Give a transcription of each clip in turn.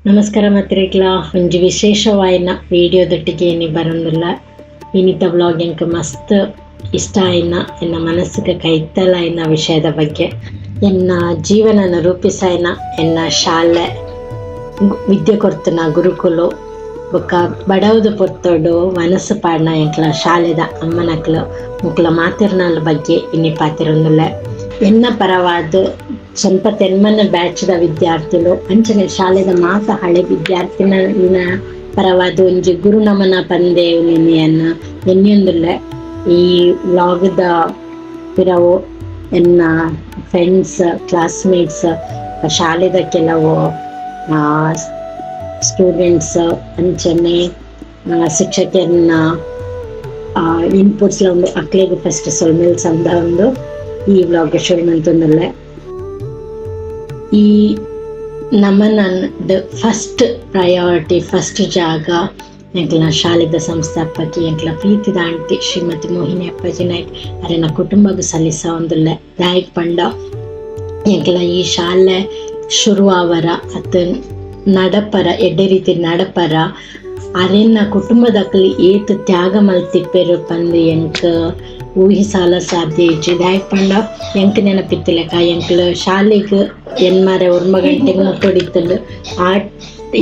ನಮಸ್ಕಾರ ಮಾತ್ರಿಗ್ಲ ಒಂಜಿ ವಿಶೇಷವಾಯಿನ ವಿಡಿಯೋದೊಟ್ಟಿಗೆ ಇನಿ ಬರಂದಿಲ್ಲ. ಇನಿತ ವ್ಲಾಗ್ ಎಂಕ್ ಮಸ್ತ್ ಇಷ್ಟ ಆಯಿನ, ಎನ್ನ ಮನಸ್ಸಿಗೆ ಕೈತಲಾಯಿನ ವಿಷಯದ ಬಗ್ಗೆ, ಎನ್ನ ಜೀವನನ ರೂಪಿಸಾಯಿನ ಎನ್ನ ಶಾಲೆ, ವಿದ್ಯೆ ಕೊರ್ತುನ ಗುರುಕುಲು ಬೊಕ್ಕ ಬಡವದ ಪೊರ್ತೊಡು ಮನಸ್ಸು ಪಾಡ್ನ ಎಂಕ್ಲ ಶಾಲೆದ ಅಮ್ಮನಕ್ಲು ಮುಕ್ಲ ಮಾತೆರ್ನಾಲ್ ಬಗ್ಗೆ ಇನಿ ಪಾತೆರೊಂದುಲ್ಲೆ. ಎನ್ನ ಪರವಾದ ಸ್ವಲ್ಪ ತೆನ್ಮನ ಬ್ಯಾಚ್ದ ವಿದ್ಯಾರ್ಥಿಲು ಅಂಚನೆ ಶಾಲೆದ ಮಾತ ಹಳೆ ವಿದ್ಯಾರ್ಥಿನ ಪರವಾದ ಒಂಜಿ ಗುರು ನಮನ ಪಂದೆ ನೆನೆಯನ್ನ ಎನ್ನಿಯೊಂದುಲ್ಲೆ. ಈ ವ್ಲಾಗ್ದ ಪಿರವು ಎನ್ನ ಫ್ರೆಂಡ್ಸ್, ಕ್ಲಾಸ್ಮೇಟ್ಸ್, ಶಾಲೆದ ಕೆಲವು ಸ್ಟೂಡೆಂಟ್ಸ್ ಅಂಚನೆ ಶಿಕ್ಷಕರನ್ನ ಇನ್ಪುಟ್ಸ್ ಉಂಡು. ಅಕ್ಲೆಗ್ ಫಸ್ಟ್ ಸೊಲ್ಮೆಲ್ ಸಂದ ಉಂಡು ಈ ವ್ಲಾಗ್ ಶುರು ಮಂತೊಂದುಲ್ಲೆ. ಈ ನಮನ first priority, first ಜಾಗ ಎಂಕ್ಲ ಶಾಲೆದ ಸಂಸ್ಥಾಪಕಿ ಎಂಕ್ಲ ಪ್ರೀತಿದ ಆಂಟಿ ಶ್ರೀಮತಿ ಮೋಹಿನಿ ಅಪ್ಪಾಜಿ ನಾಯ್ಕ್ ಅರೆನ ಕುಟುಂಬಗ್ ಸಲ್ಲಿಸ ಒಂದುಲ್ಲೆ. ದಾಯೆಗ್ ಪಂಡ ಎಂಕ್ಲ ಈ ಶಾಲೆ ಶುರು ಆವರ ಅತ್ ನಡಪರ, ಎಡ್ಡೆ ರೀತಿ ನಡಪರ ಅರೆನ ಕುಟುಂಬದಕುಲು ಏತ್ ತ್ಯಾಗ ಮಲ್ತಿಪ್ಪೆರ್ ಪಂದ್ ಎಂಕ್ ಊಹಿಸಾಲ ಸಾಧ್ಯ ಇಜ್ಜಿ. ದಾಯೆಗ್ ಪಂಡ ಎಂಕ್ ನೆನಪಿತ್ತಿಲೆಕ ಎಂಕ್ಲ ಶಾಲೆಗ್ ಎನ್ಮರೆ ಒರ್ಂಬ ಗಂಟೆಗ್ ಮುಟ್ಟೊಡಿತ್ತುಂಡು. ಆ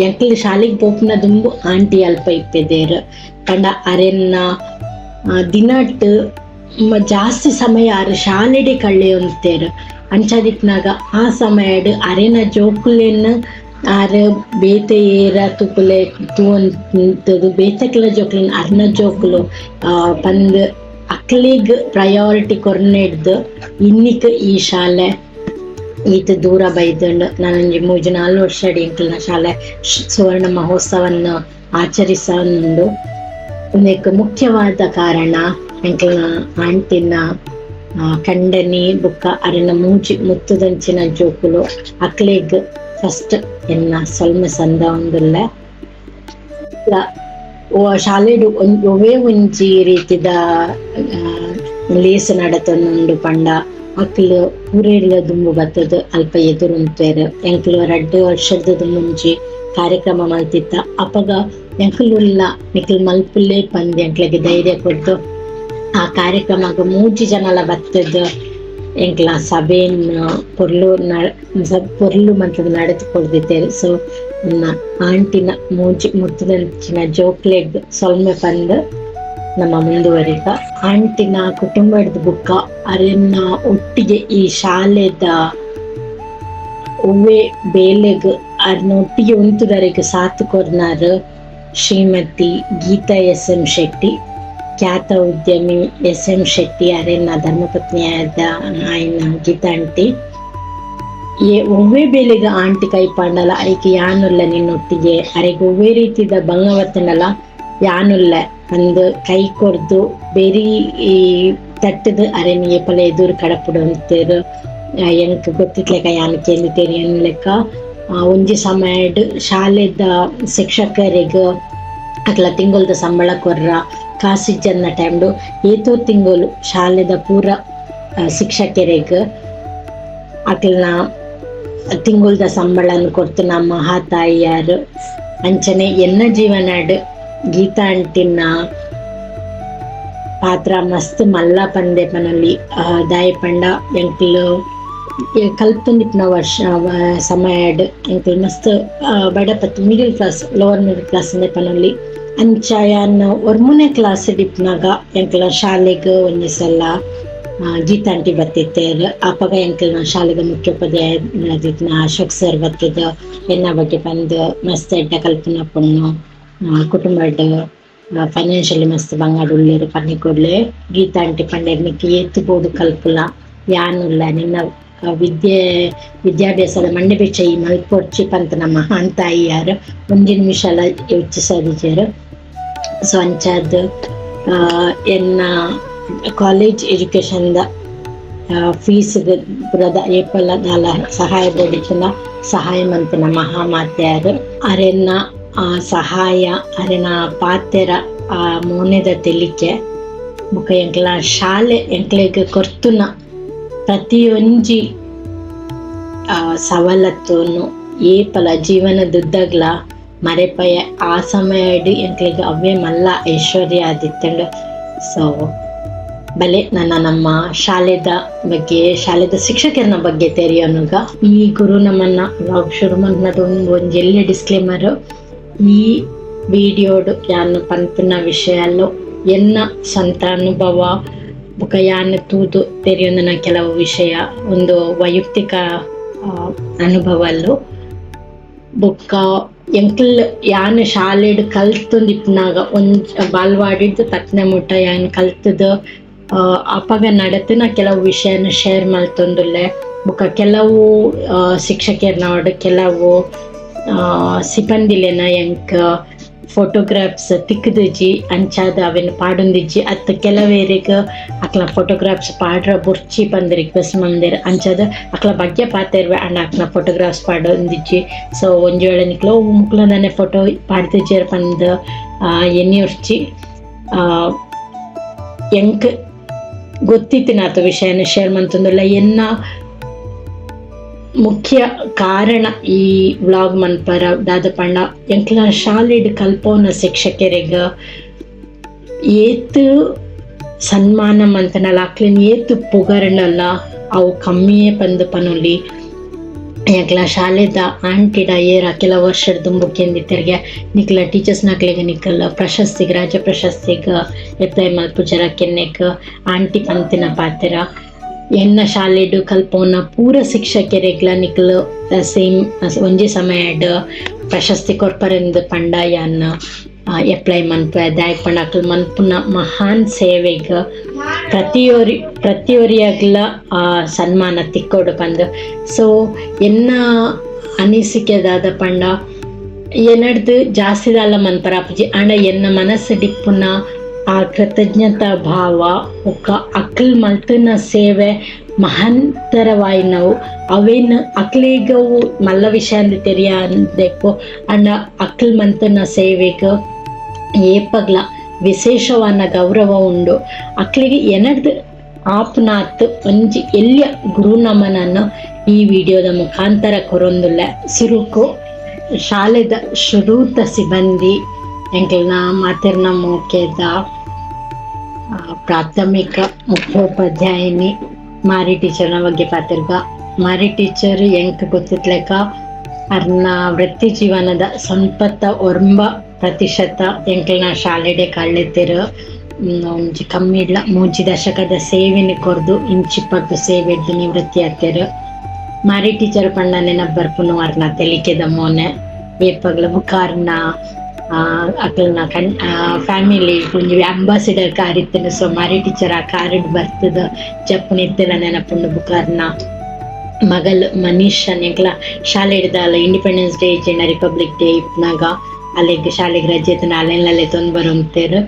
ಎಂಕ್ಲ ಶಾಲೆಗ್ ಪೋಪುನ ದುಂಬು ಆಂಟಿ ಅಲ್ಪ ಇಪ್ಪೆದೆರ್. ಪಂಡ ಅರೆನ ದಿನಟ್ ಜಾಸ್ತಿ ಸಮಯ ಆರ್ ಶಾಲೆಡೆ ಕಳೆಯೊಂತೆರ್. ಅಂಚಾದಿತ್ನಾಗ ಆ ಸಮಯಡ್ ಅರೆನ ಜೋಕುಲೆನ್ ಆರ್ ಬೇತೆ ಏರ ತೂಪುಲೆ ತೂವೊಂತುದು ಬೇತೆಕ್ಲ ಜೋಕುಲೆನ್ ಅರ್ನ ಜೋಕುಲು ಪಂದ್ ಅಕ್ಲೆಗ್ ಪ್ರಯಾರಿಟಿ ಕೊರ್ನೆಡ್ದ್ ಇನ್ನಿಕ್ ಈ ಶಾಲೆ ಈತ್ ದೂರ ಬೈದುಂಡು. ನಾನೊಂಜಿ ಮೂಜಿ ನಾಲ್ ವರ್ಷ ಎಂಕ್ಲೆನ ಶಾಲೆ ಸುವರ್ಣ ಮಹೋತ್ಸವವನ್ನು ಆಚರಿಸನುಂಡು. ಉಂದೆಕ್ ಮುಖ್ಯವಾದ ಕಾರಣ ಎಂಕ್ಲೆನ ಆಂಟಿನ ಕಂಡನಿ ಬೊಕ್ಕ ಅರೆನ ಮೂಜಿ ಮುತ್ತುದಂಚಿನ ಜೋಕುಲು. ಅಕ್ಲೆಗ್ ಫಸ್ಟ್ ಎನ್ನ ಸೊಲ್ಮೆ ಸಂದ ಉಂದುಲ್ಲೆ. ಶಾಲೆಡ್ ಒವ್ವೇ ಒಂಜಿ ರೀತಿದ ಲೇಸ್ ನಡತೊಂದುಂಡು ಪಂಡ ಅಕ್ಲು ಪೂರೆರ್ಲ ದುಂಬು ಬತ್ತುದು ಅಲ್ಪ ಎದುರುಂತುವೆರ್. ಎಂಕ್ಲು ರಡ್ಡ್ ವರ್ಷದ ದುಂಬುಂಜಿ ಕಾರ್ಯಕ್ರಮ ಮಲ್ತಿತ್ತ. ಅಪಗ ಎಂಕುಲುಲ್ಲ, ನಿಕುಲು ಮಲ್ಪುಲೆ ಪಂದ್ ಎಂಕ್ಲೆಗ್ ಧೈರ್ಯ ಕೊರ್ದು ಆ ಕಾರ್ಯಕ್ರಮಗ್ ಮೂಜಿ ಜನಲ ಬತ್ತುದು ಎಂಕ್ಲ ಸಭೆನ್ ಪೊರ್ಲು ಪೊರ್ಲು ಮಂತುದು ನಡತ್ ಕೊರ್ದಿತ್ತೆರ್. ಸೊ ನನ್ನ ಆಂಟಿನ ಮೂಜಿ ಮುತ್ತುದಂಚಿನ ಜೋಕ್ಲೆಗ್ ಸೊಲ್ಮೆ ಪಂದ್ ನಮ್ಮ ಮುಂದುವರಿದ. ಆಂಟಿನ ಕುಟುಂಬದ ಬುಕ್ಕ ಅರೆನ ಒಟ್ಟಿಗೆ ಈ ಶಾಲೆದ ಒವ್ವೆ ಬೇಲೆಗ್ ಅರ್ನ ಒಟ್ಟಿಗೆ ಉಂತುದರೆಗ್ ಸಾಥ್ ಕೊರ್ನಾರ್ ಶ್ರೀಮತಿ ಗೀತಾ ಎಸ್ ಎಂ ಶೆಟ್ಟಿ, ಖ್ಯಾತ ಉದ್ಯಮಿ ಎಸ್ ಎಂ ಶೆಟ್ಟಿ ಅರೆನ ಧರ್ಮಪತ್ನಿಯಾದ ಆಯ್ನ ಗೀತಾ ಆಂಟಿ. ಒವ್ವೇ ಬೇಲೆಗ್ ಆಂಟಿ ಕೈ ಪಾಂಡಲ ಐಕ್ ಯಾನುಲ್ಲ ನಿನ್ನೊಟ್ಟಿಗೆ, ಅರೆಗ್ ಒವ್ವೇ ರೀತಿದ ಬಂಗವತ್ತನಲ ಯಾನುಲ್ಲ ಪಂದ್ ಕೈ ಕೊರ್ದು ಬೆರಿ ಈ ತಟ್ಟುದು ಅರೆನ್ ಏಪಲ ಎದುರು ಕಡಪುಡೊಂತೆರ್. ಎಂಕ್ ಗೊತ್ತಿತ್ಲೆಕ ಯಾನ್ ಕೇಂದಿತ್ತೇರ್ ಲೆಕ್ಕ ಒಂಜಿ ಸಮಯಡ್ ಶಾಲೆದ ಶಿಕ್ಷಕರಿಗ್ ಅಕ್ಲ ತಿಂಗೊಲ್ದ ಸಂಬಳ ಕೊರ್ರ ಕಾಸಿಜ್ಜನ್ನ ಟೈಮ್ಡು ಏತೋ ತಿಂಗೊಲು ಶಾಲೆದ ಪೂರ ಶಿಕ್ಷಕರಿಗ್ ಅಕ್ಲ್ನ ತಿಂಗೊಲ್ದ ಸಂಬಳನ್ ಕೊರ್ತು ನಮ್ಮ ಮಹಾತಾಯಿಯಾರು. ಅಂಚನೆ ಎನ್ನ ಜೀವನಡ್ ಗೀತಾ ಆಂಟಿನ ಪಾತ್ರ ಮಸ್ತ್ ಮಲ್ಲ ಪಂದೆ ಪನೊಲಿ. ದಾಯೆ ಪಂಡ ಎಂಕ್ಲು ಕಲ್ತೊಂದಿಪ್ಪುನ ವರ್ಷ ಸಮಯಡ್ ಎಂಕ್ಲು ಮಸ್ತ್ ಬಡಪತ್ತ್, middle class, lower middle class ಇಂದೆ ಪನೊಲಿ. ಅಂಚ ಯಾನ್ ಒರ್ಮುನೆ ಕ್ಲಾಸ್ ಇಪ್ಪುನಗ ಎಂಕ್ಲ ಶಾಲೆಗ್ ಒಂಜಿ ಸಲ ಗೀತಾ ಆಂಟಿ ಬತ್ತಿತ್ತೆರ್. ಅಪಗ ಎಂಕ್ಲ್ನ ಶಾಲೆದ ಮುಖ್ಯೋಪಾಧ್ಯಾಯ ಅಶೋಕ್ ಸರ್ ಬತ್ತಿದ್ ಎನ್ನ ಬಗ್ಗೆ ಪಂದ್, ಮಸ್ತ್ ಎಡ್ಡೆ ಕಲ್ಪುನ ಪೊಣ್ಣು, ಕುಟುಂಬಡ್ ಫೈನಾನ್ಷಿಯಲಿ ಮಸ್ತ್ ಬಂಗಾಡ್ ಉಲ್ಲೆರ್ ಪನ್ನಿ ಕೂಡ್ಲೆ ಗೀತಾ ಆಂಟಿ ಪಂಡೆರ್, ನಿಕ್ಕ್ ಏತ್ ಬೋಡು ಕಲ್ಪುಲ, ಯಾನುಲ್ಲ, ನಿನ್ನ ವಿದ್ಯೆ ವಿದ್ಯಾಭ್ಯಾಸದ ಮಂಡೆ ಬೆಚ್ಚ ಈ ಮಲ್ಪೊಡ್ಚಿ ಪಂತ ನಮ್ಮ ಮಹಾನ್ ತಾಯಿಯಾರ್ ಒಂಜಿ ನಿಮಿಷಲ ಯೋಚಿಸದಿಜೆರ್. ಸೊ ಅಂಚಾದ್ ಎನ್ನ college education the fees ಪುರದ ಏಪಲ ದಾಲ ಸಹಾಯ ಬೋಡಿತ್ತುಂಡ ಸಹಾಯ ಮಂತಿನ ಮಹಾಮಾತ್ಯಾರ್. ಅರೆನ ಸಹಾಯ, ಅರೆನ ಪಾತೆರ, ಆ ಮೋನೆದ ತೆಲಿಕೆ ಬೊಕ ಎಂಕ್ಲ ಶಾಲೆ ಎಂಕ್ಲೆಗ್ ಕೊರ್ತುನ ಪ್ರತಿಯೊಂಜಿ ಸವಲತ್ತುನು ಏಪಲ ಜೀವನದುದ್ದಗ್ಲ ಮರೆಪಯ ಆ ಸಮಯಡ್ ಎಂಕ್ಲೆಗ್ ಅವ್ವೇ ಮಲ್ಲ ಐಶ್ವರ್ಯ ಆದಿತ್ತುಂಡು. ಸೊ ಬಲೆ ನನ್ನ ನಮ್ಮ ಶಾಲೆದ ಬಗ್ಗೆ, ಶಾಲೆದ ಶಿಕ್ಷಕರನ ಬಗ್ಗೆ ತೆರಿಯೋನುಗ. ಈ ಗುರು ನಮ್ಮನ್ನ ವ್ಲಾಗ್ ಶುರು ಮಲ್ಪುನದ ಒಂಜಿ ಎಲ್ಯ ಡಿಸ್ಕ್ಲೇಮರ್. ಈ ವಿಡಿಯೋಡ್ ಯಾನ್ ಪನ್ಪುನ ವಿಷಯಲು ಎನ್ನ ಸ್ವಂತ ಅನುಭವ ಬೊಕ ಯಾನ್ ತೂದು ತೆರಿಯೊಂದಿನ ಕೆಲವು ವಿಷಯ, ಒಂದು ವೈಯಕ್ತಿಕ ಅನುಭವಲು. ಬೊಕ್ಕ ಎಂಕ್ಲ್ ಯಾನ್ ಶಾಲೆಡ್ ಕಲ್ತೊಂದಿಪ್ಪುನಾಗ ಒಂಜಿ ಬಾಲ್ವಾಡಿಡ್ದ್ ತಕ್ನೆ ಮುಟ್ಟ ಯಾನ್ ಕಲ್ತುದು ಅಪಗ ನಡತಿನ ಕೆಲವು ವಿಷಯನ ಶೇರ್ ಮಲ್ತೊಂದುಲ್ಲೆ. ಬೊಕ ಕೆಲವು ಶಿಕ್ಷಕೆರ್ನವಡ್ ಕೆಲವು ಸಿಬ್ಬಂದಿಲೆನ ಎಂಕ್ ಫೋಟೋಗ್ರಾಫ್ಸ್ ತಿಕ್ಕುದಿಜಿ, ಅಂಚಾದ್ ಅವೆನ್ ಪಾಡೊಂದಿಜ್ಜಿ. ಅತ್ ಕೆಲವೇರೆಗ್ ಅಕ್ಲ ಫೋಟೋಗ್ರಾಫ್ಸ್ ಪಾಡ್ರ ಬೊರ್ಚಿ ಪಂದ್ ರಿಕ್ವೆಸ್ಟ್ ಮಲ್ದೆರ್, ಅಂಚಾದ್ ಅಕ್ಲ ಬಗ್ಗೆ ಪಾತೆರ್ವೆ ಆಂಡ ಅಕ್ಲ ಫೋಟೋಗ್ರಾಫ್ಸ್ ಪಾಡೊಂದಿಜ್ಜಿ. ಸೊ ಒಂಜಿ ವೇಳೆ ನಿಕ್ಲು ಮುಕ್ಲ ದಾನೆ ಫೋಟೋ ಪಾಡ್ದಿಜ್ಜೆರ್ ಪಂದ್ ಎನ್ನಿಯೊರ್ಚಿ. ಎಂಕ್ ಗೊತ್ತಿತ್ತಿನಾತ್ ವಿಷಯನ ಶೇರ್ ಮಲ್ತೊಂದುಲ್ಲ. ಎನ್ನ ಮುಖ್ಯ ಕಾರಣ ಈ ವ್ಲಾಗ್ ಮನ್ಪರ ದಾದ ಪಂಡ ಎಂಕ್ಲ ಶಾಲೆಡ್ ಕಲ್ಪೋನ ಶಿಕ್ಷಕೆರೆಗ್ ಏತ್ ಸನ್ಮಾನ ಮಲ್ತಂಡಲ ಅಕ್ಲೆನ್ ಏತ್ ಪುಗರ್ಂಡಲ ಅವು ಕಮ್ಮಿಯೇ ಪಂದ್ ಪನೊಲಿ. ಎಂಕ್ಲ ಶಾಲೆದ ಆಂಟಿಡ ಏರ ಕೆಲ ವರ್ಷದ ದುಂಬು ಕೇಂದಿತ್ತೆರ್ಗೆ ನಿಕ್ಲ ಟೀಚರ್ಸ್ ನಕ್ಲೆಗ್ ನಿಕಲ್ ಪ್ರಶಸ್ತಿಗ್ ರಾಜ್ಯ ಪ್ರಶಸ್ತಿಗ್ ಅಪ್ಲೈ ಮಲ್ಪುಜರ ಕೆನ್ನೆಕ್ ಆಂಟಿ ಪಂತಿನ ಪಾತೆರ ಎನ್ನ ಶಾಲೆಡ್ ಕಲ್ಪೋನ ಪೂರ ಶಿಕ್ಷಕೆರೆಗ್ಲ ನಿಕ್ಲ್ ಸೇಮ್ ಒಂಜಿ ಸಮಯಡ್ ಪ್ರಶಸ್ತಿ ಕೊರ್ಪರೆಂದ್ ಪಂಡ ಯಾನ್ ಅಪ್ಲೈ ಮನ್ಪುವೆ. ದಾಯೆಗ್ ಪಂಡ ಅಕ್ಲ್ ಮನ್ಪುನ ಮಹಾನ್ ಸೇವೆಗ್ ಪ್ರತಿಯೊರಿಯಗ್ಲ ಸನ್ಮಾನ ತಿಕ್ಕೊಡು ಪಂದ್. ಸೊ ಎನ್ನ ಅನಿಸಿಕೆ ದಾದ ಪಂಡ ಎನ್ನಡ್ದ್ ಜಾಸ್ತಿ ದಾಲ ಮನ್ಪರ ಆಪುಜಿ, ಆಂಡ ಎನ್ನ ಮನಸ್ಸು ಡಿಪ್ಪುನ ಆ ಕೃತಜ್ಞತಾ ಭಾವ ಬೊಕ್ಕ ಅಕ್ಲ್ ಮಲ್ತಿನ ಸೇವೆ ಮಹಂತರವಾಯಿನವು ಅವೇನ್ ಅಕ್ಲೆಗ್ ಅವು ಮಲ್ಲ ವಿಷಯ ಅಂದ್ ತೆರಿಯಂದೆಪ್ಪು. ಆಂಡ ಅಕ್ಲ್ ಮಲ್ತಿನ ಸೇವೆಗ್ ಏಪಗ್ಲ ವಿಶೇಷವಾನ ಗೌರವ ಉಂಡು. ಅಕ್ಲೆಗ್ ಎನಡ್ದ್ ಆಪ್ನಾತ್ ಒಂಜಿ ಎಲ್ಯ ಗುರು ನಮನನ್ ಈ ವಿಡಿಯೋದ ಮುಖಾಂತರ ಕೊರೊಂದುಲ್ಲೆ. ಸುರುಕು ಶಾಲೆದ ಶುರೂತ ಸಿಬ್ಬಂದಿ ಎಂಕ್ಲೆನ ಮಾತೆರ್ನ ಮೋಕೆದ ಪ್ರಾಥಮಿಕ ಮುಖ್ಯೋಪಾಧ್ಯಾಯಿನಿ ಮಾರಿ ಟೀಚರ್ನ ಬಗ್ಗೆ ಪಾತೆರ್ಗ. ಮಾರಿ ಟೀಚರ್ ಎಂಕ್ ಗೊತ್ತಿತ್ಲೆಕ ಅರ್ನ ವೃತ್ತಿ ಜೀವನದ 99% ಎಂಕ್ಲೆನ ಶಾಲೆಡೆ ಕಳೆತೆರ್. ಒಂಜಿ ಕಮ್ಮಿಡ್ಲ 3 ದಶಕದ ಸೇವೆನ್ ಕೊರ್ದು ಇಂಚಿಪ್ಪಗ್ ಸೇವೆಡ್ದ್ ನಿವೃತ್ತಿ ಆತೆರ್. ಮಾರಿ ಟೀಚರ್ ಪಂಡ ನೆನಪ್ ಬರ್ಪುನು ಅರ್ನ ತೆಲಿಕೆದ ಮೋನೆ, ಏಪಗ್ಲ ಬೊಕ ಅರ್ನ ಅಕ್ಲ್ನ ಫ್ಯಾಮಿಲಿ ಒಂಜಿ ಅಂಬಾಸಿಡರ್ ಕಾರ್ ಇತ್ತಿನ. ಸೊ ಮಾರಿ ಟೀಚರ್ ಆ ಕಾರ್ ಡ್ ಬರ್ತದ ಜಪ್ಪುನ ಇತ್ತೆಲ ನೆನಪುಂಡು. ಬೊಕ ಅರ್ನ ಮಗಲ್ ಮನೀಶ್ ಎಂಕ್ಲ ಶಾಲೆಡ್ ಇಂಡಿಪೆಂಡೆನ್ಸ್ ಡೇ ಇಜ್ಜಿಂಡ ರಿಪಬ್ಲಿಕ್ ಡೇ ಇಪ್ಪುನಾಗ ಅಲೆಗ್ ಶಾಲೆಗ್ ರಜೆ ಇತ್ತ್ಂಡ ಅಲೆನ್ಲ ಲೆತೊಂದು ಬರೊಂತೆರ್.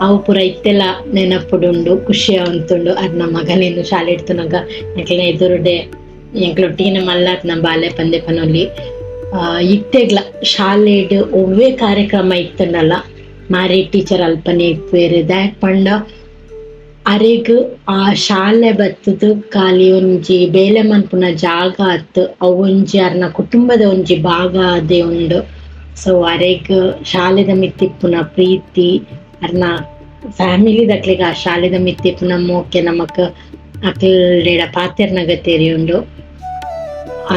ಅವು ಪೂರ ಇತ್ತೆಲ ನೆನಪುಡುಂಡು, ಖುಷಿ ಆವೊಂತುಂಡು. ಅರ್ನ ಮಗಲೆನ್ ಶಾಲೆಡ್ ತೂನಗ ಎಂಕ್ಲೆನ ಎದುರುಡೆ ಎಂಕ್ಲೊಟ್ಟಿಗೆನೆ ಮಲ್ಲಾತ್ನ ಬಾಲೆ ಪಂದೆ ಪನೊಲಿ. ಇತ್ತೆಗ್ಲ ಶಾಲೆಡ್ ಒವ್ವೇ ಕಾರ್ಯಕ್ರಮ ಇತ್ತ್ಂಡಲ ಮಾರಿ ಟೀಚರ್ ಅಲ್ಪನೆ ಇಪ್ಪುವೆರ್. ದಾಯೆ ಪಂಡ ಅರೆಗ್ ಆ ಶಾಲೆ ಬತ್ತುದು ಖಾಲಿ ಒಂಜಿ ಬೇಲೆ ಮನ್ಪುನ ಜಾಗ ಅತ್ತ್, ಅವು ಒಂಜಿ ಅರ್ನ ಕುಟುಂಬದ ಒಂಜಿ ಭಾಗ ಆದೇ ಉಂಡು. ಸೊ ಅರೆಗ್ ಶಾಲೆದ ಮಿತ್ತ್ ಇಪ್ಪುನ ಪ್ರೀತಿ, ಅರ್ನ ಫ್ಯಾಮಿಲಿ ದಕ್ಲೆಗ್ ಆ ಶಾಲೆದ ಮಿತ್ತ್ ಇಪ್ಪುನ ಮೋಕೆ ನಮಕ್ ಅಕ್ಲೆಡ ಪಾತೆರ್ನಗ ತೆರಿಯುಂಡು.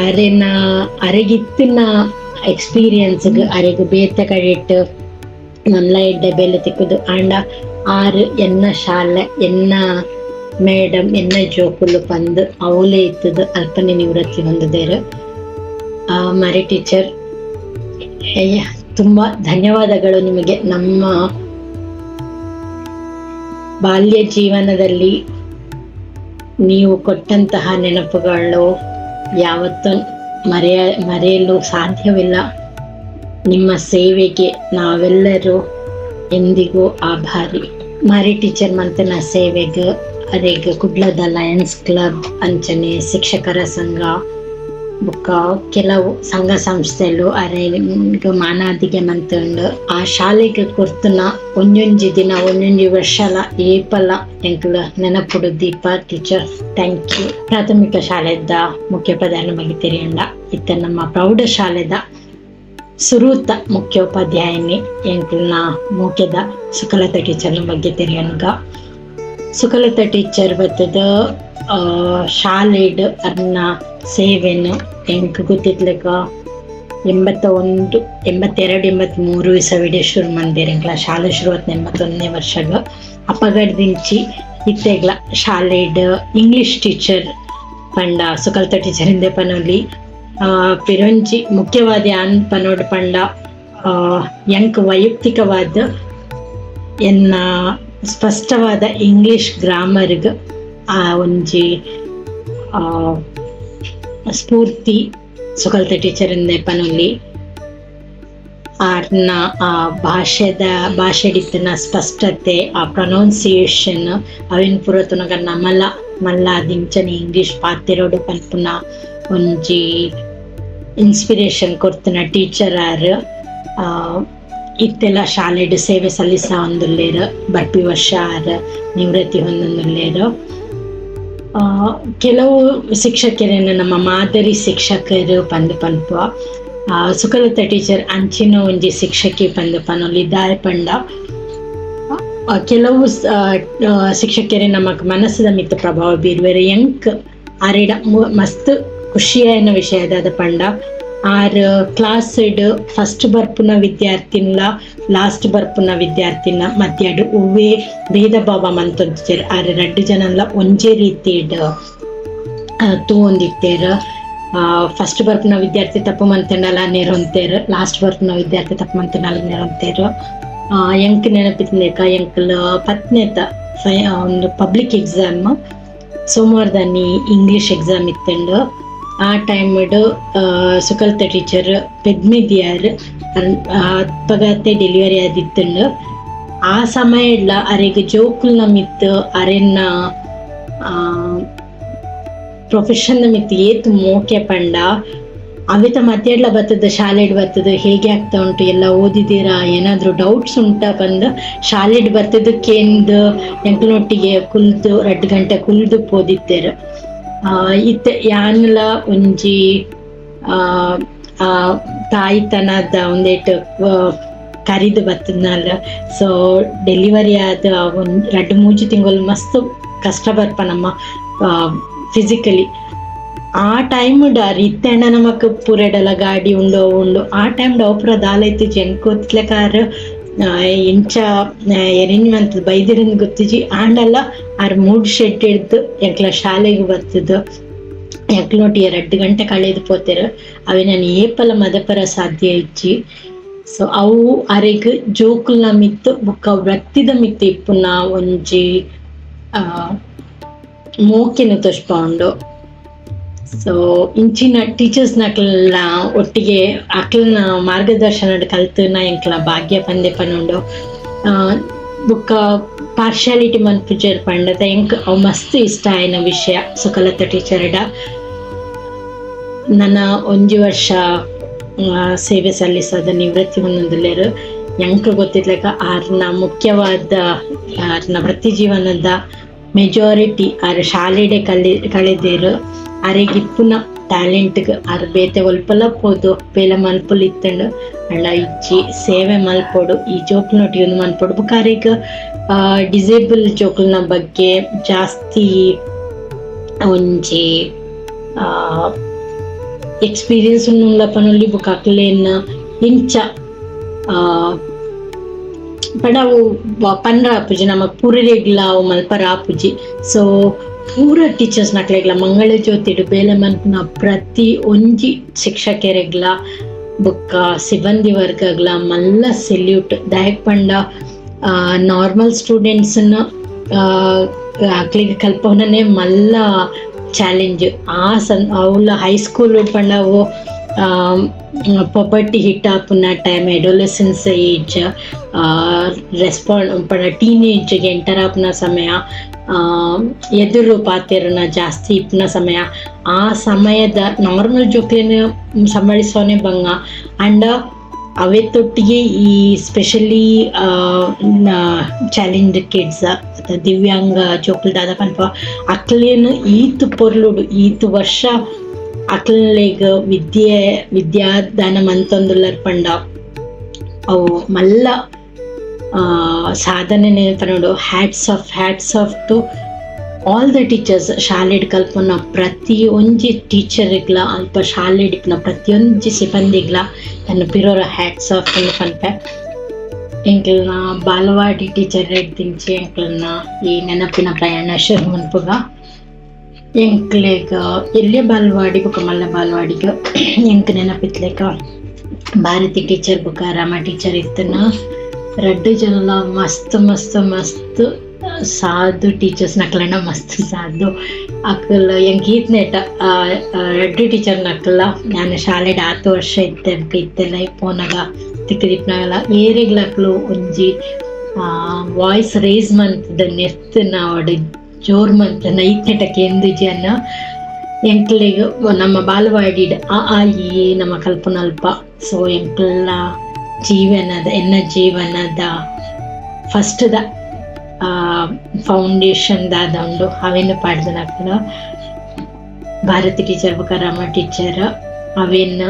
ಅರೆನ ಅರೆಗಿತ್ತಿನ ಎಕ್ಸ್ಪೀರಿಯನ್ಸ್ ಅರೆಗ್ ಬೇತೆ ಕಡೆಟ್ ನನ್ಲ ಎಡ್ಡೆ ಬೇಲೆ ತಿಕ್ಕುದು, ಆಂಡ ಆರ್ ಎನ್ನ ಶಾಲೆ ಎನ್ನ ಮೇಡಮ್ ಎನ್ನ ಜೋಕುಲು ಪಂದ್ ಅವಲೇ ಇತ್ತದು ಅಲ್ಪನೆ ನಿವೃತ್ತಿ ಹೊಂದಿದ್ದೇರು. ಮಾರಿ ಟೀಚರ್ ತುಂಬಾ ಧನ್ಯವಾದಗಳು ನಿಮಗೆ. ನಮ್ಮ ಬಾಲ್ಯ ಜೀವನದಲ್ಲಿ ನೀವು ಕೊಟ್ಟಂತಹ ನೆನಪುಗಳು ಯಾವತ್ತೂ ಮರೆಯಲು ಸಾಧ್ಯವಿಲ್ಲ. ನಿಮ್ಮ ಸೇವೆಗೆ ನಾವೆಲ್ಲರೂ ಎಂದಿಗೂ ಆಭಾರಿ. ಮಾರಿ ಟೀಚರ್ ಮಂತನ ಸೇವೆಗೆ ಅರೆಗ್ ಕುಡ್ಲದ ಲಯನ್ಸ್ ಕ್ಲಬ್ ಅಂಚನೆ ಶಿಕ್ಷಕರ ಸಂಘ ಬೊಕ್ಕ ಕೆಲವು ಸಂಘ ಸಂಸ್ಥೆಲು ಅರೆಗ್ ಮಾನಾದಿಗೆ ಮಂತುಂಡು. ಆ ಶಾಲೆಗ್ ಕೊರ್ತುನ ಒಂಜೊಂಜಿ ದಿನ ಒಂಜೊಂಜಿ ವರ್ಷಲ ಏಪಲ ಎಂಕ್ಲ ನೆನಪುಡು ದೀಪ teacher, thank you. ಪ್ರಾಥಮಿಕ ಶಾಲೆದ ಮುಖ್ಯೋಪಾಧ್ಯಾಯನ ಬಗ್ಗೆ ತೆರಿಯಂಡ ಇತ್ತೆ ನಮ್ಮ ಪ್ರೌಢಶಾಲೆದ ಸುರೂತ ಮುಖ್ಯೋಪಾಧ್ಯಾಯಿನಿ ಎಂಕ್ಲನ ಮೋಕೆದ ಸುಖಲತಾ ಟೀಚರ್ನ ಬಗ್ಗೆ ತೆರಿಯನ್ಗ. ಸುಖಲತಾ ಟೀಚರ್ ಬತ್ತದ ಶಾಲೆಡ್ ಅರ್ನ ಸೇವೆನು ಎಂಕ್ ಗೊತ್ತಿತ್ಲೆಕ 81 82 83 ಇಸವಿಡೆ ಶುರು ಮಂದಿರ. ಎಂಕ್ಲ ಶಾಲೆ ಶುರುವಾತ್ 81ನೇ ವರ್ಷಗ್. ಅಪಗಡ್ದಿಂಚಿ ಇತ್ತೆಗ್ಲ ಶಾಲೆಡ್ ಇಂಗ್ಲಿಷ್ ಟೀಚರ್ ಪಂಡ ಸುಖಲತಾ ಟೀಚರ್ ಇಂದೆ ಪನೊಲಿ. ಪಿರೊಂಜಿ ಮುಖ್ಯವಾದ ಯಾನ್ ಪನೋಡ್ ಪಂಡ ಎಂಕ್ ವೈಯಕ್ತಿಕವಾದ ಎನ್ನ ಸ್ಪಷ್ಟವಾದ ಇಂಗ್ಲಿಷ್ ಗ್ರಾಮರ್ಗ್ ಆ ಒಂಜಿ ಸ್ಫೂರ್ತಿ ಸುಖಲತಾ ಟೀಚರ್ ಇಂದೆ ಪನೊಲಿ. ಆರ್ನ ಆ ಭಾಷೆದ ಭಾಷೆಡಿತ್ತಿನ ಸ್ಪಷ್ಟತೆ, ಆ ಪ್ರೊನೌನ್ಸಿಯೇಷನ್ ಅವೆನ್ ಪೂರ ತೂನಗ ನಮಲ ಮಲ್ಲ ದಿಂಚನೆ ಇಂಗ್ಲಿಷ್ ಪಾತೆರೊಡು ಪನ್ಪುನ ಒಂಜಿ ಇನ್ಸ್ಪಿರೇಷನ್ ಕೊರ್ತುನ ಟೀಚರ್ ಆರ್. ಇತ್ತೆಲ ಶಾಲೆಡ್ ಸೇವೆ ಸಲ್ಲಿಸಾವೊಂದುಲ್ಲೆರ್. ಬರ್ಪಿ ವರ್ಷ ಆರ್ ನಿವೃತ್ತಿ ಹೊಂದೊಂದುಲ್ಲೆರ್. ಕೆಲವು ಶಿಕ್ಷಕರನ್ನು ನಮ್ಮ ಮಾದರಿ ಶಿಕ್ಷಕರು ಪಂದ್ ಪನ್ಪುವ. ಸುಖಲತಾ ಟೀಚರ್ ಅಂಚಿನ ಒಂಜಿ ಶಿಕ್ಷಕಿ ಪಂದ್ ಪನೊಲಿ. ದಾಯೆ ಪಂಡ ಕೆಲವು ಶಿಕ್ಷಕರೇ ನಮಕ್ ಮನಸ್ಸುದ ಮಿತ್ತ್ ಪ್ರಭಾವ ಬೀರುವೆರ್. ಎಂಕ್ ಆರೆಡ ಮಸ್ತ್ ಖುಷಿಯಾಯಿನ ವಿಷಯ ದಾದ ಪಂಡ ಆರ್ ಕ್ಲಾಸ್ ಫಸ್ಟ್ ಬರ್ಪುನ ವಿದ್ಯಾರ್ಥಿನ್ಲ ಲಾಸ್ಟ್ ಬರ್ಪುನ ವಿದ್ಯಾರ್ಥಿನ ಮಧ್ಯಾಡ್ ಒವ್ವೇ ಭೇದ ಭಾವ ಮಂತೊಂದಿಜ್ಜೆರ್. ಆರ್ ರಡ್ಡ್ ಜನನ್ಲ ಒಂಜೇ ರೀತಿಡ್ ತೂವೊಂದಿತ್ತೆರ್. ಫಸ್ಟ್ ಬರ್ಪುನ ವಿದ್ಯಾರ್ಥಿ ತಪ್ಪು ಮಂತಂಡಲ ನೆರೊಂತೆರ್, ಲಾಸ್ಟ್ ಬರ್ಪುನ ವಿದ್ಯಾರ್ಥಿ ತಪ್ಪು ಮಂತಂಡಲ ನೆರೊಂತೆರ್. ಎಂಕ್ ನೆನಪಿತ್ತಿನೇಕ ಎಂಕ್ಲ ಪತ್ನೇತ ಒಂದು ಪಬ್ಲಿಕ್ ಎಕ್ಸಾಮ್ ಸೋಮವಾರದಾನಿ ಇಂಗ್ಲಿಷ್ ಎಕ್ಸಾಮ್ ಇತ್ತುಂಡು. ಆ ಟೈಮ್ ಸುಖಲತಾ ಟೀಚರ್ ಪೆದ್ಮೆದಿಯಾರ್, ಅಪ್ಪಗತೆ ಡೆಲಿವರಿ ಆದಿತ್ತುಂಡು. ಆ ಸಮಯ ಇಡ್ಲ ಅರೆಗ್ ಜೋಕುಲ್ನ ಮಿತ್ತ್ ಅರೆನ ಪ್ರೊಫೆಷನ್ ಮಿತ್ತ್ ಏತ್ ಮೋಕೆ ಪಂಡ ಅವೆತ ಮಧ್ಯಡ್ಲ ಬತ್ತದ ಶಾಲೆಡ್ ಬತ್ತದ ಹೇಗೆ ಆಗ್ತಾ ಉಂಟು, ಎಲ್ಲ ಓದಿದ್ದೀರಾ, ಏನಾದ್ರೂ ಡೌಟ್ಸ್ ಉಂಟಾ ಪಂದ್ ಶಾಲೆಡ್ ಬತ್ತದ ಕೇಂದ್ ಎಂಕ್ಲನೊಟ್ಟಿಗೆ ಕುಲ್ದು 2 ಗಂಟೆ ಕುಲ್ದು ಪೋದಿತ್ತೆರ್. ಇತ್ತೆ ಯಾನ್ಲ ಒಂಜಿ ತಾಯಿತನದ ಒಂದೇಟ್ ಕರಿದು ಬತ್ತದ್ನಲ್. ಸೊ ಡೆಲಿವರಿ ಆದ ಒಂದ್ 2-3 ತಿಂಗಳು ಮಸ್ತ್ ಕಷ್ಟ ಬರ್ಪ ನಮ್ಮ ಫಿಸಿಕಲಿ. ಆ ಟೈಮ್ ಇತ್ತೆಂಡ ನಮಕ್ ಪೂರೆಡಲ ಗಾಡಿ ಉಂಡು ಉಂಡು. ಆ ಟೈಮ್ ಅವು ಪೂರ ದಾಲ ಇತ್ತಿಜಿ. ಎಂಕ್ ಗೊತ್ತಿಲೆಕ ಎಂಚ ಅರೇಂಜ್ ಮಂತ್ ಬೈದಿರಂದ್ ಗೊತ್ತಿಜಿ. ಆಂಡಲ ಆರ್ ಮೂಡ್ ಶೆಡ್ ಹಿಡ್ದು ಎಂಕ್ಲ ಶಾಲೆಗ್ ಬತ್ತದು ಎಂಕ್ಲನೊಟ್ಟಿಗೆ 2 ಗಂಟೆ ಕಳೆದು ಪೋತೆರ್. ಅವೆ ನಾನು ಏಪಲ ಮದಪರ ಸಾಧ್ಯ ಇಜ್ಜಿ. ಸೊ ಅವು ಅರೆಗ್ ಜೋಕುಲ್ನ ಮಿತ್ತ್ ಬೊಕ್ಕ ವೃತ್ತಿದ ಮಿತ್ತ್ ಇಪ್ಪುನ ಒಂಜಿ ಮೋಕೆನ್ ತೋಜ್ಪಾವುಂಡು. ಸೊ ಇಂಚಿನ ಟೀಚರ್ಸ್ ನಕ್ಲೆನ ಒಟ್ಟಿಗೆ ಅಕ್ಲೆನ ಮಾರ್ಗದರ್ಶನ ಕಲ್ತುನ ಎಂಕ್ಲ ಭಾಗ್ಯ ಪಂದೆ ಪನೊಂಡು. ಬೊಕ್ಕ ಪಾರ್ಶಾಲಿಟಿ ಮನ್ಪುಜೆರ್ ಪಂಡತ ಎಂಕ್ ಅವು ಮಸ್ತ್ ಇಷ್ಟ ಆಯಿನ ವಿಷಯ ಸುಖಲತಾ ಟೀಚರ್ಡ. ನನ ಒಂಜಿ ವರ್ಷ ಸೇವೆ ಸಲ್ಲಿಸದ ನಿವೃತ್ತಿ ಹೊಂದೊಂದುಲ್ಲೆರ್. ಎಂಕ್ ಗೊತ್ತಿತ್ಲೆಕ ಆರ್ನ ಮುಖ್ಯವಾದ ಆರ್ನ ವೃತ್ತಿ ಜೀವನದ ಮೆಜಾರಿಟಿ ಆರ್ ಶಾಲೆಡೆ ಕಳೆದೆರ್. ಅರೆಗ್ ಇಪ್ಪುನ ಟ್ಯಾಲೆಂಟ್ ಆರ್ ಬೇತೆ ಒಲ್ಪಲ ಪೋದು ಬೇಲೆ ಮಲ್ಪುಲು ಇತ್ತುಂಡು. ಅಂಡ ಇಜ್ಜಿ, ಸೇವೆ ಮಲ್ಪೊಡು, ಈ ಜೋಕುಲ್ನೊಟ್ಟಿಗೆ ಉಂದು ಮಲ್ಪೊಡು. ಬೊಕ್ಕ ಅರೆಗ್ ಡಿಸೇಬಲ್ ಜೋಕುಲ್ನ ಬಗ್ಗೆ ಜಾಸ್ತಿ ಒಂಜಿ ಎಕ್ಸ್ಪೀರಿಯನ್ಸ್ ಉಲ್ಲ ಪನೊಲಿ. ಬೊಕ್ಕ ಅಕ್ಲೆನ ಇಂಚ ಪಂಡ ಅವು ಪನ್ರ ಆಪುಜಿ ನಮಕ್ ಪೂರೆರೆಗ್ಲ ಅವು ಮಲ್ಪರ ಆಪುಜಿ. ಸೊ ಪೂರ ಟೀಚರ್ಸ್ ನಕ್ಲೆಗ್ಲ ಮಂಗಳ ಜ್ಯೋತಿಡ್ ಬೇಲೆ ಮನ್ಪುನ ಪ್ರತಿ ಒಂಜಿ ಶಿಕ್ಷಕೆರೆಗ್ಲ ಬೊಕ್ಕ ಸಿಬ್ಬಂದಿ ವರ್ಗಗ್ಲ ಮಲ್ಲ ಸೆಲ್ಯೂಟ್. ದಾಯೆಗ್ ಪಂಡ ನಾರ್ಮಲ್ ಸ್ಟೂಡೆಂಟ್ಸ್ ಅಕ್ಲೆಗ್ ಕಲ್ಪವನೇ ಮಲ್ಲ ಚಾಲೆಂಜ್. ಆ ಸನ್ ಅವ್ಲ ಹೈಸ್ಕೂಲ್ ಪಂಡ ಅವು ಪೊಪರ್ಟಿ ಹಿಟ್ ಆಪುನ time, adolescence age, respond ಪಂಡ ಟೀನೇಜ್ ಎಂಟರ್ ಆಪುನ ಸಮಯ. ಎದುರು ಪಾತೆರುನ ಜಾಸ್ತಿ ಇಪ್ಪುನ ಸಮಯ. ಆ ಸಮಯದ ನಾರ್ಮಲ್ ಜೋಕ್ಲೆನ್ ಸಂಬಳಿಸೋನೆ ಬಂಗ ಅಂಡ ಅವೆತ್ತೊಟ್ಟಿಗೆ ಈ specially challenge kids ಅಥವಾ ದಿವ್ಯಾಂಗ ಜೋಕುಲು ದಾದ ಪನ್ಪ ಅಕ್ಲೆನ್ ಈತ್ ಪೊರ್ಲುಡು ಈತ್ ವರ್ಷ ಅಕ್ಲೆಗ್ ವಿದ್ಯೆ ವಿದ್ಯಾದಾನ ಮಂತೊಂದುಲ್ಲರ್ ಪಂಡ ಅವು ಮಲ್ಲ ಸಾಧನೆ ಪನೊಡು. Hats off, hats off to all the teachers. ಶಾಲೆಡ್ ಕಲ್ಪುನ ಪ್ರತಿಯೊಂಜಿ ಟೀಚರ್ಗ್ಲ, ಅಲ್ಪ ಶಾಲೆಡ್ ಇಪ್ಪುನ ಪ್ರತಿಯೊಂಜಿ ಸಿಬ್ಬಂದಿಗ್ಲ ಎನ್ನ ಪಿರೋರ ಹ್ಯಾಟ್ಸ್ ಆಫ್ ಪಂದ್ ಪನ್ಪೆ. ಎಂಕಲ್ನ ಬಾಲವಾಡಿ ಟೀಚರ್ ದಿಂಚಿ ಎಂಕಲ್ನ ಈ ನೆನಪಿನ ಪ್ರಯಾಣ ಶುರು ಮನ್ಪುಗ. ಎಂಕ್ಲೆಗ್ ಎಲ್ಯ ಬಾಲವಾಡಿ ಬೊಕ ಮಲ್ಲ ಬಾಲವಾಡಿಗ್ ಎಂಕ್ ನೆನಪಿತ್ಲೆಕ ಭಾರತಿ ಟೀಚರ್ ಬೊಕ ರಮಾ ಟೀಚರ್ ಇತ್ತನ. ರಡ್ಡ್ ಜನಲ ಮಸ್ತ್ ಮಸ್ತ್ ಮಸ್ತ್ ಸಾಧು ಟೀಚರ್ಸ್ ನಕ್ಲನ, ಮಸ್ತ್ ಸಾಧು ಅಕಲ್. ಎಂಕ್ ಈತ್ನೇಟ ರಡ್ಡ್ ಟೀಚರ್ ನಕಲ್ಲ ನಾನು ಶಾಲೆಡ್ ಆತ್ ವರ್ಷ ಇತ್ತೆ, ಬೊಕ ಇತ್ತೆಲ ಪೋನಗ ತಿಕ್ಕಿದಿಪ್ಪುನಗಲ ಏರೆಗ್ಲ ಅಕ್ಲು ಒಂಜಿ ವಾಯ್ಸ್ ರೇಸ್ ಮಂತ್‌ದ್ ನೆರ್ತ್ ಆವಡ್, ಜೋರ್ ಮಂತ್‌ನ ಈತ್ನೇಟ ಕೇಂದಿಜಿ ಅನ್ನ. ಎಂಕ್ಲೆಗ್ ನಮ್ಮ ಬಾಲವಾಡಿಡ್ ಅ ಆ ಇ ಈ ನಮ ಕಲ್ಪುನಲ್ಪ. ಸೊ ಎಂಕಲ್ನ ಜೀವನದ, ಎನ್ನ ಜೀವನದ ಫಸ್ಟ್ ದ ಫೌಂಡೇಶನ್ ದಾದ ಉಂಡು ಅವೆನ್ ಪಾಡ್ದನಕುಲು ಭಾರತಿ ಟೀಚರ್ ಬೊಕ ರಮಾ ಟೀಚರ್. ಅವೆನ್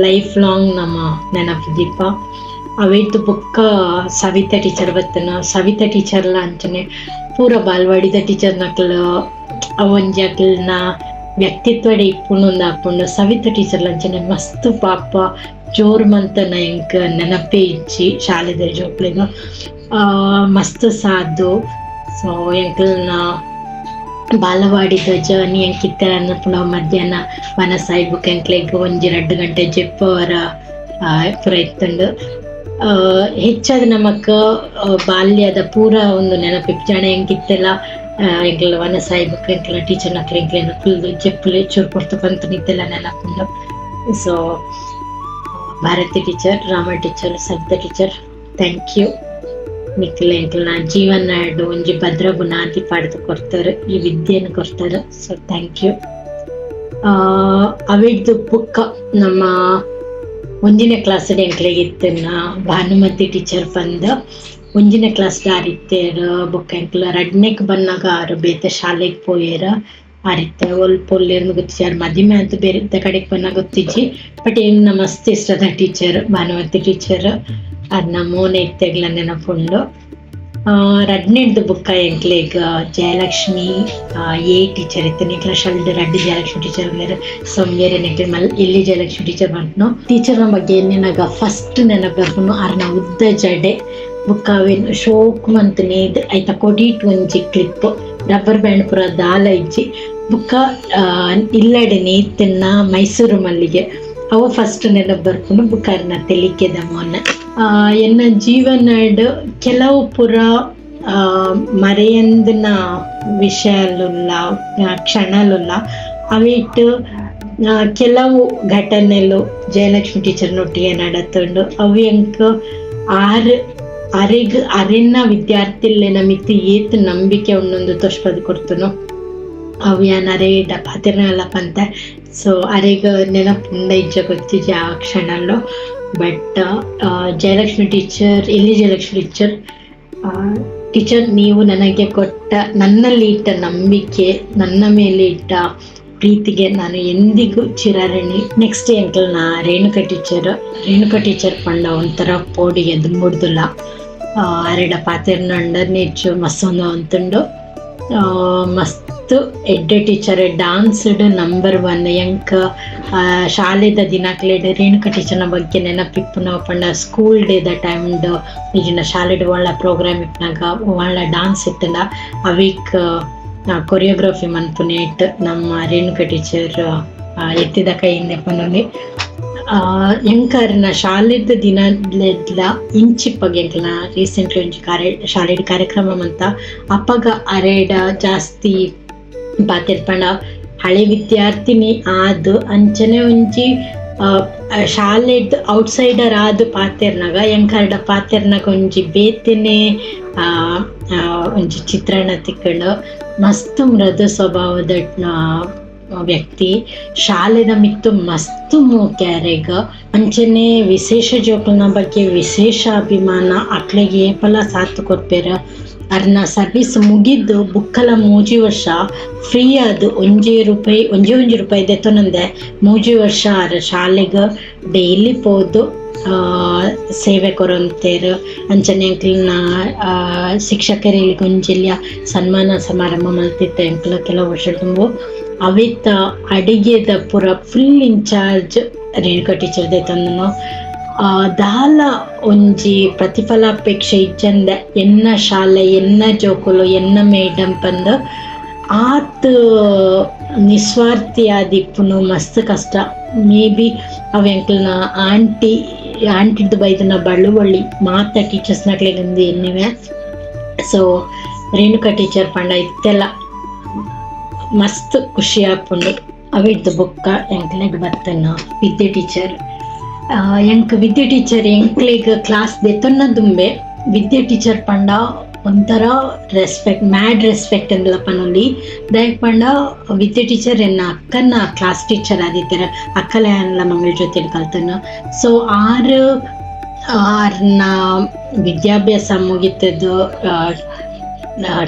ಲೈಫ್ ಲಾಂಗ್ ನಮ ನೆನಪು ದೀಪ. ಅವೆರ್ದ್ ಬೊಕ್ಕ ಸವಿತಾ ಟೀಚರ್ ಬತ್ತನ. ಸವಿತಾ ಟೀಚರ್ಲ ಅಂಚನೆ ಪೂರ ಬಾಲ್ವಾಡಿದ ಟೀಚರ್ ನಕುಲು ಅವೊಂಜಿ ಅಕಲ್ನ ವ್ಯಕ್ತಿತ್ವಡ್ ಇಪ್ಪುಂಡು ಆಪುಂಡು. ಸವಿತಾ ಟೀಚರ್ಲ ಅಂಚನೆ ಮಸ್ತ್ ಪಾಪ ಜೋರ್ ಮಂತನ. ಎಂಕ್ ನೆನಪೇ ಇಜ್ಜಿ ಶಾಲೆದ ಜೋಕ್ಲೆಗ್, ಮಸ್ತ್ ಸಾಧು. ಸೊ ಎಂಕಲ್ನ ಬಾಲವಾಡಿದ ಜರ್ನಿ ಎಂಕ್ ಇತ್ತೆ ಪುನಃ ಮಧ್ಯಾಹ್ನ ವನಸ್ ಬೊಕ ಎಂಕ್ಲೆಗ್ 1-2 ಗಂಟೆ ಜೆಪ್ಪವರ ಪೂರ ಇತ್ತುಂಡು. ಹೆಚ್ಚಾದ್ ನಮಕ್ ಬಾಲ್ಯದ ಪೂರ ಒಂದು ನೆನಪು ಎಂಕ್ ಇತ್ತೆಲ ಎಂಕಲ್ನ ವನಸ್ ಬೊಕ ಎಂಕಲ್ನ ಟೀಚರ್ ನಕ್ಲು ಎಂಕ್ಲೆನ್ ಕುಲ್ದು ಜೆಪ್ಪುಲೆ ಚೂರು ಪೊರ್ತು ಪಂತುನ ಇತ್ತೆಲ ನೆನಪುಂಡು. So Bharati teacher, Rama teacher, Savita teacher, thank you. ನಿಕ್ಲೆ ಎಂಕಲ್ನ ಜೀವನಡ್ ಒಂಜಿ ಭದ್ರ ಬುನಾದಿ ಪಾಡ್ದ್ ಕೊರ್ತಾರ್, ಈ ವಿದ್ಯೆನ್ ಕೊರ್ತಾರ್. So thank you. ಅವೆಡ್ದ್ ಬೊಕ್ಕ ನಮ್ಮ ಒಂಜಿನೇ ಕ್ಲಾಸ್ ಎಂಕ್ಲೆಗ್ ಇತ್ತಿನ ಭಾನುಮತಿ ಟೀಚರ್ ಪಂದ್. ಒಂಜಿನೇ ಕ್ಲಾಸ್ ಆರ್ ಇತ್ತೆರ್. ಬೊಕ್ಕ ಎಂಕ್ಲ ರಡ್ಡ್ನೇಕ್ ಬನ್ನಗ ಆರ್ ಬೇತೆ ಶಾಲೆಗ್ ಪೋಯೆರ್. ಆರ್ ಇತ್ತೆ ಒಲ್ಪ ಉಲ್ಲೆರ್ಂದ್ ಗೊತ್ತಿಜ್ಜಿ. ಆರ್ ಮದಿಮೆ ಆದ್ ಬೇರೆ ಕಡೆಕ್ ಪೋಯಿನ ಗೊತ್ತಿಜ್ಜಿ. ಬಟ್ ಎಂಕ್ನ ಮಸ್ತ್ ಇಷ್ಟದ ಟೀಚರ್ ಭಾನುಮತಿ ಟೀಚರ್. ಆರ್ನ ಮೋನೆ ಇತ್ತೆಗ್ಲ ನೆನಪುಂಡು. ರಡ್ಡ್ನೇಡ್ದ್ ಬೊಕ್ಕ ಎಂಕ್ಲೆಗ್ ಜಯಲಕ್ಷ್ಮಿ ಎ ಟೀಚರ್ ಇತ್ತೆರ್. ಎಂಕ್ಲ ಶಾಲೆಡ್ ರಡ್ಡ್ ಜಯಲಕ್ಷ್ಮಿ ಟೀಚರ್ ಉಲ್ಲೆರ್. ಸೌಮ್ಯರೆನ್ ಎಂಕ್ಲೆ ಮಲ್ ಎಲ್ಯ ಜಯಲಕ್ಷ್ಮಿ ಟೀಚರ್ ಪನ್ಪುನು. ಟೀಚರ್ನ ಬಗ್ಗೆ ಎನ್ನಿನಗ ಫಸ್ಟ್ ನೆನಪು ಬರ್ಪುನು ಆರ್ನ ಉದ್ದ ಜಡೆ ಬೊಕ್ಕ ಅವೆನ್ ಶೋಕ್ ಮಂತ್ ನೇದ್ ಐತ ಕೊಡಿಟ್ ಒಂಜಿ clip, rubber band ಪೂರ ದಾಲ ಇಜ್ಜಿ. ಬೊಕ್ಕ ಇಲ್ಲಡ್ ನೇಯ್ತಿನ ಮೈಸೂರು ಮಲ್ಲಿಗೆ, ಅವು ಫಸ್ಟ್ ನೆನಪು ಬರ್ಪುಂಡು. ಬೊಕ್ಕ ಅರ್ನ ತೆಲಿಕೆದ ಮೋನೆ. ಎನ್ನ ಜೀವನಡ್ ಕೆಲವು ಪೂರ ಮರೆಯಂದಿನ ವಿಷಯಲುಲ್ಲ, ಕ್ಷಣಲುಲ್ಲ. ಅವೆಟ್ ಕೆಲವು ಘಟನೆಲು ಜಯಲಕ್ಷ್ಮಿ ಟೀಚರ್ ನೊಟ್ಟಿಗೆ ನಡತುಂಡು. ಅವು ಎಂಕ್ ಆರ್ ಅರೆಗ್ ಅರೆನ ವಿದ್ಯಾರ್ಥಿಲೆನ ಮಿತ್ತ್ ಏತ್ ನಂಬಿಕೆ ಉಂಡುಂದು ತೋಜ್ಪಾದ್ ಕೊರ್ತುಂಡು. ಅವು ಯಾನ್ ಅರೆಡ ಪಾತೆರ್ನಲ ಪಂತೆ. ಸೊ ಅರೆಗ್ ನೆನಪುಂಡ ಇಜ್ಜ ಗೊತ್ತಿಜ್ಜಿ ಆ ಕ್ಷಣಲು. ಬಟ್ ಜಯಲಕ್ಷ್ಮಿ ಟೀಚರ್, ಎಲ್ಲಿ ಜಯಲಕ್ಷ್ಮಿ ಟೀಚರ್, ಟೀಚರ್, ನೀವು ನನಗೆ ಕೊಟ್ಟ, ನನ್ನಲ್ಲಿ ಇಟ್ಟ ನಂಬಿಕೆ, ನನ್ನ ಮೇಲೆ ಇಟ್ಟ ಪ್ರೀತಿಗೆ ನಾನು ಎಂದಿಗೂ ಚಿರಋಣಿ. ನೆಕ್ಸ್ಟ್ ಎಂಕಲ್ನ ರೇಣುಕಾ ಟೀಚರ್. ರೇಣುಕಾ ಟೀಚರ್ ಪಂಡ ಒಂಥರ ಪೋಡಿಗೆ ದುಂಬುಡ್ದುಲ್ಲ. ಅರೆಡ ಪಾತೆರ್ನಂಡ ನೆಚ್ಚು ಮಸ್ತೊಂದು ಅಂತುಂಡು. ಮಸ್ತ್ ಎಡ್ಡೆ ಟೀಚರ್, ಡಾನ್ಸ್ಡ್ ನಂಬರ್ ಒನ್. ಎಂಕ್ ಶಾಲೆದ ದಿನಕ್ಲೆಡ್ ರೇಣುಕಾ ಟೀಚರ್ನ ಬಗ್ಗೆ ನೆನಪಿಪ್ಪುನ ಪಂಡ ಸ್ಕೂಲ್ ಡೇದ ಟೈಮ್ಡ್ ಇಜ್ಜಿಂಡ ಶಾಲೆಡ್ ಒಳ್ಳ ಪ್ರೋಗ್ರಾಮ್ ಇಪ್ಪುನಗ, ಒಳ್ಳ ಡಾನ್ಸ್ ಇತ್ತುಂಡ ಅವಿಕ್ ಕೊರಿಯೋಗ್ರಫಿ ಮನ್ಪುನೇಟ್ ನಮ್ಮ ರೇಣುಕಾ ಟೀಚರ್ ಎತ್ತಿದ ಕೈಯಿಂದ ಪನೊಲಿ. ಎಂಕ್ ಅರ್ನ ಶಾಲೆದ ದಿನಲೆಡ್ಲ ಇಂಚಿಪ್ಪಗ್ ಎಂಕ್ಲ್ನ ರೀಸೆಂಟ್ಲಿ ಒಂಜಿ ಕಾರ್ಯ ಶಾಲೆಡ್ ಕಾರ್ಯಕ್ರಮ ಮಂತ ಅಪಗ ಅರೆಡ ಜಾಸ್ತಿ ಪಾತೆರ್ಪಂಡ, ಹಳೆ ವಿದ್ಯಾರ್ಥಿನಿ ಆದ್ ಅಂಚನೆ ಒಂಜಿ ಶಾಲೆಡ್ ಔಟ್ಸೈಡರ್ ಆದ್ ಪಾತೆರ್ನಗ, ಎಂಕ್ ಅರೆಡ ಪಾತೆರ್ನಗ ಒಂಜಿ ಬೇತೆನೆ ಒಂಜಿ ಚಿತ್ರಣ ತಿಕ್ಕುಂಡು. ಮಸ್ತ್ ಮೃದು ಸ್ವಭಾವದ ವ್ಯಕ್ತಿ. ಶಾಲೆದ ಮಿತ್ತು ಮಸ್ತ್ ಮೋಕ್ಯಾರೆಗ್. ಅಂಚನೆ ವಿಶೇಷ ಜೋಕುಲ್ನ ಬಗ್ಗೆ ವಿಶೇಷ ಅಭಿಮಾನ, ಅಕ್ಲೆಗ್ ಏಪಲ ಸಾಥ್ ಕೊರ್ಪೆರ್. ಅರ್ನ ಸರ್ವಿಸ್ ಮುಗಿದ್ದು ಬುಕ್ಕಲ 3 ವರ್ಷ ಫ್ರೀ ಆದ್ 1 ರೂಪಾಯಿ ಒಂಜಿ ಒಂಜಿ ರೂಪಾಯಿ ದೆತೊನಂದೆ 3 ವರ್ಷ ಆರ್ ಶಾಲೆಗ್ ಡೈಲಿ ಪೋದು ಸೇವೆ ಕೊರೊಂತೆರ್. ಅಂಚನೆ ಎಂಕ್ಲೆನ ಶಿಕ್ಷಕರಿಗೆ ಒಂಜಿ ಸನ್ಮಾನ ಸಮಾರಂಭ ಮಲ್ತಿತ್ತೆ ಎಂಕ್ಲ ಕೆಲವು ವರ್ಷ ದುಂಬು. ಅವೆತ ಅಡಿಗೆದ ಪೂರ full incharge Renuka teacher ದೆತೊಂದುನು. ದಾಲ ಒಂಜಿ ಪ್ರತಿಫಲಾಪೇಕ್ಷೆ ಇಜ್ಜಂದೆ ಎನ್ನ ಶಾಲೆ, ಎನ್ನ ಜೋಕುಲು, ಎನ್ನ ಮೇಡಮ್ ಪಂದ್ ಆತ್ ನಿಸ್ವಾರ್ಥಿ ಆದಿಪ್ಪುನು ಮಸ್ತ್ ಕಷ್ಟ. ಮೇ ಬಿ ಅವ್ ಎಂಕ್ಲೆನ ಆಂಟಿ ಆಂಟಿಡ್ದ್ ಬೈದಿನ ಬಳುವಳಿ ಮಾತ ಟೀಚರ್ಸ್ ನಕ್ಲೆಗ್ ಇಂದ್ ಎನ್ನಿವೆ. ಸೊ ರೇಣುಕಾ ಟೀಚರ್ ಪಂಡ ಇತ್ತೆಲ ಮಸ್ತ್ ಖುಷಿ ಆಪುಂಡು. ಅವೆಡ್ದ್ ಬೊಕ್ಕ ಎಂಕ್ಲೆಗ್ ಬತ್ತನ ವಿದ್ಯೆ ಟೀಚರ್. ಎಂಕ್ ವಿದ್ಯೆ ಟೀಚರ್ ಎಂಕ್ಲೆಗ್ ಕ್ಲಾಸ್ ದೆತೊನ್ನ ದುಂಬೆ ವಿದ್ಯೆ ಟೀಚರ್ ಪಂಡ ಒಂಥರ respect, mad respect ಅಂದ್ಲ ಪನೊಲಿ. ದಾಯೆಗ್ ಪಂಡ ವಿದ್ಯೆ ಟೀಚರ್ ಎನ್ನ ಅಕ್ಕನ ಕ್ಲಾಸ್ ಟೀಚರ್ ಆದಿತ್ತೆರ್. ಅಕ್ಕಲ ಯಾನ್ಲ ಮಂಗಳ ಜ್ಯೋತಿಡ್ ಕಲ್ತನ. ಸೊ ಆರ್ ಆರ್ನ ವಿದ್ಯಾಭ್ಯಾಸ ಮುಗಿತದ್ದು,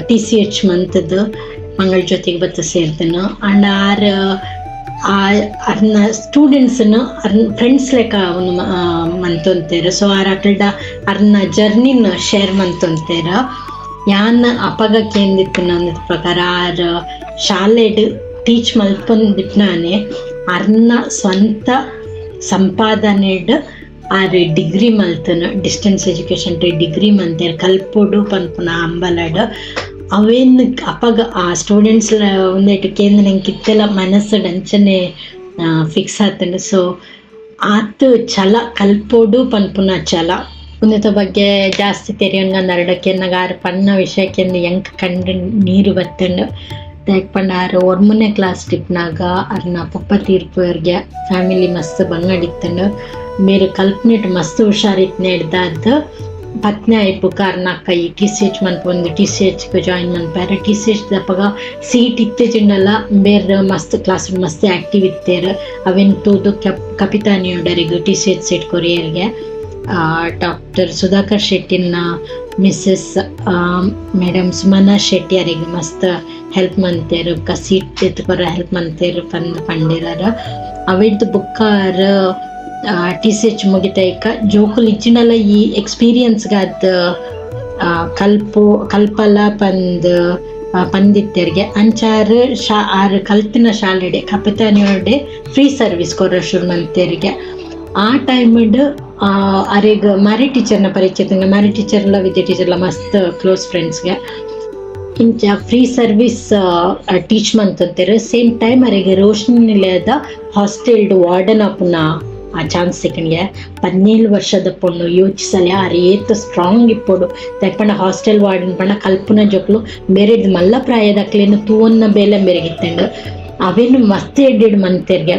ಟಿಸಿಎಚ್ ಮಂತದ್ದು ಮಂಗಳ ಜ್ಯೋತಿಗೆ ಬತ್ತ ಸೇರ್ದನು. ಅಂಡ್ ಆರ್ ಅರ್ನ ಸ್ಟೂಡೆಂಟ್ಸ್ನ ಅರ್ನ ಫ್ರೆಂಡ್ಸ್ ಲೆಕ್ಕ ಅವನು ಮಂತೊಂತೆರ್. ಸೊ ಆರ್ ಅಕಲ್ಡ ಅರ್ನ ಜರ್ನಿನ ಶೇರ್ ಮಂತೊಂತೆರ್. ಯಾನ್ ಅಪಗ ಕೇಂದಿತ್ತಿನ ಪ್ರಕಾರ ಆರ್ ಶಾಲೆಡ್ ಟೀಚ್ ಮಲ್ಪೊಂದಿಪ್ಪುನಾನೆ ಅರ್ನ ಸ್ವಂತ ಸಂಪಾದನೆಡ್ ಆರ್ ಡಿಗ್ರಿ ಮಲ್ತನ, distance education degree ಮಂತೆರ್ ಕಲ್ಪೊಡು ಪನ್ಪುನ ಹಂಬಲಡ್. ಅವೇನ್ ಅಪಗ ಆ ಸ್ಟೂಡೆಂಟ್ಸ್ ಉಂದೆಟ್ ಕೇಂದ್ ಎಂಕ್ ಇತ್ತೆಲ ಮನಸ್ಸುಡ್ ಅಂಚನೆ ಫಿಕ್ಸ್ ಆತುಂಡು. ಸೊ ಆತ್ ಛಲ, ಕಲ್ಪೊಡು ಪನ್ಪುನ ಛಲ. ಉಂದೆತ ಬಗ್ಗೆ ಜಾಸ್ತಿ ತೆರಿಯೊನ್ಗ ಅರೆಡ ಕೇನ್ನಗ ಆರ್ ಪನ್ನ ವಿಷಯ ಕೇಂದ್ ಎಂಕ್ ಕಣ್ಣ್ ನೀರು ಬತ್ತುಂಡು. ದಾಯೆಗ್ ಪಂಡ ಆರ್ 9ನೇ ಕ್ಲಾಸ್ ಇಪ್ಪುನಗ ಅರ್ನ ಪೊಪ್ಪ ತೀರ್ಪುರ್ಗೆ ಫ್ಯಾಮಿಲಿ ಮಸ್ತ್ ಬಂಗಡಿತ್ತುಂಡು. ಮೇರ್ ಕಲ್ಪನೆಟ್ ಮಸ್ತ್ ಹುಷಾರ್ ಇತ್ತಿನೆಡ್ದಾದ್ ಪತ್ನಿ ಆಯಿಪುಕ ಅರ್ನ ಅಕ್ಕ ಈ ಟಿಸಿಎಚ್ ಮನ್ಪೊಂದು ಟಿಸಿಎಚ್ ಗ್ ಜಾಯಿನ್ ಮನ್ಪೆರ್. ಟಿಸಿಎಚ್ ದಪಗ ಸೀಟ್ ಇತ್ತಿಜಿಂಡಲ ಮೇರ್ ಮಸ್ತ್ ಕ್ಲಾಸ್ ಮಸ್ತ್ ಆಕ್ಟಿವ್ ಇತ್ತೆರ್. ಅವೆನ್ ತೂದು ಕಪಿತಾನಿಯೊಡರಿಗ್ ಟಿಸಿಎಚ್ ಸೀಟ್ ಕೊರಿಯೆರ್ಗೆ. ಡಾಕ್ಟರ್ ಸುಧಾಕರ್ ಶೆಟ್ಟಿನ ಮಿಸ್ಸಸ್ ಮೇಡಮ್ ಸುಮನಾ ಶೆಟ್ಟಿ ಅರೆಗ್ ಮಸ್ತ್ ಹೆಲ್ಪ್ ಮಂತೆರ್, ಬೊಕ ಸೀಟ್ ದೆತ್ತ್ ಹೆಲ್ಪ್ ಮಂತೆರ್ ಪಂದ್ ಪಂಡೆರ್. ಅವೆಡ್ದ್ ಬೊಕ್ಕ ಆರ್ ಟಿಸಿಎಚ್ ಮುಗಿತೈಕ ಜೋಕುಲು ಇಜ್ಜಿಂಡಲ ಈ ಎಕ್ಸ್ಪೀರಿಯನ್ಸ್ ಗಾದ್ ಕಲ್ಪು ಕಲ್ಪಲ ಪಂದ್ ಪಂದಿತ್ತೆರ್ಗೆ. ಅಂಚ ಆರ್ ಆರ್ ಕಲ್ತಿನ ಶಾಲೆಡೆ ಕಪಿತಾನಿಯೋಡೆ ಫ್ರೀ ಸರ್ವಿಸ್ ಕೊರ ಶುರು ಮಂತೆರ್ಗೆ. ಆ ಟೈಮ್ ಅರೆಗ್ ಮಾರಿ ಟೀಚರ್ನ ಪರಿಚಯ. ಮಾರಿ ಟೀಚರ್ಲ ವಿದ್ಯಾ ಟೀಚರ್ಲ ಮಸ್ತ್ ಕ್ಲೋಸ್ ಫ್ರೆಂಡ್ಸ್ಗೆ. ಇಂಚ free service teach ಮಂತೊಂತೆರ್. Same time ಅರೆಗ್ ರೋಶಿನಿ ನಿಲಯದ ಹಾಸ್ಟೆಲ್ ವಾರ್ಡನ್ ಆಪುನ ಆ ಚಾನ್ಸ್ ಸಿಕ್ಕಂಗೆ. 17 ವರ್ಷದ ಪೊಣ್ಣು, ಯೋಚಿಸಲೆ ಆರ್ ಏತ್ ಸ್ಟ್ರಾಂಗ್ ಇಪ್ಪೊಡು. ದಾಯೆಗ್ ಪಂಡ ಹಾಸ್ಟೆಲ್ ವಾರ್ಡನ್ ಪಂಡ ಕಲ್ಪುನ ಜೋಕುಲು ಬೇರೆಡ್ ಮಲ್ಲ ಪ್ರಾಯದಕ್ಲೆನ್ ತೂವೊನ್ನ ಬೇಲೆ ಮೇರೆಗಿತ್ತಂಡ್. ಅವೆನ್ ಮಸ್ತ್ ಎಡ್ಡೆಡ್ ಮಂತೆರ್ಗೆ.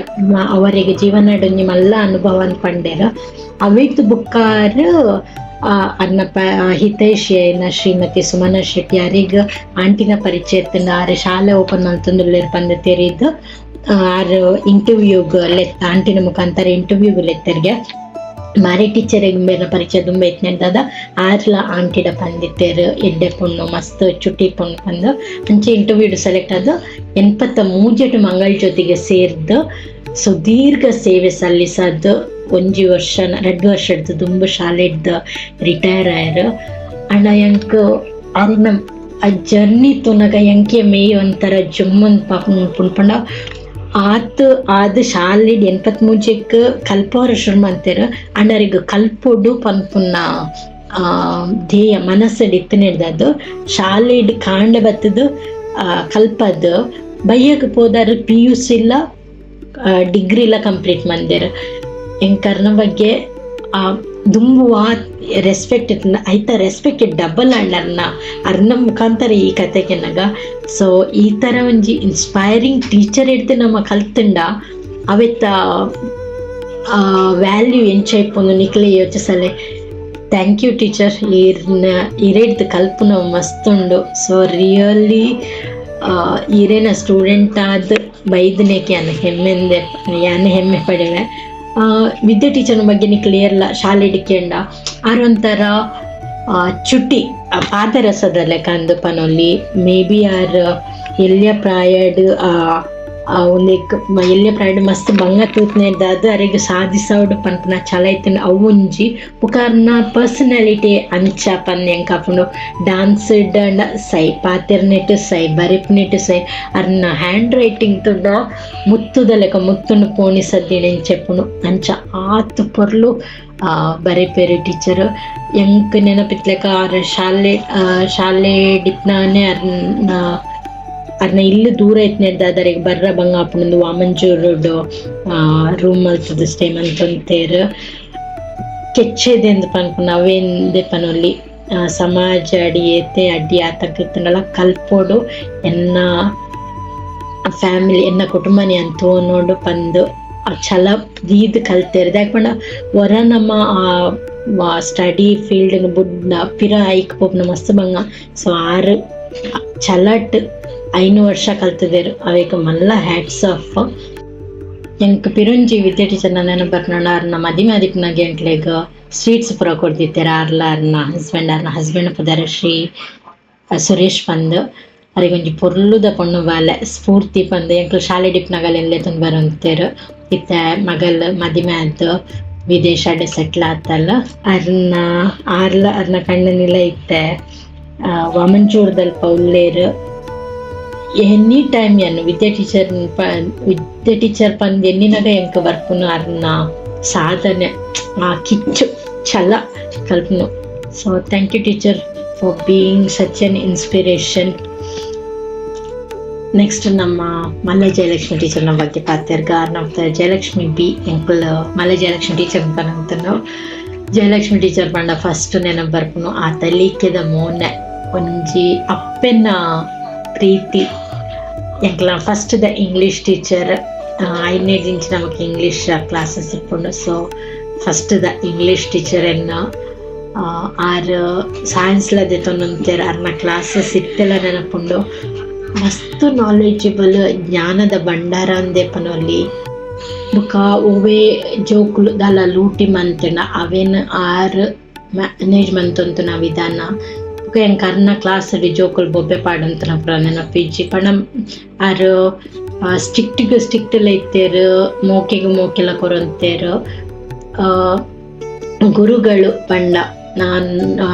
ಅವರಿಗೆ ಜೀವನಡ್ ಒಂಜಿ ಮಲ್ಲ ಅನುಭವ ಅಂದ್ ಪಂಡೆರ್. ಅವೆಟ್ ಬೊಕ್ಕಾರ್ ಅರ್ನ ಹಿತೈಷಿಯಾಯಿನ ಶ್ರೀಮತಿ ಸುಮನಾ ಶೆಟ್ಟಿ ಅರೆಗ್ ಆಂಟಿನ ಪರಿಚಯ ಇತ್ತ್ಂಡ. ಆರ್ ಶಾಲೆ ಓಪನ್ ಮಲ್ತೊಂದುಲ್ಲೆರ್ ಪಂದ್ ತೆರಿದ್ ಆರ್ ಇಂಟರ್ವ್ಯೂಗ್ ಲೆತ್ತ, ಆಂಟಿನ ಮುಖಾಂತರ ಇಂಟರ್ವ್ಯೂಗ್ ಲೆತ್ತೆರ್ಗೆ. ಮಾರಿ ಟೀಚರ್ ಮೇರ್ನ ಪರಿಚಯ ದುಂಬೆ ಇತ್ತಿನೆಡ್ದಾದ ಆರ್ಲ ಆಂಟಿಡ ಪಂದಿತ್ತೆರ್, ಎಡ್ಡೆ ಪೊಣ್ಣು, ಮಸ್ತ್ ಚುಟಿ ಪೊಣ್ಣು ಪಂದ್. ಅಂಚೆ ಇಂಟರ್ವ್ಯೂ ಸೆಲೆಕ್ಟ್ ಆದ್ 83ಟ್ ಮಂಗಳ ಜ್ಯೋತಿಗೆ ಸೇರ್ದ್ ಸುದೀರ್ಘ ಸೇವೆ ಸಲ್ಲಿಸದ್ ಒಂಜಿ ವರ್ಷ 2 ವರ್ಷಡ್ದ್ ದುಂಬು ಶಾಲೆಡ್ದ್ ರಿಟೈರ್ ಆಯೆರ್. ಆಂಡ ಎಂಕ್ ಅರೆನ ಆ ಜರ್ನಿ ತೂನಗ ಎಂಕೆ ಮೇಯ್ ಒಂಥರ ಜುಮ್ಮುಂದ್ ಪುಂಡು. ಪಂಡ ಆತ್ ಆದ್ ಶಾಲೆಡ್ 83ಕ್ ಕಲ್ಪವರ ಶುರು ಮಂತೆರ್. ಆಂಡ ಅರೆಗ್ ಕಲ್ಪೊಡು ಪನ್ಪುನ ಧ್ಯೇಯ ಮನಸ್ಸುಡ್ ಇತ್ತಿನೆಡ್ದಾದ್ ಶಾಲೆಡ್ ಕಾಂಡೆ ಬತ್ತುದು ಕಲ್ಪದ್ ಬಯ್ಯಗ್ ಪೋದಾರ್ ಪಿಯುಸಿ ಲ ಡಿಗ್ರಿ ಲ ಕಂಪ್ಲೀಟ್ ಮಂದೆರ್. ಎಂಕ್ ಅರ್ನ ಬಗ್ಗೆ ಆ ದುಂಬು ವಾ ರೆಸ್ಪೆಕ್ಟ್ ಇತ್ತ್ಂಡ ಐತ ರೆಸ್ಪೆಕ್ಟ್ ಡಬಲ್ ಆಂಡ್ ಅರ್ನ ಅರ್ನ ಮುಖಾಂತರ ಈ ಕತೆ ಕೆನ್ನಗ. ಸೊ ಈ ತರ ಒಂಜಿ ಇನ್ಸ್ಪೈರಿಂಗ್ ಟೀಚರ್ ಎಡ್ದ್ ನಮ ಕಲ್ತ್ಂಡ ಅವೆತ ವ್ಯಾಲ್ಯೂ ಎಂಚ ಇಪ್ಪುಂಡು ನಿಕ್ಲೆ ಯೋಚಿಸಲೆ. Thank you teacher. ಈರ್ನ ಇರೆಡ್ದ್ ಕಲ್ಪುನ ಮಸ್ತ್ ಉಂಡು. So really ಈರೇನ ಸ್ಟೂಡೆಂಟ್ ಆದ್ ಬೈದನೇಕೆ ಯಾನ್ ಹೆಮ್ಮೆಂದೆ ಯಾನ್ ಹೆಮ್ಮೆ ಪಡೆವೆ. ವಿದ್ಯಾ ಟೀಚರ್ನ ಬಗ್ಗೆ ನಿಕ್ಲ್ ಏರ್ಲ ಶಾಲೆ ಡಿಕೆಂಡ ಆರ್ ಒಂಥರ ಚುಟಿ ಪಾದರಸದ ಲೆಕ್ಕ ಅಂದ್ ಪನೊಲಿ. May be R ಎಲ್ಯ ಪ್ರಾಯಡ್ ಉಂದೆಕ್ ಎಲ್ಯ ಪ್ರಾಯಡ್ ಮಸ್ತ್ ಬಂಗ ತೂತ್ನೆರ್ದಾದ್ ಅರೆಗ್ ಸಾಧಿಸವಡ್ ಪನ್ಪುನ ಛಲ ಇತ್ತ್ಂಡ್. ಅವು ಒಂಜಿ ಬೊಕ ಅರ್ನ ಪರ್ಸನಾಲಿಟಿ ಅಂಚ ಪಂದ್ ಎಂಕ್ ಆಪುಂಡು. ಡಾನ್ಸ್ ಡ್ ಸೈ, ಪಾತೆರ್ನೆಟ್ ಸೈ, ಬರೆಪುನೆಟ್ ಸೈ, ಅರ್ನ ಹ್ಯಾಂಡ್ ರೈಟಿಂಗ್ ತೂಂಡ ಮುತ್ತುದ ಲೆಕ್ಕ ಮುತ್ತುನು ಪೋಣಿಸದ್ದಿನ ಇಂಚೆಪ್ಪುಂಡು ಅಂಚ ಆತ್ ಪೊರ್ಲು ಬರೆಪೆರ್ ಟೀಚರ್. ಎಂಕ್ ನೆನಪಿತ್ಲೆಕ ಆರ್ ಶಾಲೆ ಶಾಲೆ ಡಿಪ್ನಾನೆ ಅರ್ನ ಅರ್ನ ಇಲ್ಲ್ ದೂರ ಇತ್ತಿನೆರ್ದಾದ್ ಅರೆಗ್ ಬರ್ರ ಬಂಗ ಆಪುಂಡು ವಾಮಂಜೂರುಡ್ ರೂಮ್ ಮಲ್ತುದು ಸ್ಟೇ ಮಂತೊಂತೆರ್. ಕೆಚ್ಚೆದೆಂದ್ ಪನ್ಪುನ ಅವೇಂದೆ ಪನೊಲಿ. ಸಮಾಜ ಅಡಿ ಏತೆ ಅಡ್ಡಿ ಆತಂಕ ಇತ್ತುಂಡಲ ಕಲ್ಪೊಡು, ಎನ್ನ ಫ್ಯಾಮಿಲಿ ಎನ್ನ ಕುಟುಂಬನಿ ಯಾನ್ ತೂವೊನೊಡು ಪಂದ್ ಆ ಛಲ ದೀದ್ ಕಲ್ತೆರ್. ದಾಯೆ ಪಂಡ ಒರ ನಮ ಆ ಸ್ಟಡಿ ಫೀಲ್ಡ್ ನ್ ಬುಡ್ಂಡ ಪಿರ ಐಕ್ ಪೋಪುನ ಮಸ್ತ್ ಬಂಗ. ಸೊ ಆರ್ ಛಲಟ್ 5 ವರ್ಷ ಕಲ್ತುದೆರ್. ಅವೇಕ್ ಮಲ್ಲ ಹ್ಯಾಟ್ಸ್ ಆಫ್. ಎಂಕ್ ಪಿರೊಂಜಿ ವಿದ್ಯಾ ಟೀಚರ್ ನೆನಪು ಬರ್ಪುಂಡು. ಅರ್ನ ಮದಿಮೆ ಆದಿಪ್ಪುನಗ ಎಂಕ್ಲೆಗ್ ಸ್ವೀಟ್ಸ್ ಪೂರ ಕೊರ್ದಿತ್ತೆರ್. ಆರ್ಲ ಅರ್ನ ಹಸ್ಬೆಂಡ್, ಅರ್ನ ಹಸ್ಬೆಂಡ್ ಪುದರ್ ಶ್ರೀ ಸುರೇಶ್ ಪಂದ್. ಅರೆಗೊಂಜಿ ಪೊರ್ಲುದ ಪೊಣ್ಣು ಬಾಲೆ ಸ್ಫೂರ್ತಿ ಪಂದ್ ಎಂಕ್ಲು ಶಾಲೆ ಡಿಪ್ನಗಲ್ ಲೆತೊಂದು ಬರೊಂದಿತ್ತೆರ್. ಇತ್ತೆ ಮಗಲ್ ಮದಿಮೆ ಆದ್ ವಿದೇಶಡ್ ಸೆಟ್ಲ್ ಆತಲ್. ಅರ್ನ ಆರ್ಲ ಅರ್ನ ಕಣ್ಣನಿಲ ಇತ್ತೆ ವಾಮಂಜೂರ್ದಲ್ಪ ಉಲ್ಲೆರ್. ಎನಿ ಟೈಮ್ ಯಾನ್ ವಿದ್ಯಾ ಟೀಚರ್ ವಿದ್ಯಾ ಟೀಚರ್ ಪಂದ್ ಎನ್ನಿನಗ ಎಂಕ್ ಬರ್ಪುನು ಅರ್ನ ಸಾಧನೆ, ಆ ಕಿಚ್ಚು ಛಲ ಕಲ್ಪುನು. So thank you teacher for being such an inspiration. Next ನಮ್ಮ ಮಲ್ಲ ಜಯಲಕ್ಷ್ಮಿ ಟೀಚರ್ನ ಬಗ್ಗೆ ಪಾತೆರ್ಗ. ಅರ್ನ ಜಯಲಕ್ಷ್ಮಿ ಬಿ ಎಂಕುಲ್ ಮಲ್ಲ ಜಯಲಕ್ಷ್ಮಿ ಟೀಚರ್ ಪನಂತನು. ಜಯಲಕ್ಷ್ಮಿ ಟೀಚರ್ ಪಂಡ ಫಸ್ಟ್ ನೆನಪು ಬರ್ಪುನು ಆ ತಲಿಕೆದ ಮೋನೆ, ಒಂಜಿ ಅಪ್ಪೆನ ಪ್ರೀತಿ. ಎಂಕ್ಲ first the English teacher. 5ನೇ ದಿಂಚ ನಮಕ್ ಇಂಗ್ಲೀಷ್ ಕ್ಲಾಸಸ್ ಇಪ್ಪುಂಡು. So first the English teacher ಎನ್ನ ಆರ್ ಸೈನ್ಸ್ ಲ ದೆತೊಂದುಂತೆರ್. ಅರ್ನ ಕ್ಲಾಸಸ್ ಇತ್ತೆಲ ನೆನಪುಂಡು. ಮಸ್ತ್ ನಾಲೆಜಬಲ್, ಜ್ಞಾನದ ಭಂಡಾರ ಅಂದೆ ಪನೊಲಿ. ಬೊಕ ಒವ್ವೆ ಜೋಕುಲು ದಾಲ ಲೂಟಿ ಮಂತ್ಂಡ ಅವೆನ್ ಆರ್ ಮ್ಯಾನೇಜ್ ಮಂತೊಂತುನ ವಿಧಾನ. ಬೊಕ ಎಂಕ್ ಅರ್ನ ಕ್ಲಾಸ್ ಡ್ ಜೋಕುಲು ಬೊಬ್ಬೆ ಪಾಡೊಂತುನ ಪೂರ ನೆನಪಿಜ್ಜಿ. ಪಂಡ ಆರ್ ಸ್ಟ್ರಿಕ್ಟ್ ಗ್ ಸ್ಟ್ರಿಕ್ಟ್ ಲ ಇತ್ತೆರ್, ಮೋಕೆಗ್ ಮೋಕೆಲ ಕೊರೊಂತೆರ್. ಗುರುಗಳು ಪಂಡ ನಾನ್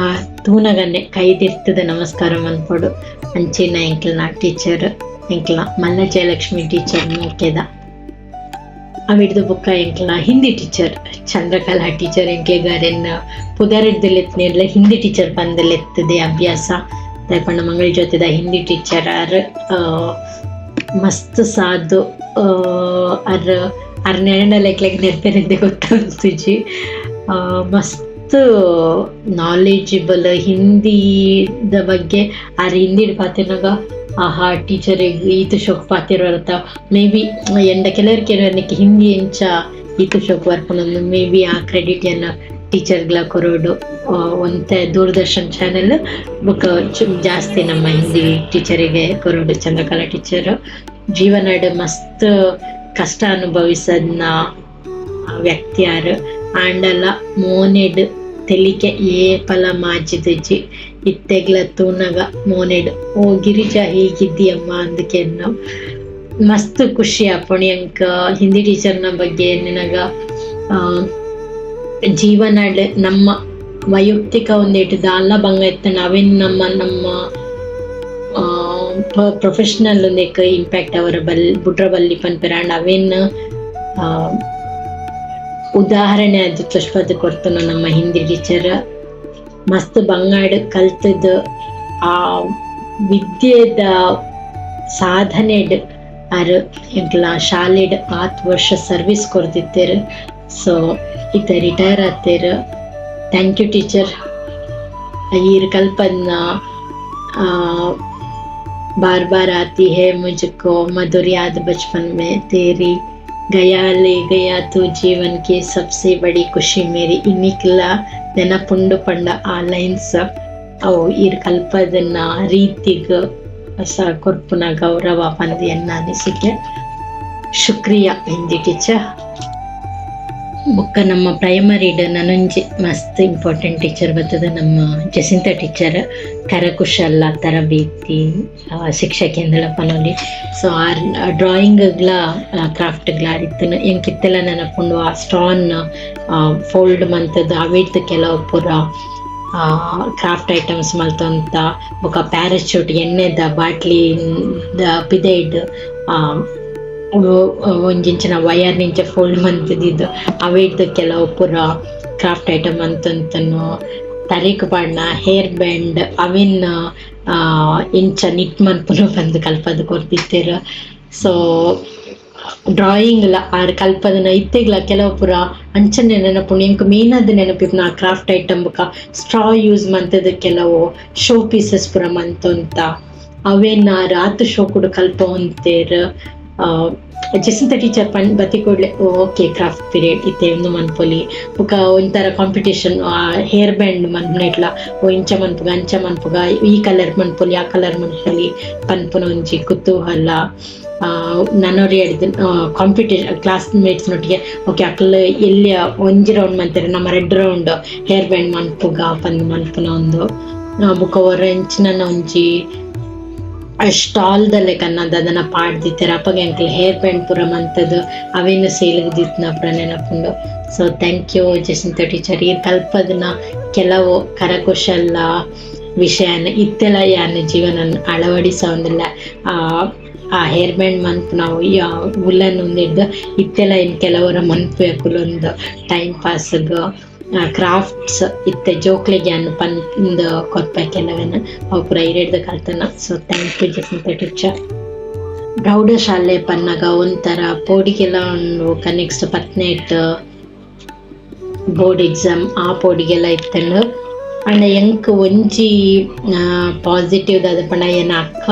ತೂನಗನೆ ಕೈ ದೆರ್ತುದು ನಮಸ್ಕಾರ ಮನ್ಪೊಡು ಅಂಚಿನ ಎಂಕ್ಲ್ನ ಟೀಚರ್, ಎಂಕ್ಲ್ನ ಮಲ್ಲ ಜಯಲಕ್ಷ್ಮಿ ಟೀಚರ್ ಮೋಕೆದ. ಅವಿಡ್ದು ಬೊಕ್ಕ ಎಂಕ್ಲ್ನ ಹಿಂದಿ ಟೀಚರ್ ಚಂದ್ರಕಲಾ ಟೀಚರ್. ಎಂಕ್ಲೆಗ್ ಅರೆನ್ ಪುದರ್ಡ್ದ್ ಲೆತ್ತ್ನೆಡ್ಲ ಹಿಂದಿ ಟೀಚರ್ ಪಂದ್ ಲೆತ್ತದೆ ಅಭ್ಯಾಸ. ದಾಯೆ ಪಂಡ ಮಂಗಳ ಜ್ಯೋತಿದ ಹಿಂದಿ ಟೀಚರ್ ಆರ್. ಮಸ್ತ್ ಸಾಧು. ಅರ್ ಅರ್ ನೆನಂಡಲ ಎಂಕ್ಲೆಗ್ ನೆರ್ಪೆರೆಂದೆ ಗೊತ್ತಾಂತುಜಿ. ಮಸ್ತ್ ನಾಲೆಜಬಲ್ ಹಿಂದಿದ ಬಗ್ಗೆ. ಆರ್ ಹಿಂದಿಡ್ ಪಾತೆರ್ನಗ ಆಹಾ ಟೀಚರ್ ಈತ್ ಶೋಕ್ ಪಾತೆರುವರತ, ಮೇ ಬಿ ಎಂಡ ಕೆಲವೆರ್ ಕೆನುವೆರ್ ನಿಕ್ಕ್ ಹಿಂದಿ ಎಂಚ ಈತ್ ಶೋಕ್ ಬರ್ಪುಂಡು. ಮೇ ಬಿ ಆ ಕ್ರೆಡಿಟ್ ಎನ್ನ ಟೀಚರ್ಗ್ಲ ಕೊರೊಡು. ಒಂತೆ ದೂರದರ್ಶನ್ ಚಾನೆಲ್ ಬೊಕ ಜಾಸ್ತಿ ನಮ್ಮ ಹಿಂದಿ ಟೀಚರಿಗೆ ಕೊರೊಡು. ಚಂದ್ರಕಲಾ ಟೀಚರ್ ಜೀವನಡ್ ಮಸ್ತ್ ಕಷ್ಟ ಅನುಭವಿಸದ್ನ ವ್ಯಕ್ತಿ ಆರ್. ಆಂಡಲ ಮೋನೆಡ್ ತೆಲಿಕೆ ಏಪಲ ಮಾಜಿದಿಜ್ಜಿ. ಇತ್ತೆಗ್ಲ ತೂನಗ ಮೋನೆಡ್ ಓ ಗಿರಿಜಾ ಹೇಗಿದ್ದೀಯಮ್ಮ ಅಂದ್ ಕೆನ್ನು ಮಸ್ತ್ ಖುಷಿ ಆಪುಂಡು ಎಂಕ್ ಹಿಂದಿ ಟೀಚರ್ನ ಬಗ್ಗೆ ಎನ್ನಿನಗ. ಜೀವನಡ್ ನಮ್ಮ ವೈಯಕ್ತಿಕ ಒಂದೆಟ್ ದಾಲ ಬಂಗ ಇತ್ತ್ಂಡ ಅವೆನ್ ನಮ್ಮ ನಮ್ಮ ಪ್ರೊಫೆಷನಲ್ ಉಂದೆಕ್ ಇಂಪ್ಯಾಕ್ಟ್ ಅವರ ಬಲ್ ಬುಡ್ರ ಬಲ್ಲಿ ಪನ್ಪೆರ್. ಆಂಡ ಅವೆನ್ ಉದಾಹರಣೆ ಆದ್ ತೋಜ್ಪಾದ್ ಕೊರ್ತುನ ನಮ್ಮ ಹಿಂದಿ ಟೀಚರ್. ಮಸ್ತ್ ಬಂಗಾಡ್ ಕಲ್ತದ್ ಆ ವಿದ್ಯೆದ ಸಾಧನೆಡ್ ಆರ್ ಎಂಕ್ಲ ಶಾಲೆಡ್ ಆತ್ ವರ್ಷ ಸರ್ವಿಸ್ ಕೊರ್ದಿತ್ತೆರ್. ಸೊ ಇತ್ತೆ ರಿಟೈರ್ ಆತೆರ್. Thank you teacher. ಈರ್ ಕಲ್ಪನ್ನ बार बार आती है मुझको मधुर याद बचपन में तेरी, गया ले गया तू जीवन की सबसे बड़ी खुशी मेरी. ಇನ್ನಿಕ್ಲ ನೆನಪುಂಡು ಪಂಡ ಆ ಲೈನ್ಸ್ ಅವು ಈರ್ ಕಲ್ಪದನ್ನ ರೀತಿಗ್. ಕೊರ್ಪುನ ಗೌರವ ಪಂದ್ ಎನ್ನ ಅನಿಸಿಕೆ. ಶುಕ್ರಿಯಾ ಹಿಂದಿ ಟೀಚರ್. ಬೊಕ್ಕ ನಮ್ಮ ಪ್ರೈಮರಿಡ್ ನನೊಂಜಿ ಮಸ್ತ್ ಇಂಪಾರ್ಟೆಂಟ್ ಟೀಚರ್ ಬರ್ತದೆ, ನಮ್ಮ ಜಸಿಂತ ಟೀಚರ್, ಕರಕುಶಲ ತರಬೇತಿ ಶಿಕ್ಷಕಿ ಪನೊಲಿ. ಸೊ ಆರ್ ಡ್ರಾಯಿಂಗ್ಲ ಕ್ರಾಫ್ಟ್ಗ್ಲ ಇತ್ತನ. ಎಂಕ್ ಇತ್ತೆಲ ನೆನಪುಂಡು, ಆ ಸ್ಟಾನ್ ಫೋಲ್ಡ್ ಮಂತದ ಅವಿಡ್ದ್ ಕೆಲವು ಪೂರ ಕ್ರಾಫ್ಟ್ ಐಟಮ್ಸ್ ಮಲ್ತೊಂತ, ಬೊಕ ಪ್ಯಾರಾಚೂಟ್ ಎಣ್ಣೆದ ಬಾಟ್ಲಿ ಪಿದೈಡ್ ಒಂಜಿಂಚಿನ ವಯರ್ ನಿಂಚ ಫೋಲ್ಡ್ ಮಂತುದಿದ್ದು ಅವಿಡ್ದ್ ಕೆಲವು ಪೂರ ಕ್ರಾಫ್ಟ್ ಐಟಮ್ ಮಂತೊಂತನು. ತರೆಕ್ ಪಾಡ್ನ ಹೇರ್ ಬ್ಯಾಂಡ್ ಅವೆನ್ ಇಂಚ ನಿಟ್ ಮನ್ಪುನು ಪಂದ್ ಕಲ್ಪದ್ ಕೊರ್ದಿತ್ತೆರ್. ಸೊ ಡ್ರಾಯಿಂಗ್ ಲ ಆರ್ ಕಲ್ಪದನ ಇತ್ತೆಗ್ಲ ಕೆಲವು ಪೂರ ಅಂಚನೆ ನೆನಪುಂಡು. ಎಂಕ್ ಮೇನ್ ಆದ್ ನೆನಪಿಪ್ಪುನ ಆ ಕ್ರಾಫ್ಟ್ ಐಟಮ್ ಬೊಕ ಸ್ಟ್ರಾ ಯೂಸ್ ಮಂತುದು ಕೆಲವು ಶೋ ಪೀಸಸ್ ಪೂರ ಮಂತೊಂತ, ಅವೆನ್ ಆರ್ ಆತ್ ಶೋಕುಡು ಕಲ್ಪವೊಂತೆರ್. ಜಸಿಂತ ಟೀಚರ್ ಪನ್ ಬತ್ತಿ ಕೂಡ್ಲೆ okay craft period ಇತ್ತೆ ಉಂದು ಮನ್ಪೊಲಿ. ಬೊಕ ಒಂಥರ competition, hair band ಮನ್ಪುನೆಟ್ಲ ಓ ಇಂಚ ಮನ್ಪುಗ ಅಂಚ ಮನ್ಪುಗ, ಈ ಕಲರ್ ಮನ್ಪೊಲಿ ಆ ಕಲರ್ ಮನ್ಪೊಲಿ ಪನ್ಪುನ ಒಂಜಿ ಕುತೂಹಲ. ನನೊರಿ competition class mates ನೊಟ್ಟಿಗೆ, ಓಕೆ ಅಕ್ಲ್ ಎಲ್ಲಿ ಒಂಜಿ ರೌಂಡ್ ಮಂತೆರ್, ನಮ್ಮ ರಡ್ಡ್ round hair band ಮನ್ಪುಗ ಪಂದ್ ಮನ್ಪುನ ಒಂದು. ಬೊಕ ಒರ ಎಂಚಿನ ಒಂಜಿ ಸ್ಟಾಲ್ ದ ಲೆಕನ ದಾದನ ಪಾಡ್ದಿತ್ತೆರ್, ಅಪಗ ಎಂಕುಲು ಹೇರ್ ಬ್ಯಾಂಡ್ ಪೂರ ಮಂತುದು ಅವೆನ್ ಸೇಲ್ ಗ್ ದೀತಿನ ಪೂರ ನೆನಪುಂಡು. So thank you Jacinta teacher. ಈರ್ ಕಲ್ಪದನ ಕೆಲವು ಕರಕುಶಲ ವಿಷಯನ ಇತ್ತೆಲ ಯಾನ್ ಜೀವನ ಅಳವಡಿಸವೊಂದುಲ್ಲೆ. ಆ ಹೇರ್ ಬ್ಯಾಂಡ್ ಮನ್ಪುನವು ವುಲನ್ ಉಂದೆಡ್ದ್ ಇತ್ತೆಲ ಇನ್ ಕೆಲವರ ಮನ್ಪುವೆ ಕುಲೊಂದು ಟೈಮ್ ಪಾಸ್ ಗ್. ಕ್ರಾಫ್ಟ್ಸ್ ಇತ್ತೆ ಜೋಕ್ಲೆಗ್ ಯಾನ್ ಪಂದ್ ಕೊರ್ಪೆ ಕೆಲವೆನ್, ಅವು ಪೂರ ಇರೆಡ್ದ್ ಕಲ್ತನ. So thank you Jacinta teacher. ಪ್ರೌಢಶಾಲೆ ಪನ್ನಗ ಒಂಥರ ಪೋಡಿಗೆಲ ಉಂಡು. ಬೊಕ ನೆಕ್ಸ್ಟ್ ಪತ್ನೆಟ್ ಬೋರ್ಡ್ ಎಕ್ಸಾಮ್ ಆ ಪೋಡಿಗೆಲ ಇತ್ತ್ಂಡ್. ಆಂಡ ಎಂಕ್ ಒಂಜಿ ಪಾಸಿಟಿವ್ ದಾದ ಪಂಡ, ಎನ್ನ ಅಕ್ಕ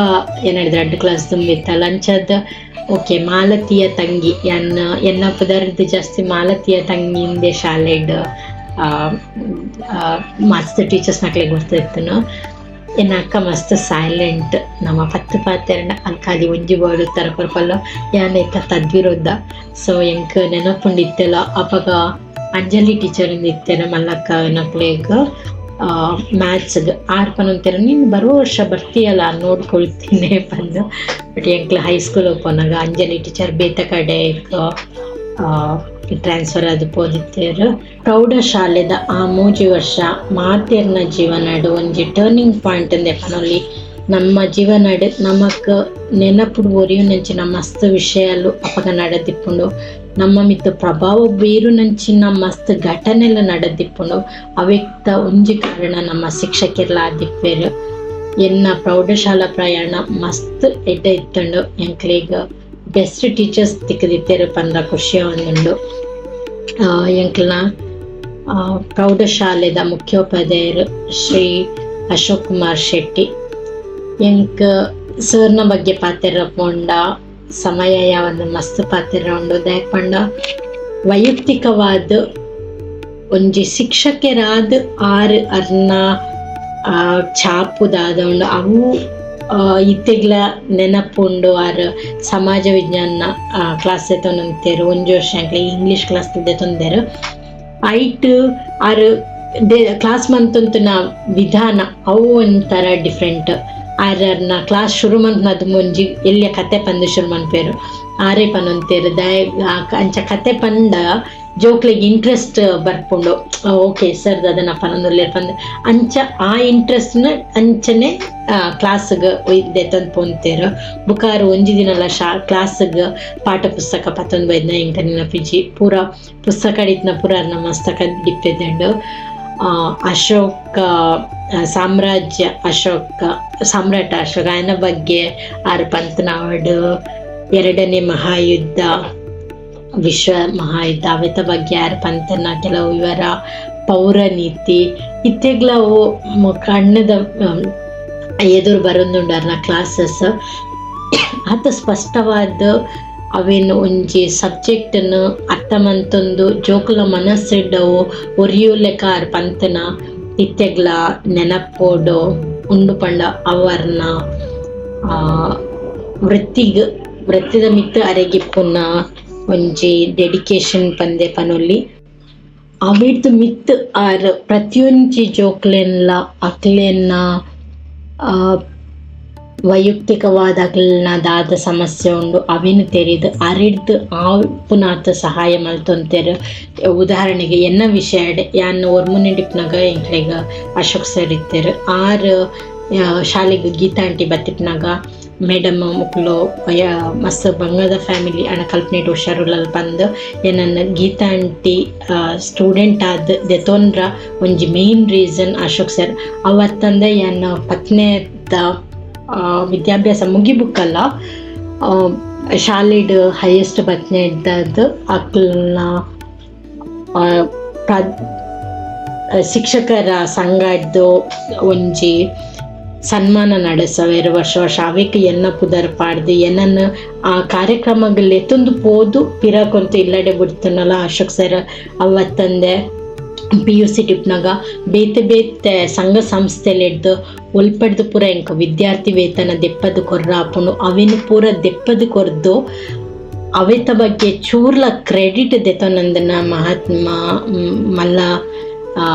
ಎನ್ನಡ್ದ್ ರಡ್ಡ್ ಕ್ಲಾಸ್ ದುಂಬಿತ್ತಲ್, ಅಂಚಾದ್ ಓಕೆ ಮಾಲತಿಯ ತಂಗಿ, ಎನ್ನ ಎನ್ನ ಪುದರ್ದ್ ಜಾಸ್ತಿ ಮಾಲತಿಯ ತಂಗಿ ಶಾಲೆಡ್ ಮಸ್ತ್ ಟೀಚರ್ಸ್ ನಕ್ಲೆಗ್ ಗೊತ್ತಿತ್ತುನು. ಎನ್ನ ಅಕ್ಕ ಮಸ್ತ್ ಸೈಲೆಂಟ್. ನಮ ಪತ್ತ್ ಪಾತೆರ್ಂಡ ಅಲ್ ಖಾಲಿ ಒಂಜಿ ವರ್ಡ್ ಉತ್ತರ ಕೊರ್ಪಲ್, ಯಾನ್ ಐತ ತದ್ವಿರುದ್ಧ. ಸೊ ಎಂಕ್ ನೆನಪುಂಡು ಇತ್ತೆಲ, ಅಪಗ ಅಂಜಲಿ ಟೀಚರ್ ಇಂದ್ ಇತ್ತೆರ್ ಮಲ್ಲಕ್ಕ ನಕ್ಲೆಗ್ ಮ್ಯಾಥ್ಸ್ ಗ್. ಆರ್ ಪನೊಂತೆರ್, ನೀನ್ ಬರುವ ವರ್ಷ ಬರ್ತೀಯಲ್ಲ ನೋಡ್ಕೊಳ್ತೀನಿ ಪಂದ್. ಬಟ್ ಎಂಕ್ಲ ಹೈಸ್ಕೂಲ್ ಪೋನಗ ಅಂಜಲಿ ಟೀಚರ್ ಬೇತೆ ಕಡೆಗ್ ಟ್ರಾನ್ಸ್ಫರ್ ಆದ್ ಪೋದಿತ್ತೆರ್. ಪ್ರೌಢಶಾಲೆದ ಆ 3 ವರ್ಷ ಮಾತೆರ್ನ ಜೀವನಡ್ ಒಂಜಿ ಟರ್ನಿಂಗ್ ಪಾಯಿಂಟ್ ಇಂದೆ ಪನೊಲಿ. ನಮ್ಮ ಜೀವನಡ್ ನಮಕ್ ನೆನಪುಡು ಒರಿಯುನಂಚಿನ ಮಸ್ತ್ ವಿಷಯಲು ಅಪಗ ನಡದಿಪ್ಪುಂಡು. ನಮ್ಮ ಮಿತ್ತ್ ಪ್ರಭಾವ ಬೀರುನಂಚಿನ ಮಸ್ತ್ ಘಟನೆಲು ನಡದಿಪ್ಪುಂಡು. ಅವೆಕ್ತ ಒಂಜಿ ಕಾರಣ ನಮ್ಮ ಶಿಕ್ಷಕೆರ್ಲ ಆದಿಪ್ಪೆರ್. ಎನ್ನ ಪ್ರೌಢಶಾಲಾ ಪ್ರಯಾಣ ಮಸ್ತ್ ಎಡ್ಡೆ ಇತ್ತುಂಡು. ಎಂಕ್ಲೆಗ್ ಬೆಸ್ಟ್ ಟೀಚರ್ಸ್ ತಿಕ್ಕದಿತ್ತೆರ್ ಪಂಡ ಖುಷಿ ಆವೊಂದುಂಡು. ಎಂಕ್ಲ್ನ ಪ್ರೌಢಶಾಲೆದ ಮುಖ್ಯೋಪಾಧ್ಯಾಯರು ಶ್ರೀ ಅಶೋಕ್ ಕುಮಾರ್ ಶೆಟ್ಟಿ. ಎಂಕ್ ಸರ್ನ ಬಗ್ಗೆ ಪಾತೆರ ಪೋಂಡ ಸಮಯ ಯಾವಂದ್, ಮಸ್ತ್ ಪಾತೆರ ಉಂಡು. ದಾಯೆ ಪಂಡ ವೈಯಕ್ತಿಕವಾದ್ ಒಂಜಿ ಶಿಕ್ಷಕೆರಾದ್ ಆರ್ ಅರ್ನ ಛಾಪು ದಾದ ಉಂಡು ಅವು ಇತ್ತೆಗ್ಲ ನೆನಪುಂಡು. ಆರ್ ಸಮಾಜ ವಿಜ್ಞಾನ ಕ್ಲಾಸ್ ದೆತೊನೊಂತೆರ್. ಒಂಜಿ ವರ್ಷ ಎಂಕ್ಲೆ ಇಂಗ್ಲೀಷ್ ಕ್ಲಾಸ್ ದೆತೊಂದೆರ್. ಐಟ್ ಆರ್ ಕ್ಲಾಸ್ ಮಂತೊಂತುನ ವಿಧಾನ ಅವು ಒಂಥರ ಡಿಫ್ರೆಂಟ್. ಆರ್ ಅರ್ನ ಕ್ಲಾಸ್ ಶುರು ಮನ್ಪುನದು ಒಂಜಿ ಎಲ್ಯ ಕತೆ ಪಂದ್ ಶುರು ಮನ್ಪುವೆರ್. ಆರೇ ಪನೊಂತೆರ್, ದಾಯೆ ಅಂಚ ಕತೆ ಪಂಡ ಜೋಕ್ಲೆಗ್ ಇಂಟ್ರೆಸ್ಟ್ ಬರ್ಪುಂಡು, ಓಕೆ ಸರ್ ದಾದನ ಪನೊಂದುಲ್ಲೆರ್ ಪಂದ್. ಅಂಚ ಆ ಇಂಟ್ರೆಸ್ಟ್ ನ್ ಅಂಚನೆ ಕ್ಲಾಸ್ ಗ್ ದೆತೊಂದು ಪೋಂತೆರ್. ಬೊಕ ಆರ್ ಒಂಜಿ ದಿನಲ ಕ್ಲಾಸ್ ಗ್ ಪಾಠ ಪುಸ್ತಕ ಪತೊಂದು ಬೈದ್ನ ಎಂಕ್ ನೆನಪಿಜ್ಜಿ. ಪೂರ ಪುಸ್ತಕ ಇತ್ನ ಪೂರ ಅರ್ನ ಮಸ್ತಕ ಡಿಪ್ಪೆದುಂಡು. ಅಶೋಕ ಸಾಮ್ರಾಜ್ಯ, ಅಶೋಕ ಸಾಮ್ರಾಟ ಅಶೋಕ ಆಯನ ಬಗ್ಗೆ ಆರ್ ಪಂತನಾವಡ್, ಎರಡನೇ ಮಹಾಯುದ್ಧ, ವಿಶ್ವ ಮಹಾಯುದ್ಧ ಅವೆತ ಬಗ್ಗೆ ಆರ್ ಪಂತನ ಕೆಲವು ವಿವರ, ಪೌರನೀತಿ ಇತ್ತೆಗ್ಲ ಅವು ಕಣ್ಣದ ಎದುರು ಬರೊಂದುಂಡು ಅರ್ನ ಕ್ಲಾಸಸ್. ಆತ್ ಸ್ಪಷ್ಟವಾದ್ ಅವೆನ್ ಒಂಜಿ ಸಬ್ಜೆಕ್ಟ್ ನ್ ಅರ್ಥ ಮಂತೊಂದು ಜೋಕುಲ್ನ ಮನಸ್ಸುಡ್ ಅವು ಒರಿಯುಲೆಕ ಆರ್ ಪಂತನ ಇತ್ತೆಗ್ಲ ನೆನಪೊಡು ಉಂಡು ಪಂಡ ಅವು ಅರ್ನ ವೃತ್ತಿಗ್ ವೃತ್ತಿದ ಮಿತ್ತ್ ಅರೆಗಿಪ್ಪುನ ಒಂಜಿ ಡೆಡಿಕೇಶನ್ ಪಂದೆ ಪನೊಲಿ. ಅವೆಡ್ದ್ ಮಿತ್ತ್ ಆರ್ ಪ್ರತಿಯೊಂಜಿ ಜೋಕ್ಲೆನ್ಲ ಅಕ್ಲೆನ ವೈಯಕ್ತಿಕವಾದ ಅಕ್ಲೆನ ದಾದ ಸಮಸ್ಯೆ ಉಂಡು ಅವೆನ್ ತೆರಿದ್ ಅರೆಡ್ದ್ ಆಪುನಾತ್ ಸಹಾಯ ಮಲ್ತೊಂತೆರ್. ಉದಾಹರಣೆಗೆ ಎನ್ನ ವಿಷಯಡ್ ಯಾನ್ ಒರ್ಮುನೆಡ್ ಇಪ್ಪುನಗ ಎಂಕ್ಲೆಗ್ ಅಶೋಕ್ ಸರ್ ಇತ್ತೆರ್. ಆರ್ ಶಾಲೆಗ್ ಗೀತಾ ಆಂಟಿ ಬತ್ತಿಪ್ಪುನಗ ಮೇಡಮ್ ಮೊಕುಲು ಮಸ್ತ್ ಬಂಗದ ಫ್ಯಾಮಿಲಿ ಆಂಡ ಕಲ್ಪನೆಡ್ ಹುಷಾರುಲ್ಲಲ್ ಪಂದ್ ಎನನ್ ಗೀತಾ ಆಂಟಿ ಸ್ಟೂಡೆಂಟ್ ಆದ್ ದೆತೊನ್ರ ಒಂಜಿ main reason Ashok sir. ಅವತ್ತಂದೆ ಯಾನ್ ಪತ್ನೆದ ವಿದ್ಯಾಭ್ಯಾಸ ಮುಗಿಬುಕ್ಕಲ್ಲ ಶಾಲೆಡ್ ಹೈಯೆಸ್ಟ್ ಬತ್ನೆಡ್ದಾದ್ ಅಕ್ಲ್ನ ಶಿಕ್ಷಕರ ಸಂಘಡ್ದ್ ಒಂಜಿ ಸನ್ಮಾನ ನಡೆಸವೆರ್ ವರ್ಷ ವರ್ಷ. ಅವೆಕ್ ಎನ್ನ ಪುದರ್ ಪಾಡ್ದ್ ಎನನ್ ಆ ಕಾರ್ಯಕ್ರಮಗ್ ಲೆತೊಂದು ಪೋದು ಪಿರ ಕೊಂತು ಇಲ್ಲಡೆ ಬುಡ್ತುನಲ ಅಶೋಕ್ ಸರ್. ಅವತ್ತಂದೆ PUC ಟಿಪ್ನಗ ಬೇತೆ ಬೇತೆ ಸಂಘ ಸಂಸ್ಥೆಲೆಡ್ದ್ ಒಲ್ಪಡ್ದ್ ಪೂರ ಎಂಕ್ ವಿದ್ಯಾರ್ಥಿ ವೇತನ ದೆಪ್ಪದ್ ಕೊರ್ರ ಆಪುಂಡು ಅವೆನ್ ಪೂರ ದೆಪ್ಪದ್ ಕೊರ್ದು ಅವೆತ ಬಗ್ಗೆ ಚೂರ್ಲ ಕ್ರೆಡಿಟ್ ದೆತೊನಂದಿನ ಮಹಾತ್ಮ ಮಲ್ಲ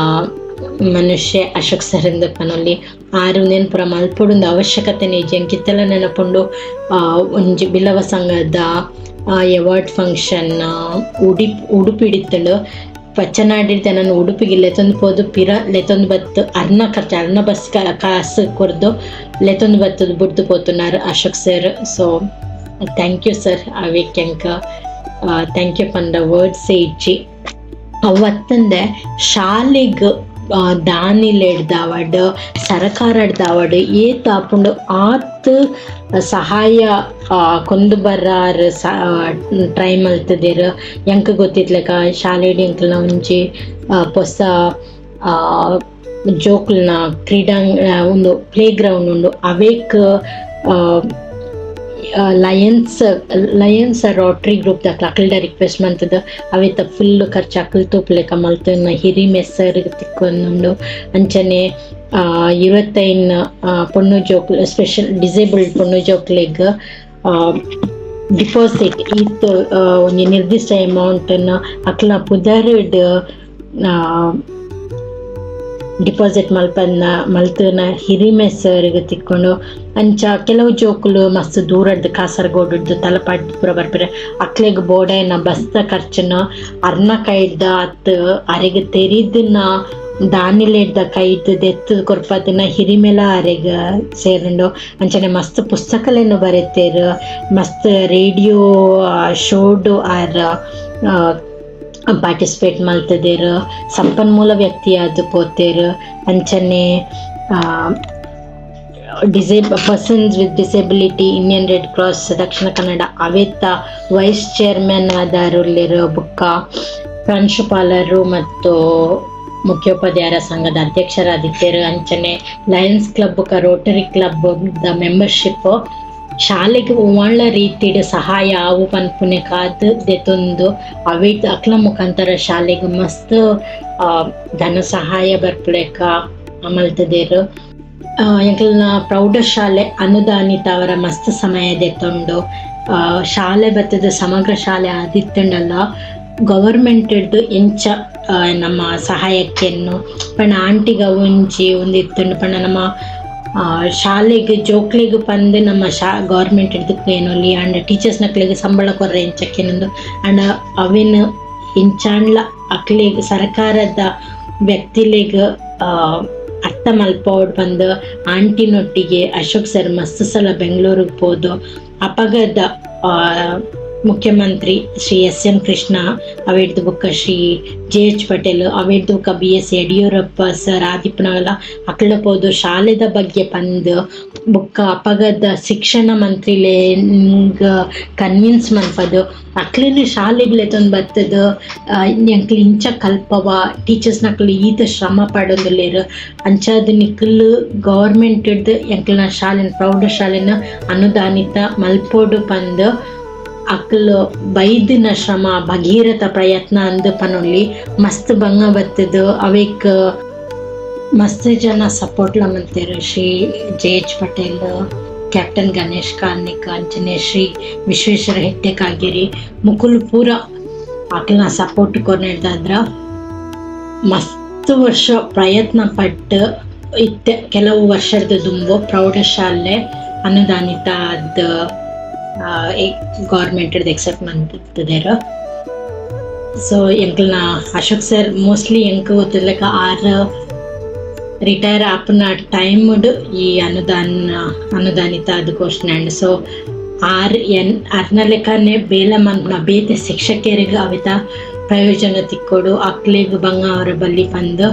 ಮನುಷ್ಯೆ ಅಶೋಕ್ ಸರ್ ಇಂದ್ ಪನೊಲಿ. ಆರ್ ಉಂದೆನ್ ಪೂರ ಮಲ್ಪೊಡುಂದು ಅವಶ್ಯಕತೆನೆ ಇಜ್ಜಿ. ಎಂಕ್ ಇತ್ತೆಲ ನೆನಪುಂಡು ಒಂಜಿ ಬಿಲ್ಲವ ಸಂಘದ ಅವಾರ್ಡ್ ಫಂಕ್ಷನ್ ಉಡುಪಿಡ್ ಇತ್ತ್ಂಡ್. ಪಚ್ಚನಾಡಿಡ್ದ್ ಎನನ್ ಉಡುಪಿಗೆ ಲೆತೊಂದು ಪೋದು ಪಿರ ಲೆತೊಂದು ಬತ್ತ್ ಅರ್ನ ಖರ್ಚು ಅರ್ನ ಬಸ್ ಕಾಸ್ ಕೊರ್ದು ಲೆತೊಂದು ಬತ್ತುದು ಬುಡ್ದು ಪೋತುನಾರ್ Ashok sir. So thank you sir. ಅವೆಕ್ ಎಂಕ್ thank you ಪಂಡ ವರ್ಡ್ಸ್ ಇಜ್ಜಿ. ಅವತ್ತಂದೆ ಶಾಲೆಗ್ ದಾನಿಲೆಡ್ದಾವಡ್ ಸರಕಾರಡ್ದಾವಡ್ ಏತ್ ಆಪುಂಡು ಆತ್ ಸಹಾಯ ಕೊಂದು ಬರ್ರಾರ್ ಟ್ರೈ ಮಲ್ತುದೆರ್. ಎಂಕ್ ಗೊತ್ತಿತ್ಲೆಕ ಶಾಲೆಡ್ ಎಂಕ್ಲ್ನ ಒಂಜಿ ಪೊಸ ಜೋಕುಲ್ನ ಕ್ರೀಡಾಂಗಣ ಉಂದು ಪ್ಲೇ ಗ್ರೌಂಡ್ ಉಂಡು. ಅವೆಕ್ Lions Lions Rotary group ದಕ್ಲ ಅಕಲ್ಡ request ಮಂತುದು ಅವೆತ full ಖರ್ಚು ಅಕಲ್ ತೂಪುಲೆಕ ಮಲ್ತುನ ಹಿರಿಮೆ ಸರ್ ತಿಕ್ಕೊಂದುಂಡು. ಅಂಚನೆ 25 ಪೊಣ್ಣು ಜೋಕುಲು ಸ್ಪೆಷಲ್ ಡಿಸೇಬಲ್ಡ್ ಪೊಣ್ಣು ಜೋಕ್ಲೆಗ್ ಡಿಪಾಸಿಟ್ ಈತ್ ಒಂಜಿ ನಿರ್ದಿಷ್ಟ ಅಮೌಂಟ್ ನ್ ಅಕ್ಲ್ನ ಪುದರ್ಡ್ ಡಿಪಾಸಿಟ್ ಮಲ್ಪನ್ನ ಮಲ್ತುನ ಹಿರಿಮೆ ಸರ್ ತಿಕ್ಕೊಂಡು. ಅಂಚ ಕೆಲವು ಜೋಕುಲು ಮಸ್ತ್ ದೂರಡ್ದ್ ಕಾಸರಗೋಡುಡ್ದು ತಲಪಾಡ್ ಪೂರ ಬರ್ಪೆರ್. ಅಕ್ಲೆಗ್ ಬೋಡಾಯಿನ ಬಸ್ದ ಖರ್ಚುನು ಅರ್ನ ಕೈಡ್ದ್ ಅತ್ ಅರೆಗ್ ತೆರಿದಿನ ದಾನಿಲೆಡ್ದ ಕೈದ್ ದೆತ್ತ್ ಕೊರ್ಪದಿನ ಹಿರಿಮೆಲ ಅರೆಗ್ ಸೇರುಂಡು. ಅಂಚನೆ ಮಸ್ತ್ ಪುಸ್ತಕಲೆನ್ ಬರೆತೆರ್. ಮಸ್ತ್ ರೇಡಿಯೋ ಶೋಡ್ ಆರ್ ಪಾರ್ಟಿಸಿಪೇಟ್ ಮಲ್ತುದೆರ್. ಸಂಪನ್ಮೂಲ ವ್ಯಕ್ತಿಯಾದ್ ಪೋತೆರ್. ಅಂಚನೆ persons with disability Indian Red Cross Dakshina Kannada ಅವೆತ wise chairman Aadhaar ಉಲ್ಲೆರ್. ಬೊಕ್ಕ ಪ್ರಾಂಶುಪಾಲರು ಮತ್ತು ಮುಖ್ಯೋಪಾಧ್ಯಾಯರ ಸಂಘದ ಅಧ್ಯಕ್ಷರಾದಿತ್ತೆರ್. ಅಂಚನೆ ಲಯನ್ಸ್ ಕ್ಲಬ್ ಬೊಕ್ಕ Rotary club the membership ಶಾಲೆಗ್ ಒವ್ವಾಂಡ್ಲ ರೀತಿಡ್ ಸಹಾಯ ಆವು ಪನ್ಪುನೆಕಾದ್ ದೆತೊಂದು ಅವೆಟ್ ಅಕ್ಲ ಮುಖಾಂತರ ಶಾಲೆಗ್ ಮಸ್ತ್ ಧನ ಸಹಾಯ ಬರ್ಪುಲೆಕ ಮಲ್ತುದೆರ್. ಎಂಕಲ್ನ ಪ್ರೌಢಶಾಲೆ ಅನುದಾನಿತ ಅವರ ಮಸ್ತ್ ಸಮಯ ದೆತೊಂಡು ಶಾಲೆ ಬತ್ತುದು ಸಮಗ್ರ ಶಾಲೆ ಆದಿತ್ತುಂಡಲ ಗವರ್ಮೆಂಟ್ ಡ್ದ್ ಎಂಚ ನಮ್ಮ ಸಹಾಯಕ್ಕೆನ್ನು ಪಂಡ ಆಂಟಿಗ ಒಂಜಿ ಉಂದು ಇತ್ತುಂಡು ಪಂಡ ನಮ್ಮ ಶಾಲೆಗ್ ಜೋಕ್ಲೆಗ್ ಪಂದ್ ನಮ್ಮ ಗವರ್ಮೆಂಟ್ ಡ್ದ್ ಕೇನೊಲಿ ಆಂಡ ಟೀಚರ್ಸ್ ನಕ್ಲೆಗ್ ಸಂಬಳ ಕೊರ್ರೆ ಎಂಚ ಕೇನೊಂದು ಆಂಡ ಅವೆನ್ ಎಂಚಾಂಡ್ಲ ಅಕ್ಲೆಗ್ ಸರಕಾರದ ವ್ಯಕ್ತಿಲೆಗ್ ಅರ್ಥ ಮಲ್ಪವೊಡು ಪಂದ್ ಆಂಟಿನೊಟ್ಟಿಗೆ ಅಶೋಕ್ ಸರ್ ಮಸ್ತ್ ಸಲ ಬೆಂಗಳೂರುಗ್ ಪೋದು ಅಪಗದ ಮುಖ್ಯಮಂತ್ರಿ ಶ್ರೀ ಎಸ್ ಎಂ ಕೃಷ್ಣ ಅವೆಡ್ದ್ ಬೊಕ್ಕ ಶ್ರೀ ಜೆ ಎಚ್ ಪಟೇಲ್ ಅವೆಡ್ದ್ ಬೊಕ್ಕ B S Yediyurappa sir ಆದಿಪ್ಪುನಗಲ ಅಕ್ಲ್ಡ ಪೋದು ಶಾಲೆದ ಬಗ್ಗೆ ಪಂದ್ ಬೊಕ್ಕ ಅಪಗದ ಶಿಕ್ಷಣ ಮಂತ್ರಿಲೆಗ್ ಕನ್ವಿನ್ಸ್ ಮನ್ಪದ್ ಅಕ್ಲೆನ ಶಾಲೆಗ್ ಲೆತೊಂದು ಬತ್ತುದು ಎಂಕ್ಲು ಇಂಚ ಕಲ್ಪವ ಟೀಚರ್ಸ್ ನಕುಲು ಈತ್ ಶ್ರಮ ಪಡೊಂದುಲ್ಲೆರ್ ಅಂಚಾದ್ ನಿಕುಲು ಗವರ್ಮೆಂಟ್ ಡ್ದ್ ಎಂಕ್ಲೆನ ಶಾಲೆನ್ ಪ್ರೌಢಶಾಲೆನ್ ಅನುದಾನಿತ ಮಲ್ಪೊಡು ಪಂದ್ ಅಕ್ಲು ಬೈದಿನ ಶ್ರಮ ಭಗೀರಥ ಪ್ರಯತ್ನ ಅಂದ್ ಪನೊಲಿ. ಮಸ್ತ್ ಬಂಗ ಬತ್ತುದು ಅವೆಕ್ ಮಸ್ತ್ ಜನ ಸಪೋರ್ಟ್ ಲ ಮಲ್ತೆರ್. Shri J H Patel captain Ganesh Karnik ಅಂಚನೆ ಶ್ರೀ ವಿಶ್ವೇಶ್ವರ ಹೆಗ್ಡೆ ಕಾಗೇರಿ ಮುಕುಲು ಪೂರ ಅಕ್ಲೆನ ಸಪೋರ್ಟ್ ಕೊರ್ನೆಡ್ದಾದ್ರ ಮಸ್ತ್ ವರ್ಷ ಪ್ರಯತ್ನ ಪಟ್ಟು ಇತ್ತೆ ಕೆಲವು ವರ್ಷದ ದುಂಬು ಪ್ರೌಢಶಾಲೆ ಅನುದಾನಿತ ಆದ್ ಗೌರ್ಮೆಂಟ್ ಎಕ್ಸೆಪ್ಟ್ ಮಂತಿದ್ದೇರು. ಸೊ ಎಂಕ್ಲೆನ ಅಶೋಕ್ ಸರ್ ಮೋಸ್ಟ್ಲಿ ಎಂಕ್ ಗೊತ್ತಿಲ್ಲಕ ಆರ್ ರಿಟೈರ್ ಆಪುನ ಟೈಮ್ಡ್ ಈ ಅನುದಾನಿತ ಅದು ಘೋಷಣೆ ಆಂಡ್. ಸೊ ಆರ್ ಎನ್ ಅರ್ನ ಲೆಕ್ಕನೆ ಬೇಲೆ ಮನ್ಪುನ ಬೇತೆ ಶಿಕ್ಷಕಿಯರಿಗೆ ಅವಿತ ಪ್ರಯೋಜನ ತಿಕ್ಕೊಡು, ಅಕ್ಲೆಗ್ ಬಂಗ ಅವರ ಬಲ್ಲಿ ಪಂದ್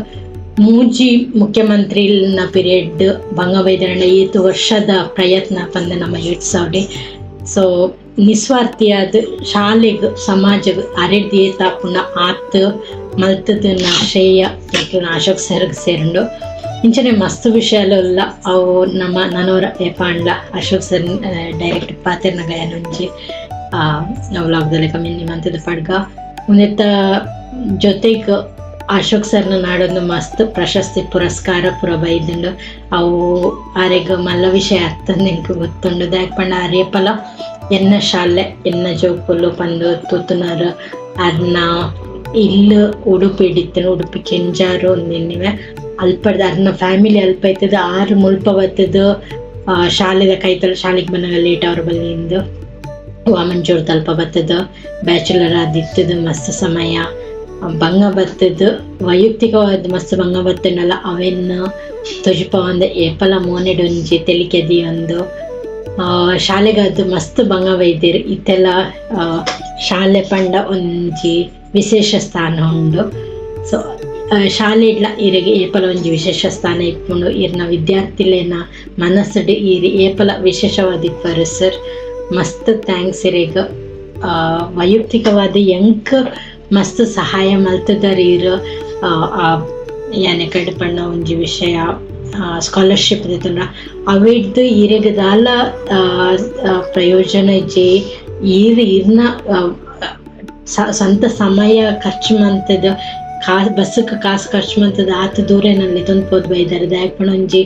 ಮೂಜಿ ಮುಖ್ಯಮಂತ್ರಿನ ಪೀರಿಯಡ್ ಬಂಗ ಬೈದರಂಡ ಏತ್ ವರ್ಷದ ಪ್ರಯತ್ನ ಪಂದ್ ನಮ್ಮ ಯೋಚಿಸವಡೆ. ಸೊ ನಿಸ್ವಾರ್ಥಿಯಾದ ಶಾಲೆಗ್ ಸಮಾಜಗ್ ಅರೆಡ್ದ್ ಏತ್ ಆಪುಂಡ ಆತ್ ಮಲ್ತುನ ಶ್ರೇಯ ಎಂಕ್ಲೆನ ಅಶೋಕ್ ಸರ್ಗ್ ಸೇರುಂಡು. ಇಂಚನೆ ಮಸ್ತ್ ವಿಷಯಲು ಉಲ್ಲ. ಅವು ನಮ್ಮ ನನೋರ ಏಪಾಂಡ್ಲ ಅಶೋಕ್ ಸರ್ ಡೈರೆಕ್ಟ್ ಪಾತೆರ್ನಗ ಯಾನೊಂಜಿ ವ್ಲಾಗ್ ದ ಲೆಕ ಮಿನಿ ಮಂತುದು ಪಡ್ಗ. ಉಂದೆತ ಜೊತೆಗ್ ಅಶೋಕ್ ಸರ್ನ ನಾಡೊಂದು ಮಸ್ತ್ ಪ್ರಶಸ್ತಿ ಪುರಸ್ಕಾರ ಪೂರ ಬೈದುಂಡು. ಅವು ಆರೆಗ್ ಮಲ್ಲ ವಿಷಯ ಅತ್ತಂದ್ ಎಂಕ್ ಗೊತ್ತುಂಡು. ದಾಯೆ ಪಂಡ ಆರ್ ಏಪಲ ಎನ್ನ ಶಾಲೆ ಎನ್ನ ಜೋಕುಲು ಪಂದ್ ತೂತುನಾರ್. ಅರ್ನ ಇಲ್ಲ್ ಉಡುಪಿಡ್ ಇತ್ತುಂಡು, ಉಡುಪಿ ಕೆಂಜಾರು ಉಂದೆನ್ನಿವೆ ಅಲ್ಪಡ್ದ್ ಅರ್ನ ಫ್ಯಾಮಿಲಿ ಅಲ್ಪ ಇತ್ತುದು ಆರ್ ಮುಲ್ಪ ಬತ್ತುದು ಶಾಲೆದ ಕೈತಲ್ ಶಾಲೆಗ್ ಬನ್ನಗ ಲೇಟ್ ಆವರೆ ಬಲ್ಲಿಂದ್ ವಾಮಂಜೂರ್ ದಲ್ಪ ಬತ್ತುದು ಬ್ಯಾಚುಲರ್ ಆದಿತ್ತುದು ಮಸ್ತ್ ಸಮಯ ಬಂಗ ಬತ್ತುದು ವೈಯಕ್ತಿಕವಾದ್ ಮಸ್ತ್ ಬಂಗ ಬತ್ತುಂಡಲ ಅವೆನ್ ತೊಜಿಪಾವೊಂದು ಏಪಲ ಮೋನೆಡ್ ಒಂಜಿ ತೆಲಿಕೆ ದೀವೊಂದು ಶಾಲೆಗಾದ್ ಮಸ್ತ್ ಬಂಗ ಬೈದೆರ್. ಇತ್ತೆಲ ಶಾಲೆ ಪಂಡ ಒಂಜಿ ವಿಶೇಷ ಸ್ಥಾನ ಉಂಡು. ಸೊ ಶಾಲೆಡ್ಲ ಇರೆಗ್ ಏಪಲ ಒಂಜಿ ವಿಶೇಷ ಸ್ಥಾನ ಇಪ್ಪುಂಡು. ಇರ್ನ ವಿದ್ಯಾರ್ಥಿಲೆನ ಮನಸ್ಸುಡ್ ಇರ್ ಏಪಲ ವಿಶೇಷವಾದಿಪ್ಪರು ಸರ್. ಮಸ್ತ್ thanks ಇರೆಗ್. ವೈಯಕ್ತಿಕವಾದ್ ಎಂಕ್ ಮಸ್ತ್ ಸಹಾಯ ಮಲ್ತುದರ್ ಇರ್. ಯಾನೆ ಕಡೆ ಪಂಡ ಒಂಜಿ ವಿಷಯ ಸ್ಕಾಲರ್ಶಿಪ್ ದೆತೊಂಡ ಅವೆಡ್ದ್ ಇರೆಗ್ ದಾಲ ಪ್ರಯೋಜನ ಇಜ್ಜಿ. ಈರ್ ಇರ್ನ ಸ್ವಂತ ಸಮಯ ಖರ್ಚು ಮಂತುದು ಬಸ್ಸುಕ್ ಕಾಸ್ ಖರ್ಚು ಮಂತುದು ಆತ್ ದೂರ ಎನನ್ ಲೆತೊಂದು ಪೋದು ಬೈದರ್. ದಾಯೆ ಪಂಡ ಒಂಜಿ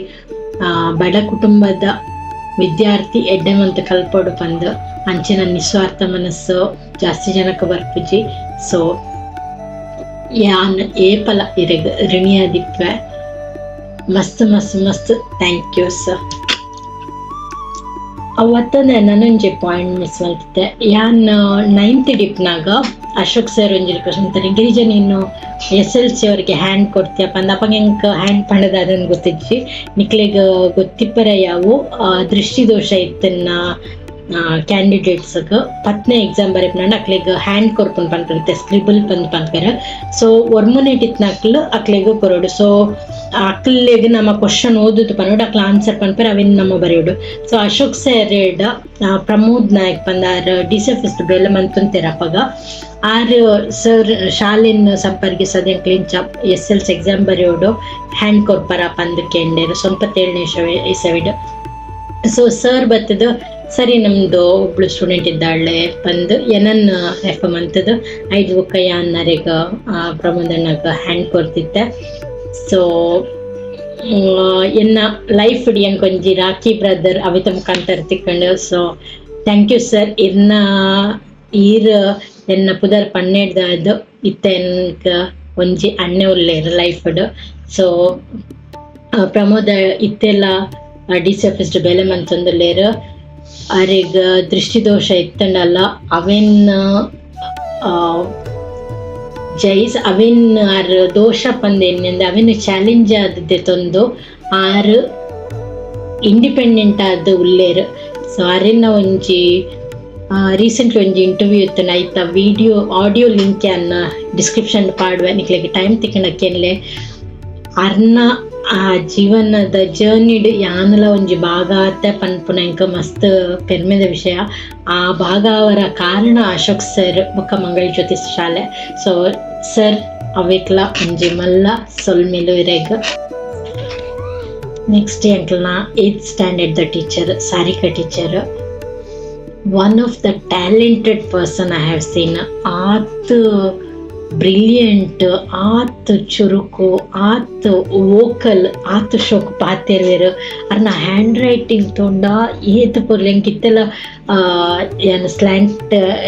ಬಡ ಕುಟುಂಬದ ವಿದ್ಯಾರ್ಥಿ ಎಡ್ಡೆ ಮಂತ್ ಕಲ್ಪೊಡು ಪಂದ್ ಅಂಚಿನ ನಿಸ್ವಾರ್ಥ ಮನಸ್ಸು ಜಾಸ್ತಿ ಜನಕ್ ಬರ್ಪುಜಿ. ಸೊ ಯಾನ್ ಏಪಲ ಇರೆಗ್ ಋಣಿಯಾದಿಪ್ಪೆ. ಮಸ್ತ್ ಮಸ್ತ್ ಮಸ್ತ್ thank you sir. ಅವತ್ತನೆ ನನೊಂಜಿ ಪಾಯಿಂಟ್ ಮಿಸ್ ಮಲ್ತಿತ್ತೆ. ಯಾನ್ ನೈನ್ತ್ ಡಿಪ್ನಾಗ ಅಶೋಕ್ ಸರ್ ಒಂಜಿ ರಿಕ್ವೆಸ್ಟ್ ಮಂತಾರೆ, ಗಿರಿಜ ನೀನು ಎಸ್ ಎಲ್ ಸಿ ಅವರಿಗೆ ಹ್ಯಾಂಡ್ ಕೊಡ್ತೀಯ ಪಂದ್. ಅಪಗ ಎಂಕ್ ಹ್ಯಾಂಡ್ ಪಂಡ ದಾದಂದ್ ಗೊತ್ತಿಜ್ಜಿ. ನಿಕ್ಲೆಗ್ ಗೊತ್ತಿಪ್ಪರೆ ಯಾವು ದೃಷ್ಟಿದೋಷ ಇತ್ತನ್ನ ಕ್ಯಾಂಡಿಡೇಟ್ಸ್ 10ನೇ ಎಕ್ಸಾಮ್ ಬರೆಪುನಂಡ ಅಕ್ಲೆಗ್ ಹ್ಯಾಂಡ್ ಕೊರ್ಪುನ್ ಪನ್ಪೆರ್, ಸ್ಕ್ರಿಬಲ್ ಪಂದ್ ಪನ್ಪೆರ್. ಸೊ ಒರ್ಮುನೆಟ್ ಇತ್ನಕ್ಲ್ ಅಕ್ಲೆಗ್ ಕೊರೊಡು. ಸೊ ಅಕ್ಲೆಗ್ ನಮ್ಮ ಕ್ವಶನ್ ಓದುದು ಪನೊಡು, ಅಕ್ಲ ಆನ್ಸರ್ ಪನ್ಪೆರ್, ಅವೆನ್ ನಮ ಬರೆಯೊಡು. ಸೊ ಅಶೋಕ್ ಸರ್ ಪ್ರಮೋದ್ ನಾಯಕ್ ಪಂದ್ R D C office ಬೇಲೆ ಮಂತೊಂತೆರ್ ಅಪಗ. ಆರ್ ಸರ್ ಶಾಲೆನ್ ಸಂಪರ್ಕಿಸದ್ ಎಂಕ್ಲು ಇಂಚ ಎಸ್ ಎಲ್ ಸಿ ಎಕ್ಸಾಮ್ ಬರೆಯೋಡು ಹ್ಯಾಂಡ್ ಕೊರ್ಪರ ಪಂದ್ ಕೇಂಡೆರ್ 97ನೇ ಇಸವಿಡ್. ಸೊ ಸರ್ ಬತ್ತದು ಸರಿ ನಮ್ದು ಒಬ್ಳು ಸ್ಟೂಡೆಂಟ್ ಇದ್ದಾಳೆ ಪಂದ್ ಎನನ್ ರೆಫರ್ ಮಂತುದು ಐದು ಬೊಕ್ಕ ಯಾನ್ ಅರೆಗ್ ಪ್ರಮೋದ್ ಅಣ್ಣಗ್ ಹ್ಯಾಂಡ್ ಕೊರ್ತಿತ್ತೆ. ಸೊ ಎನ್ನ ಲೈಫ್ ಡ್ ಎಂಕ್ ಒಂಜಿ ರಾಕಿ ಬ್ರದರ್ ಅವಿತ ಮುಖಾಂತರ ತಿಕ್ಕಂಡು. ಸೊ thank you sir. ಇರ್ನ ಈರ್ ಎನ್ನ ಪುದರ್ ಪನ್ನೆಡ್ದಾದ್ ಇತ್ತೆ ಎಂಕ್ ಒಂಜಿ ಅಣ್ಣೆ ಉಲ್ಲೆರ್ ಲೈಫ್ ಡ್. ಸೊ ಪ್ರಮೋದ ಇತ್ತೆಲ್ಲ ಡಿ ಸಿ ಆಫೀಸ್ ಬೇಲೆ ಮಂತೊಂದುಲ್ಲೆರ್. ಅರೆಗ್ ದೃಷ್ಟಿದೋಷ ಇತ್ತುಂಡಲ ಅವೆನ್ ಜೈಸ್ ಅವೆನ್ ಆರ್ ದೋಷ ಪಂದ್ ಎನ್ನಿಂದ ಅವೆನ್ ಚಾಲೆಂಜ್ ಆದ್ ದೆತೊಂದು ಆರ್ ಇಂಡಿಪೆಂಡೆಂಟ್ ಆದ್ ಉಲ್ಲೆರ್. ಸೊ ಅರೆನ ಒಂಜಿ ರೀಸೆಂಟ್ಲಿ ಒಂಜಿ ಇಂಟರ್ವ್ಯೂ ಇತ್ತುಂಡ ಐತ ವಿಡಿಯೋ ಆಡಿಯೋ ಲಿಂಕ್ ಯಾನ್ ಡಿಸ್ಕ್ರಿಪ್ಷನ್ ಪಾಡುವೆ, ನಿಕ್ಲೆಗ್ ಟೈಮ್ ತಿಕ್ಕಂಡ ಕೇನ್ಲೆ. ಅರ್ನ ಆ ಜೀವನದ ಜರ್ನಿಡ್ ಯಾನ್ಲ ಒಂಜಿ ಭಾಗ ಆತೆ ಪನ್ಪುನ ಎಂಕ್ ಮಸ್ತ್ ಪೆರ್ಮೆದ ವಿಷಯ. ಆ ಭಾಗ ಅವರ ಕಾರಣ ಅಶೋಕ್ ಸರ್ ಬೊಕ್ಕ ಮಂಗಳ ಜ್ಯೋತಿ ಶಾಲೆ. ಸೊ ಸರ್ ಅವೆಕ್ಲ ಒಂಜಿ ಮಲ್ಲ ಸೊಲ್ಮೆಲು ಇರೆಗ್. ನೆಕ್ಸ್ಟ್ ಎಂಕ್ಲ್ನ 8th standard the teacher Sarika teacher, one of the talented person I have seen. ಆತ್ ಬ್ರಿಲಿಯಂಟ್, ಆತ್ ಚುರುಕು, ಆತ್ ವೋಕಲ್, ಆತ್ ಶೋಕ್ ಪಾತೆರ್ವೆರ್. ಅರ್ನ ಹ್ಯಾಂಡ್ ರೈಟಿಂಗ್ ತೂಂಡ ಏತ್ ಪೊರ್ಲು. ಎಂಕ್ ಇತ್ತೆಲ ಯಾನ್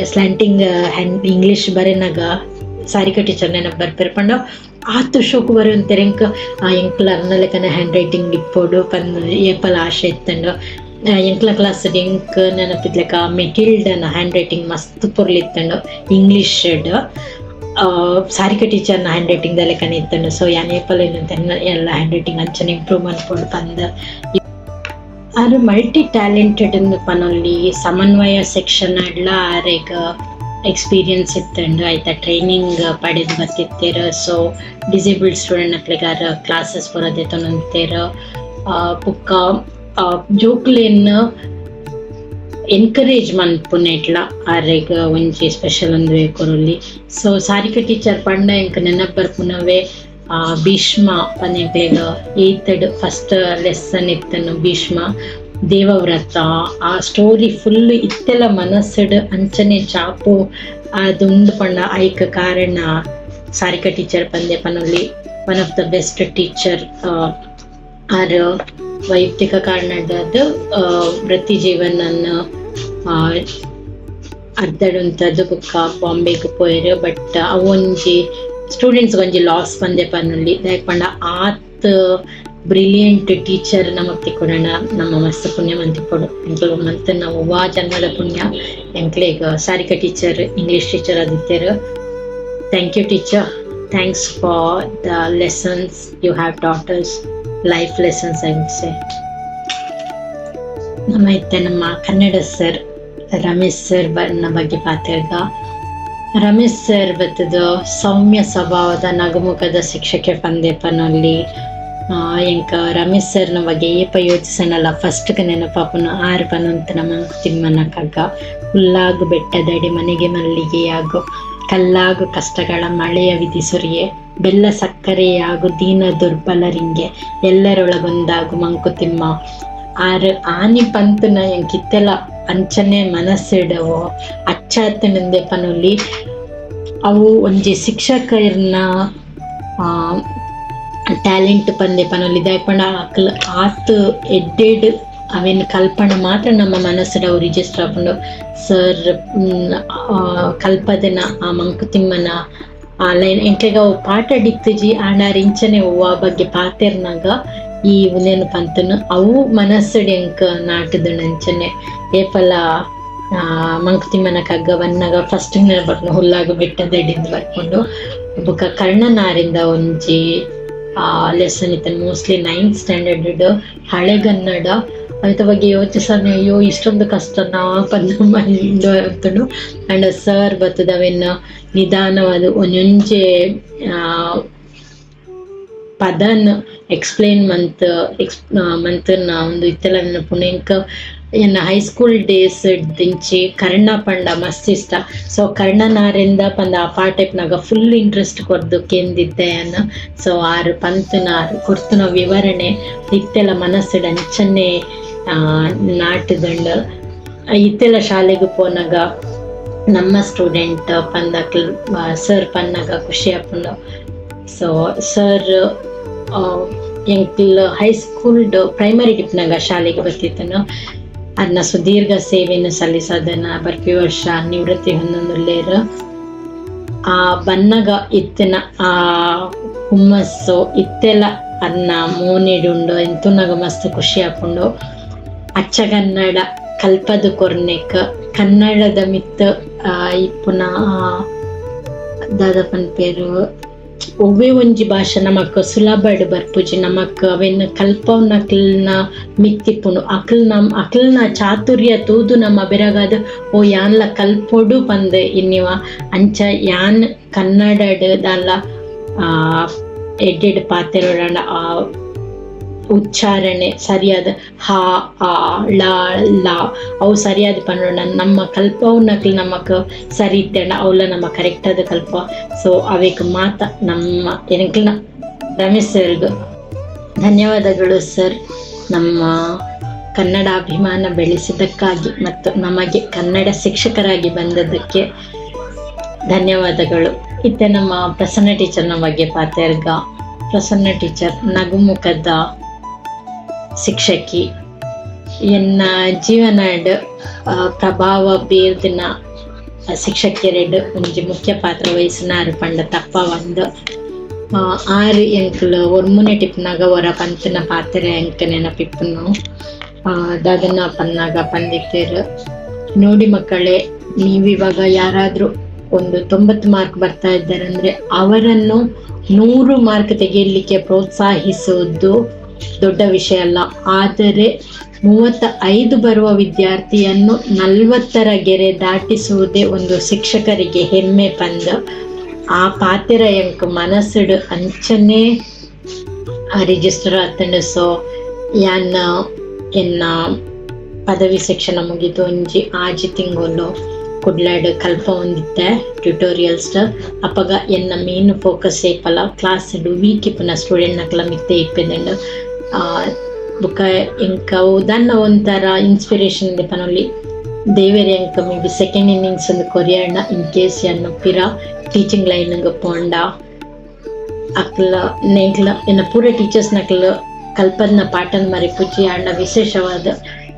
ಸ್ಲ್ಯಾಂಟಿಂಗ್ ಹ್ಯಾಂಡ್ ಇಂಗ್ಲೀಷ್ ಬರೆನಗ ಸಾರಿಕಾ ಟೀಚರ್ ನೆನಪು ಬರ್ಪೆರ್. ಪಂಡ ಆತ್ ಶೋಕು ಬರೆಯೊಂತೆರ್. ಎಂಕ್ ಎಂಕ್ಲ ಅರ್ನ ಲೆಕ್ಕನೆ ಹ್ಯಾಂಡ್ ರೈಟಿಂಗ್ ಇಪ್ಪೊಡು ಪಂದ್ ಏಪಲ ಆಶೆ ಇತ್ತ್ಂಡ್. ಎಂಕ್ಲ ಕ್ಲಾಸ್ ಎಂಕ್ ನೆನಪಿದ್ಲೆಕ ಮೆಟಿಲ್ಡನ ಹ್ಯಾಂಡ್ ರೈಟಿಂಗ್ ಮಸ್ತ್ ಪೊರ್ಲು ಇತ್ತ್ಂಡ್ ಇಂಗ್ಲೀಷ್ ಡ್. ಸಾರಿಕಾ ಟೀಚರ್ನ ಹ್ಯಾಂಡ್ ರೈಟಿಂಗ್ ದ ಲೆಕ್ಕನೆ ಇತ್ತ್ಂಡ್. ಸೊ ಯಾನ್ ಏಪಲ ಎಲ್ಲ ಹ್ಯಾಂಡ್ ರೈಟಿಂಗ್ ಅಂಚನೆ ಇಂಪ್ರೂವ್ ಮನ್ಪೊಡು ಪಂದ್. Are multi talented ಪನೊಲಿ. ಸಮನ್ವಯ ಸೆಕ್ಷನ್ ಡ್ಲ ಆರೆಗ್ ಎಕ್ಸ್ಪೀರಿಯನ್ಸ್ ಇತ್ತ್ಂಡ್. ಐತ ಟ್ರೈನಿಂಗ್ ಪಡೆದ್ ಬತ್ತಿತ್ತೆರ್. ಸೊ ಡಿಸೇಬಲ್ಡ್ ಸ್ಟೂಡೆಂಟ್ ನಕ್ಲೆಗ್ ಆರ್ ಕ್ಲಾಸಸ್ ಪೂರ ದೆತೊನೊಂದಿತ್ತೆರ್. ಬೊಕ್ಕ ಜೋಕ್ಲೆನ್ ಎನ್ಕರೇಜ್ ಮನ್ಪುನೆಟ್ಲ ಆರೆಗ್ ಒಂಜಿ ಸ್ಪೆಷಲ್ ಉಂದುವೆ ಕೊರೊಲಿ. ಸೊ ಸಾರಿಕಾ ಟೀಚರ್ ಪಂಡ ಎಂಕ್ ನೆನಪ್ ಬರ್ಪುನವೇ ಭೀಷ್ಮ ಪಂದ್. ಎಂಕ್ಲೆಗ್ ಏತ್ ಡ್ ಫಸ್ಟ್ ಲೆಸನ್ ಇತ್ತುಂಡು ಭೀಷ್ಮ, ದೇವವ್ರತ. ಆ ಸ್ಟೋರಿ ಫುಲ್ ಇತ್ತೆಲ ಮನಸ್ಸುಡ್ ಅಂಚನೆ ಛಾಪು ಆದುಂಡು ಪಂಡ ಐಕ್ ಕಾರಣ ಸಾರಿಕಾ ಟೀಚರ್ ಪಂದೆ ಪನೊಲಿ. One of the best teacher. R ವೈಯಕ್ತಿಕ ಕಾರಣದಾದ್ ವೃತ್ತಿ ಜೀವನನ್ ಅರ್ಧಡುಂತದ್ ಬೊಕ್ಕ ಬಾಂಬೆಗ್ ಪೋಯೆರ್. ಬಟ್ ಅವೊಂಜಿ ಸ್ಟೂಡೆಂಟ್ಸ್ ಒಂಜಿ ಲಾಸ್ ಪಂದೆ ಪನೊಲಿ. ದಾಯೆ ಪಂಡ ಆತ್ ಬ್ರಿಲಿಯಂಟ್ ಟೀಚರ್ ನಮಕ್ ತಿಕ್ಕೊಡಂಡ ನಮ್ಮ ಮಸ್ತ್ ಪುಣ್ಯ ಮಂತಿಪ್ಪೊಡು. ಎಂಕುಲು ಮಂತಿನ ಒವ್ವಾ ಜನ್ಮದ ಪುಣ್ಯ ಎಂಕ್ಲೆಗ್ ಸಾರಿಕಾ ಟೀಚರ್ ಇಂಗ್ಲೀಷ್ ಟೀಚರ್ ಆದಿತ್ತೆರ್. Thank you, teacher. Thanks for the lessons you have taught us, life lessons, I would say. ನಮ್ಮ ಇತ್ತೆ ನಮ್ಮ ಕನ್ನಡ ಸರ್ ರಮೇಶ್ ಸರ್ ಬನ್ನ ಬಗ್ಗೆ ಪಾತೆರ್ಗ. ರಮೇಶ್ ಸರ್ ಬತ್ತದ ಸೌಮ್ಯ ಸ್ವಭಾವದ ನಗುಮುಖದ ಶಿಕ್ಷಕೆ ಪಂದೆ ಪನೊಲಿ. ಎಂಕ ರಮೇಶ್ ಸರ್ನ ಬಗ್ಗೆ ಏಪ ಯೋಚಿಸನಲ್ಲ ಫಸ್ಟ್ ನೆನಪಾಪುನ ಆರ್ ಪನೊಂತನ ಮಂಕುತಿಮ್ಮನ ಕಗ್ಗ. "ಹುಲ್ಲಾಗು ಬೆಟ್ಟದಡಿ ಮನೆಗೆ ಮಲ್ಲಿಗೆಯಾಗು, ಕಲ್ಲಾಗು ಕಷ್ಟಗಳ ಮಳೆಯ ವಿಧಿ ಸುರಿಯೆ, ಬೆಲ್ಲ ಸಕ್ಕರೆಯಾಗು ದೀನ ದುರ್ಬಲರಿಂಗೆ, ಎಲ್ಲರೊಳಗೊಂದಾಗು ಮಂಕುತಿಮ್ಮ." ಆರ್ ಆನಿ ಪಂತುನ ಎಂಕ್ ಇತ್ತೆಲ ಅಂಚನೆ ಮನಸ್ಸಿಡವು ಅಚ್ಚಾತುಂಡುಂದೆ ಪನೊಲಿ. ಅವು ಒಂಜಿ ಶಿಕ್ಷಕರ್ನ ಟ್ಯಾಲೆಂಟ್ ಪಂದೆ ಪನೊಲಿ. ದಾಯೆ ಪಂಡ ಅಕ್ಲ್ ಆತ್ ಎಡ್ಡೆಡ್ ಅವೆನ್ ಕಲ್ಪಂಡ ಮಾತ್ರ ನಮ್ಮ ಮನಸ್ಸುಡು ಅವು ರಿಜಿಸ್ಟರ್ ಆಪುಂಡು. ಸರ್ ಕಲ್ಪದನ ಆ ಮಂಕುತಿಮ್ಮನ ಆ ಲೈನ್ ಎಂಕ್ಲೆಗ್ ಅವು ಪಾಠ ಇತ್ತುಜಿ. ಆಂಡ ಆರ್ ಇಂಚನೆ ಒವ್ವಾ ಬಗ್ಗೆ ಪಾತೆರ್ನಗ ಈ ಉಂದೆನ್ ಪಂತುನು ಅವು ಮನಸ್ಸುಡು ಎಂಕ್ ನಾಟುದುಂಡು. ಅಂಚನೆ ಏಪಲ ಮಂಕುತಿಮ್ಮನ ಕಗ್ಗ ಬನ್ನಗ ಫಸ್ಟ್ ನೆನಪುಂಡು ಹುಲ್ಲಾಗು ಬೆಟ್ಟದಡಿಂದ್ ಬರ್ಪುಂಡು. ಬೊಕ ಕರ್ಣನಾರಿಂದ ಒಂಜಿ ಲೆಸನ್ ಇತ್ತುಂಡು, ಮೋಸ್ಟ್ಲಿ ನೈನ್ತ್ ಸ್ಟ್ಯಾಂಡರ್ಡ್, ಹಳೆಗನ್ನಡ. ಐತ ಬಗ್ಗೆ ಯೋಚಿಸನೆ ಅಯ್ಯೋ ಇಷ್ಟೊಂದು ಕಷ್ಟನಾ ಪಂದ್ ಮೈಂಡ್ ಇತ್ತುಂಡು. ಆಂಡ ಸರ್ ಬತ್ತುದು ಅವೆನ್ ನಿಧಾನವಾದ್ ಒಂಜೊಂಜೆ ಪದನ್ ಎಕ್ಸ್ಪ್ಲೇನ್ ಮಂತ್ ಎಕ್ಸ್ ಮಂತುನ ಉಂದು ಇತ್ತೆಲ ನೆನಪುಂಡು ಎಂಕ್. ಎನ್ನ ಹೈಸ್ಕೂಲ್ ಡೇಸ್ ದಿಂಚಿ ಕರ್ಣ ಪಂಡ ಮಸ್ತ್ ಇಷ್ಟ. ಸೊ ಕರ್ಣನಾರಿಂದ ಪಂದ ಆ ಪಾಠ ಇಪ್ಪುನಗ ಫುಲ್ ಇಂಟ್ರೆಸ್ಟ್ ಕೊರ್ದು ಕೇಂದಿತ್ತೆ ಯಾನ್. ಸೊ ಆರ್ ಪಂತುನ, ಆರ್ ಕೊರ್ತುನ ವಿವರಣೆ ಇತ್ತೆಲ ಮನಸ್ಸುಡು ಅಂಚನೆ ನಾಟುದುಂಡು. ಇತ್ತೆಲ ಶಾಲೆಗ್ ಪೋನಗ ನಮ್ಮ ಸ್ಟೂಡೆಂಟ್ ಪಂದಕ್ಲ್ ಸರ್ ಪನ್ನಗ ಖುಷಿ ಆಪುಂಡು. ಸೊ ಸರ್ ಎಂಕ್ಲ್ ಹೈಸ್ಕೂಲ್ ಪ್ರೈಮರಿ ಇಪ್ಪುನಗ ಶಾಲೆಗ್ ಬತ್ತಿತ್ತುನು. ಅರ್ನ ಸುದೀರ್ಘ ಸೇವೆನ್ ಸಲ್ಲಿಸದನ ಬರ್ಪಿ ವರ್ಷ ನಿವೃತ್ತಿ ಹೊಂದೊಂದುಲ್ಲೆರ್. ಆ ಬನ್ನಗ ಇತ್ತಿನ ಆ ಹುಮ್ಮಸ್ಸು ಇತ್ತೆಲ ಅರ್ನ ಮೋನೆಡ್ ಉಂಡು. ತೂನಗ ಮಸ್ತ್ ಖುಷಿ ಆಪುಂಡು. ಅಚ್ಚಗನ್ನಡ ಕಲ್ಪದ್ ಕೊರ್ನೆಕ್, ಕನ್ನಡದ ಮಿತ್ತ್ ಇಪ್ಪುನ ದಾದ ಪನ್ಪೆರ್, ಒವ್ವೆ ಒಂಜಿ ಭಾಷೆ ನಮಕ್ ಸುಲಭಡ್ ಬರ್ಪುಜಿ. ನಮಕ್ ಅವೆನ್ ಕಲ್ಪವುನಕ್ಲೆನ ಮಿತ್ತ್ ಇಪ್ಪುಂಡು. ಅಕ್ಲ್ನ ಚಾತುರ್ಯ ತೂದು ನಮ ಬೆರಗಾದ್ ಓ ಯಾನ್ಲ ಕಲ್ಪೊಡು ಪಂದ್ ಎನ್ನಿವ. ಅಂಚ ಯಾನ್ ಕನ್ನಡಡ್ ದಾಲ ಎಡ್ಡೆಡ್ ಪಾತೆರೊಡಾಂಡ ಆ ಉಚ್ಚಾರಣೆ ಸರಿಯಾದ ಹ, ಅ, ಳ, ಲ ಅವು ಸರಿಯಾದ್ ಪನೊಡ ನಮ್ಮ ಕಲ್ಪವುನಕ್ಲ್ ನಮಕ್ ಸರಿ ಇತ್ತೆಂಡ ಅವ್ಲ ನಮ ಕರೆಕ್ಟ್ ಆದ್ ಕಲ್ಪ. ಸೊ ಅವೆಕ್ ಮಾತ ನಮ್ಮ ಎಂಕ್ಲ್ನ ರಮೇಶ್ ಸರ್ಗ್ ಧನ್ಯವಾದಗಳು. ಸರ್, ನಮ್ಮ ಕನ್ನಡ ಅಭಿಮಾನ ಬೆಳೆಸಿದ್ದಕ್ಕಾಗಿ ಮತ್ತು ನಮಗೆ ಕನ್ನಡ ಶಿಕ್ಷಕರಾಗಿ ಬಂದದ್ದಕ್ಕೆ ಧನ್ಯವಾದಗಳು. ಇತ್ತೆ ನಮ್ಮ ಪ್ರಸನ್ನ ಟೀಚರ್ನ ಬಗ್ಗೆ ಪಾತೆರ್ಗ. ಪ್ರಸನ್ನ ಟೀಚರ್ ನಗುಮುಖದ ಶಿಕ್ಷಕಿ. ಎನ್ನ ಜೀವನಡ್ ಪ್ರಭಾವ ಬೀರ್ದಿನ ಶಿಕ್ಷಕಿಯರೆಡ್ ಒಂಜಿ ಮುಖ್ಯ ಪಾತ್ರ ವಹಿಸಿನಾರು ಪಂಡ ತಪ್ಪ ಒಂದು. ಆರು ಎಂಕ್ಲು ಒರ್ಮುನೆ ಟಿಪ್ನಾಗ ಒರ ಪಂತಿನ ಪಾತ್ರೆ ಎಂಕ್ ನೆನಪಿಪ್ಪುನು. ದಾದನ ಪನ್ನಾಗ ಪಂದಿತ್ತೇರು, ನೋಡಿ ಮಕ್ಕಳೇ, ನೀವಿವಾಗ ಯಾರಾದ್ರೂ ಒಂದು 90 ಮಾರ್ಕ್ ಬರ್ತಾ ಇದ್ದಾರೆ ಅಂದ್ರೆ ಅವರನ್ನು 100 ಮಾರ್ಕ್ ತೆಗೆಯಲಿಕ್ಕೆ ಪ್ರೋತ್ಸಾಹಿಸುವುದು ದೊಡ್ಡ ವಿಷಯ ಅಲ್ಲ. ಆದರೆ 35 ಬರುವ ವಿದ್ಯಾರ್ಥಿಯನ್ನು 40ರ ಗೆರೆ ದಾಟಿಸುವುದೇ ಒಂದು ಶಿಕ್ಷಕರಿಗೆ ಹೆಮ್ಮೆ ಪಂದ. ಆ ಪಾತೆರ ಎಂಕ್ ಮನಸ್ಸುಡು ಅಂಚನೆ ರಿಜಿಸ್ಟರ್ ಆತಂಡು. ಸೊ ಯಾನ್ ಎನ್ನ ಪದವಿ ಶಿಕ್ಷಣ ಮುಗಿದು ಒಂಜಿ ಆಜಿ ತಿಂಗಳು ಕುಡ್ಲಾಡ್ ಕಲ್ಪ ಒಂದಿತ್ತೆ ಟ್ಯುಟೋರಿಯಲ್ಸ್. ಅಪಗ ಎನ್ನ ಮೇನ್ ಫೋಕಸ್ ಏಪಲ ಕ್ಲಾಸ್ ವೀಕ್ ಇಪ್ಪುನ ಸ್ಟೂಡೆಂಟ್ ನಕಲ ಮಿತ್ತೆ ಇಪ್ಪೆದಂಡು. ಬುಕ್ಕ ಎಂಕ ಉದಾನ್ನ ಒಂಥರ ಇನ್ಸ್ಪಿರೇಷನ್ ಪನೊಲಿ ದೇವೆರ್ ಎಂಕ may be second innings ಒಂದು ಕೊರಿಯಣ್ಣ ಇನ್ ಕೇಸ್ ಎನ್ನ ಪಿರ ಟೀಚಿಂಗ್ ಲೈನ್ ಪೋಂಡ ಅಕ್ಲ ನೇಕ್ಲ ಎನ್ನ ಪೂರ ಟೀಚರ್ಸ್ ನಕ್ಲ ಕಲ್ಪದ್ನ ಪಾಠನ ಮರಿಪುಜಿ. ಅಣ್ಣ ವಿಶೇಷವಾದ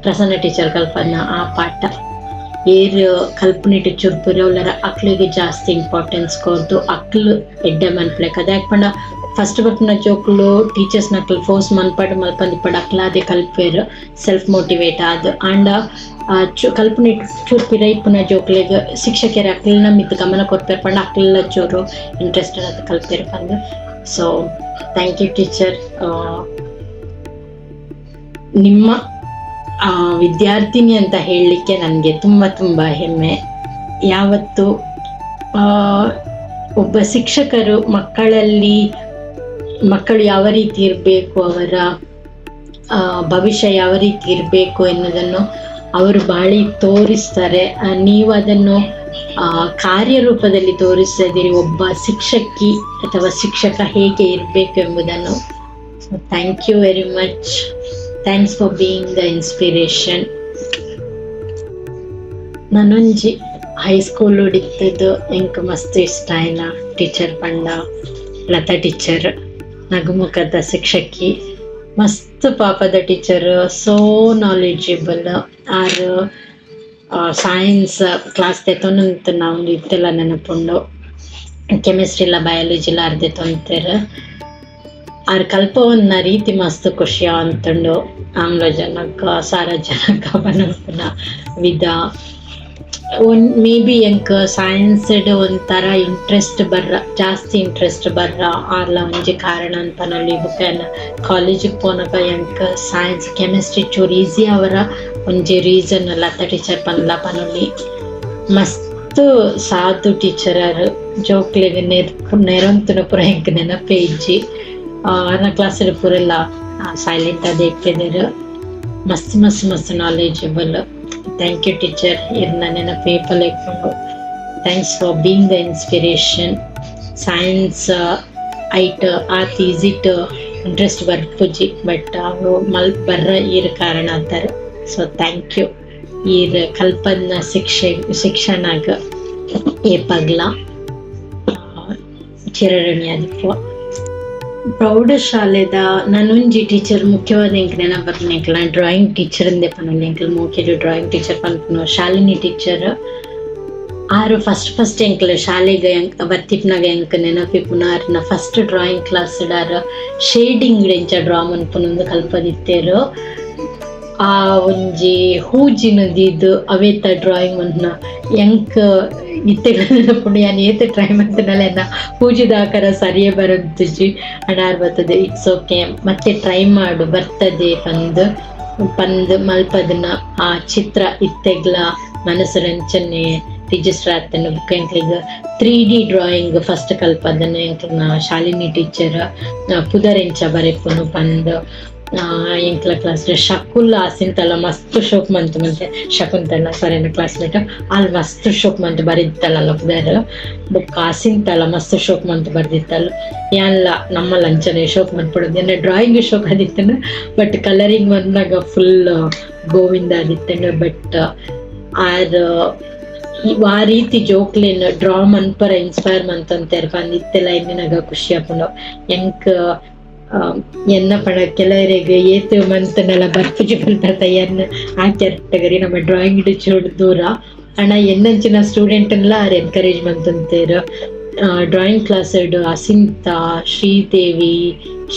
ಪ್ರಸನ್ನ ಟೀಚರ್ ಕಲ್ಪದ್ನ ಆ ಪಾಠ, ಏರ್ ಕಲ್ಪನಿಟ್ಟು ಚುರ್ಪುರವ್ಲರ ಅಕ್ಲಿಗೆ ಜಾಸ್ತಿ ಇಂಪಾರ್ಟೆನ್ಸ್ ಕೊರ್ದು ಅಕ್ಲು ಎಡ್ಡೆ ಮನ್ಪ್ಲೆಕ್. ಅದ್ಯಾಕ್ ಪಂಡ ಫಸ್ಟ್ ಬರ್ಪುನ ಜೋಕುಲು ಟೀಚರ್ಸ್ ನಕ್ಲು ಫೋರ್ಸ್ ಮನ್ಪಡ್ ಮಲ್ಪಂದಿಪ್ಪಡ್ ಅಕ್ಲಾದೆ ಕಲ್ಪೇರ್ ಸೆಲ್ಫ್ ಮೋಟಿವೇಟ್ ಆದ್. ಆಂಡ ಕಲ್ಪನೆ ಚೂರು ಪಿರ ಇಪ್ಪುನ ಜೋಕ್ಲೆಗ್ ಶಿಕ್ಷಕೆರ್ ಅಕ್ಲೆನ ಮಿತ್ತ್ ಗಮನ ಕೊರ್ಪೆರ್ ಪಂಡ ಅಕ್ಲೆಲ ಚೂರು ಇಂಟ್ರೆಸ್ಟೆಡ್ ಆದ್ ಕಲ್ಪೆರ್ ಪಂದ್. So thank you teacher. ನಿಮ್ಮ ವಿದ್ಯಾರ್ಥಿನಿ ಅಂತ ಹೇಳಲಿಕ್ಕೆ ನನಗೆ ತುಂಬ ತುಂಬ ಹೆಮ್ಮೆ. ಯಾವತ್ತು ಒಬ್ಬ ಶಿಕ್ಷಕರು ಮಕ್ಕಳಲ್ಲಿ ಮಕ್ಕಳು ಯಾವ ರೀತಿ ಇರಬೇಕು, ಅವರ ಭವಿಷ್ಯ ಯಾವ ರೀತಿ ಇರಬೇಕು ಎನ್ನುವುದನ್ನು ಅವರು ಬಾಳಿ ತೋರಿಸ್ತಾರೆ. ನೀವು ಅದನ್ನು ಕಾರ್ಯರೂಪದಲ್ಲಿ ತೋರಿಸ್ತಾ ಇದ್ದೀರಿ, ಒಬ್ಬ ಶಿಕ್ಷಕಿ ಅಥವಾ ಶಿಕ್ಷಕ ಹೇಗೆ ಇರಬೇಕು ಎಂಬುದನ್ನು. So thank you very much. Thanks for being the inspiration. ನನೊಂಜಿ high school ಇತ್ತದ್ದು ಎಂಕ್ ಮಸ್ತ್ ಇಷ್ಟ ಆಯ್ನ ಟೀಚರ್ ಪಂಡ ಲತಾ ಟೀಚರ್, ನಗುಮುಖದ ಶಿಕ್ಷಕಿ, ಮಸ್ತ್ ಪಾಪದ teacher, so knowledgeable. R science class ದೆತೊನಂತ ನಾವು ಇತ್ತೆಲ್ಲ ನೆನಪುಂಡು. ಕೆಮಿಸ್ಟ್ರಿಲ ಬಯಾಲಜಿಲ ಆರ್ ದೆತೊಂತೆರ್. ಆರ್ ಕಲ್ಪವನ್ನ ರೀತಿ ಮಸ್ತ್ ಖುಷಿ ಆವೊಂತುಂಡು. ಆಮ್ಲಜನಕ ಸಾರಜನಕ ಪನಪುನ ವಿಧ one may be ಎಂಕ್ ಸೈನ್ಸ್ ಒಂಥರ ಇಂಟ್ರೆಸ್ಟ್ ಬರ್ರ, ಜಾಸ್ತಿ ಇಂಟ್ರೆಸ್ಟ್ ಬರ್ರ ಆರ್ಲ ಒಂಜಿ ಕಾರಣ ಅಂತ ಪನೊಲಿ. ಬೊಕ ಯಾನ್ ಕಾಲೇಜಿಗ್ ಪೋನಗ ಎಂಕ್ ಸೈನ್ಸ್ ಕೆಮಿಸ್ಟ್ರಿ ಚೂರು ಈಸಿ ಅವರ ಒಂಜಿ ರೀಸನ್ ಲತಾ ಟೀಚರ್ ಪಂದ್ಲ ಪನೊಲಿ. ಮಸ್ತ್ ಸಾಧು ಟೀಚರ್ ಆರ್. ಜೋಕ್ಲೆಗ್ ನೆರೊಂತುನ ಪೂರ ಎಂಕ್ ನೆನಪೇ ಇಜ್ಜಿ. ಆರ್ನ ಕ್ಲಾಸ್ ಪೂರೆಲ್ಲ ಸೈಲೆಂಟ್ ಆದ್ ಇಪ್ಪೆದೆರ್. ಮಸ್ತ್ ಮಸ್ತ್ ಮಸ್ತ್ knowledgeable. Thank you teacher. ಇರ್ನ ನೆನಪು ಏಪಲ ಇಪ್ಪುಂಡು. Thanks for being the inspiration. Science ಐಟ್ ಆತ್ ಈಸಿಟ್ ಇಂಟ್ರೆಸ್ಟ್ ಬರ್ಪುಜಿ, ಬಟ್ ಅವು ಮಲ್ ಬರ್ರ ಈರ್ ಕಾರಣ ಆತಾರ. So thank you. ಈರ್ ಕಲ್ಪದ್ನ ಶಿಕ್ಷಣಗ್ ಏಪಗ್ಲ ಚಿರಋಣಿ ಆದಿಪ್ಪುವ. ಪ್ರೌಢಶಾಲೆದ ನನೊಂಜಿ ಟೀಚರ್ ಮುಖ್ಯವಾದ ಎಂಕ್ ನೆನಪ್ ಬರ್ಪುನ ಎಂಕ್ಲ ಡ್ರಾಯಿಂಗ್ ಟೀಚರ್ ಇಂದೆ ಪನೊಲಿ. ಎಂಕ್ಲ ಮೋಕೆಡ್ ಡ್ರಾಯಿಂಗ್ ಟೀಚರ್ ಪನ್ಪುನ ಶಾಲಿನಿ ಟೀಚರ್. ಆರು ಫಸ್ಟ್ ಫಸ್ಟ್ ಎಂಕ್ಲ ಶಾಲೆಗ್ ಬತ್ತಿಪ್ಪುನಗ ಎಂಕ್ ನೆನಪಿಪ್ಪುನ ಆರ್ನ first drawing class R shading ಎಂಚ ಡ್ರಾ ಮನ್ಪುನು ಕಲ್ಪದಿತ್ತೆರ್. ಆ ಒಂಜಿ ಹೂಜಿನ ದೀದ್ ಅವೇತ ಡ್ರಾಯಿಂಗ್ ಮನ್ಪುನ ಎಂಕ್ ಇತ್ತೆಗ್ಲ ನೆನಪುಂಡು. ಯಾನ್ ಏತ್ ಟ್ರೈ ಮಲ್ತುಂಡಲ ಎನ್ನ ಹೂಜಿದ ಆಕಾರ ಸರಿಯೇ ಬರೊಂತುಜಿ. ಅಂಡ ಆರ್ ಬತ್ತುದು it's okay, ಮತ್ತೆ ಟ್ರೈ ಮಾಡು, ಬರ್ತದೆ ಪಂದ್ ಪಂದ್ ಮಲ್ಪದನ ಆ ಚಿತ್ರ ಇತ್ತೆಗ್ಲ ಮನಸ್ಸುಡ್ ಅಂಚನೆ ರಿಜಿಸ್ಟರ್ ಆತುಂಡು. ಬೊಕ ಎಂಕ್ಲೆಗ್ 3D drawing first ಕಲ್ಪದನ ಎಂಕ್ಲೆನ ಶಾಲಿನಿ teacher. ಪುದರ್ ಎಂಚ ಬರೆಪುನು ಪಂದ್. ಎಂಕ್ಲ ಕ್ಲಾಸ್ ಶಕುಲ್ ಆಸಿಂತಲ ಮಸ್ತ್ ಶೋಕ್ ಮಂತ್ ಮಂತೆ ಶಕುಂತಲ ಸರಿನ ಕ್ಲಾಸ್ಮೇಟ್ ಆಲ್ ಮಸ್ತ್ ಶೋಕ್ ಮಂತ್ ಬರೆದಿತ್ತಲ್ಲ ಪುದರ್. ಬೊಕ್ಕ ಆಸಿಂತಲ ಮಸ್ತ್ ಶೋಕ್ ಮಂತ್ ಬರ್ದಿತ್ತಲ್. ಯಾನ್ಲ ನಮ್ಮಲ ಅಂಚನೆ ಶೋಕ್ ಮನ್ಪೊಡು. ಎನ್ನ ಡ್ರಾಯಿಂಗ್ ಶೋಕ್ ಆದಿತ್ತುಂಡು, ಬಟ್ ಕಲರಿಂಗ್ ಮನ್ಪುನಗ ಫುಲ್ ಗೋವಿಂದ ಆದಿತ್ತುಂಡು. But R ಆ ರೀತಿ ಜೋಕ್ಲೆನ್ ಡ್ರಾ ಮನ್ಪರ ಇನ್ಸ್ಪೈರ್ ಮಂತೊಂತೆರ್ ಪಂದ್ ಇತ್ತೆಲ ಎನ್ನಿನಗ ಖುಷಿ ಆಪುಂಡು. ಎಂಕ್ ಎನ್ನ ಪಂಡ ಕೆಲವರೆಗ್ ಏತ್ ಮಂತ್ಂಡಲ ಬರ್ಪುಜಿ ಪನ್ಪೆತ ಎನ್ ಆ ಕ್ಯಾಟಗರಿ ನಮ್ಮ ಡ್ರಾಯಿಂಗ್ ಚೂರು ದೂರ. ಆಂಡ ಎನ್ನಂಚಿನ ಸ್ಟೂಡೆಂಟ್ ನ್ಲಾ ಆರ್ ಎನ್ಕರೇಜ್ ಮಂತೊಂತೆರ್. ಡ್ರಾಯಿಂಗ್ ಕ್ಲಾಸ್ ಡ್ ಅಸಿಂತ, ಶ್ರೀದೇವಿ,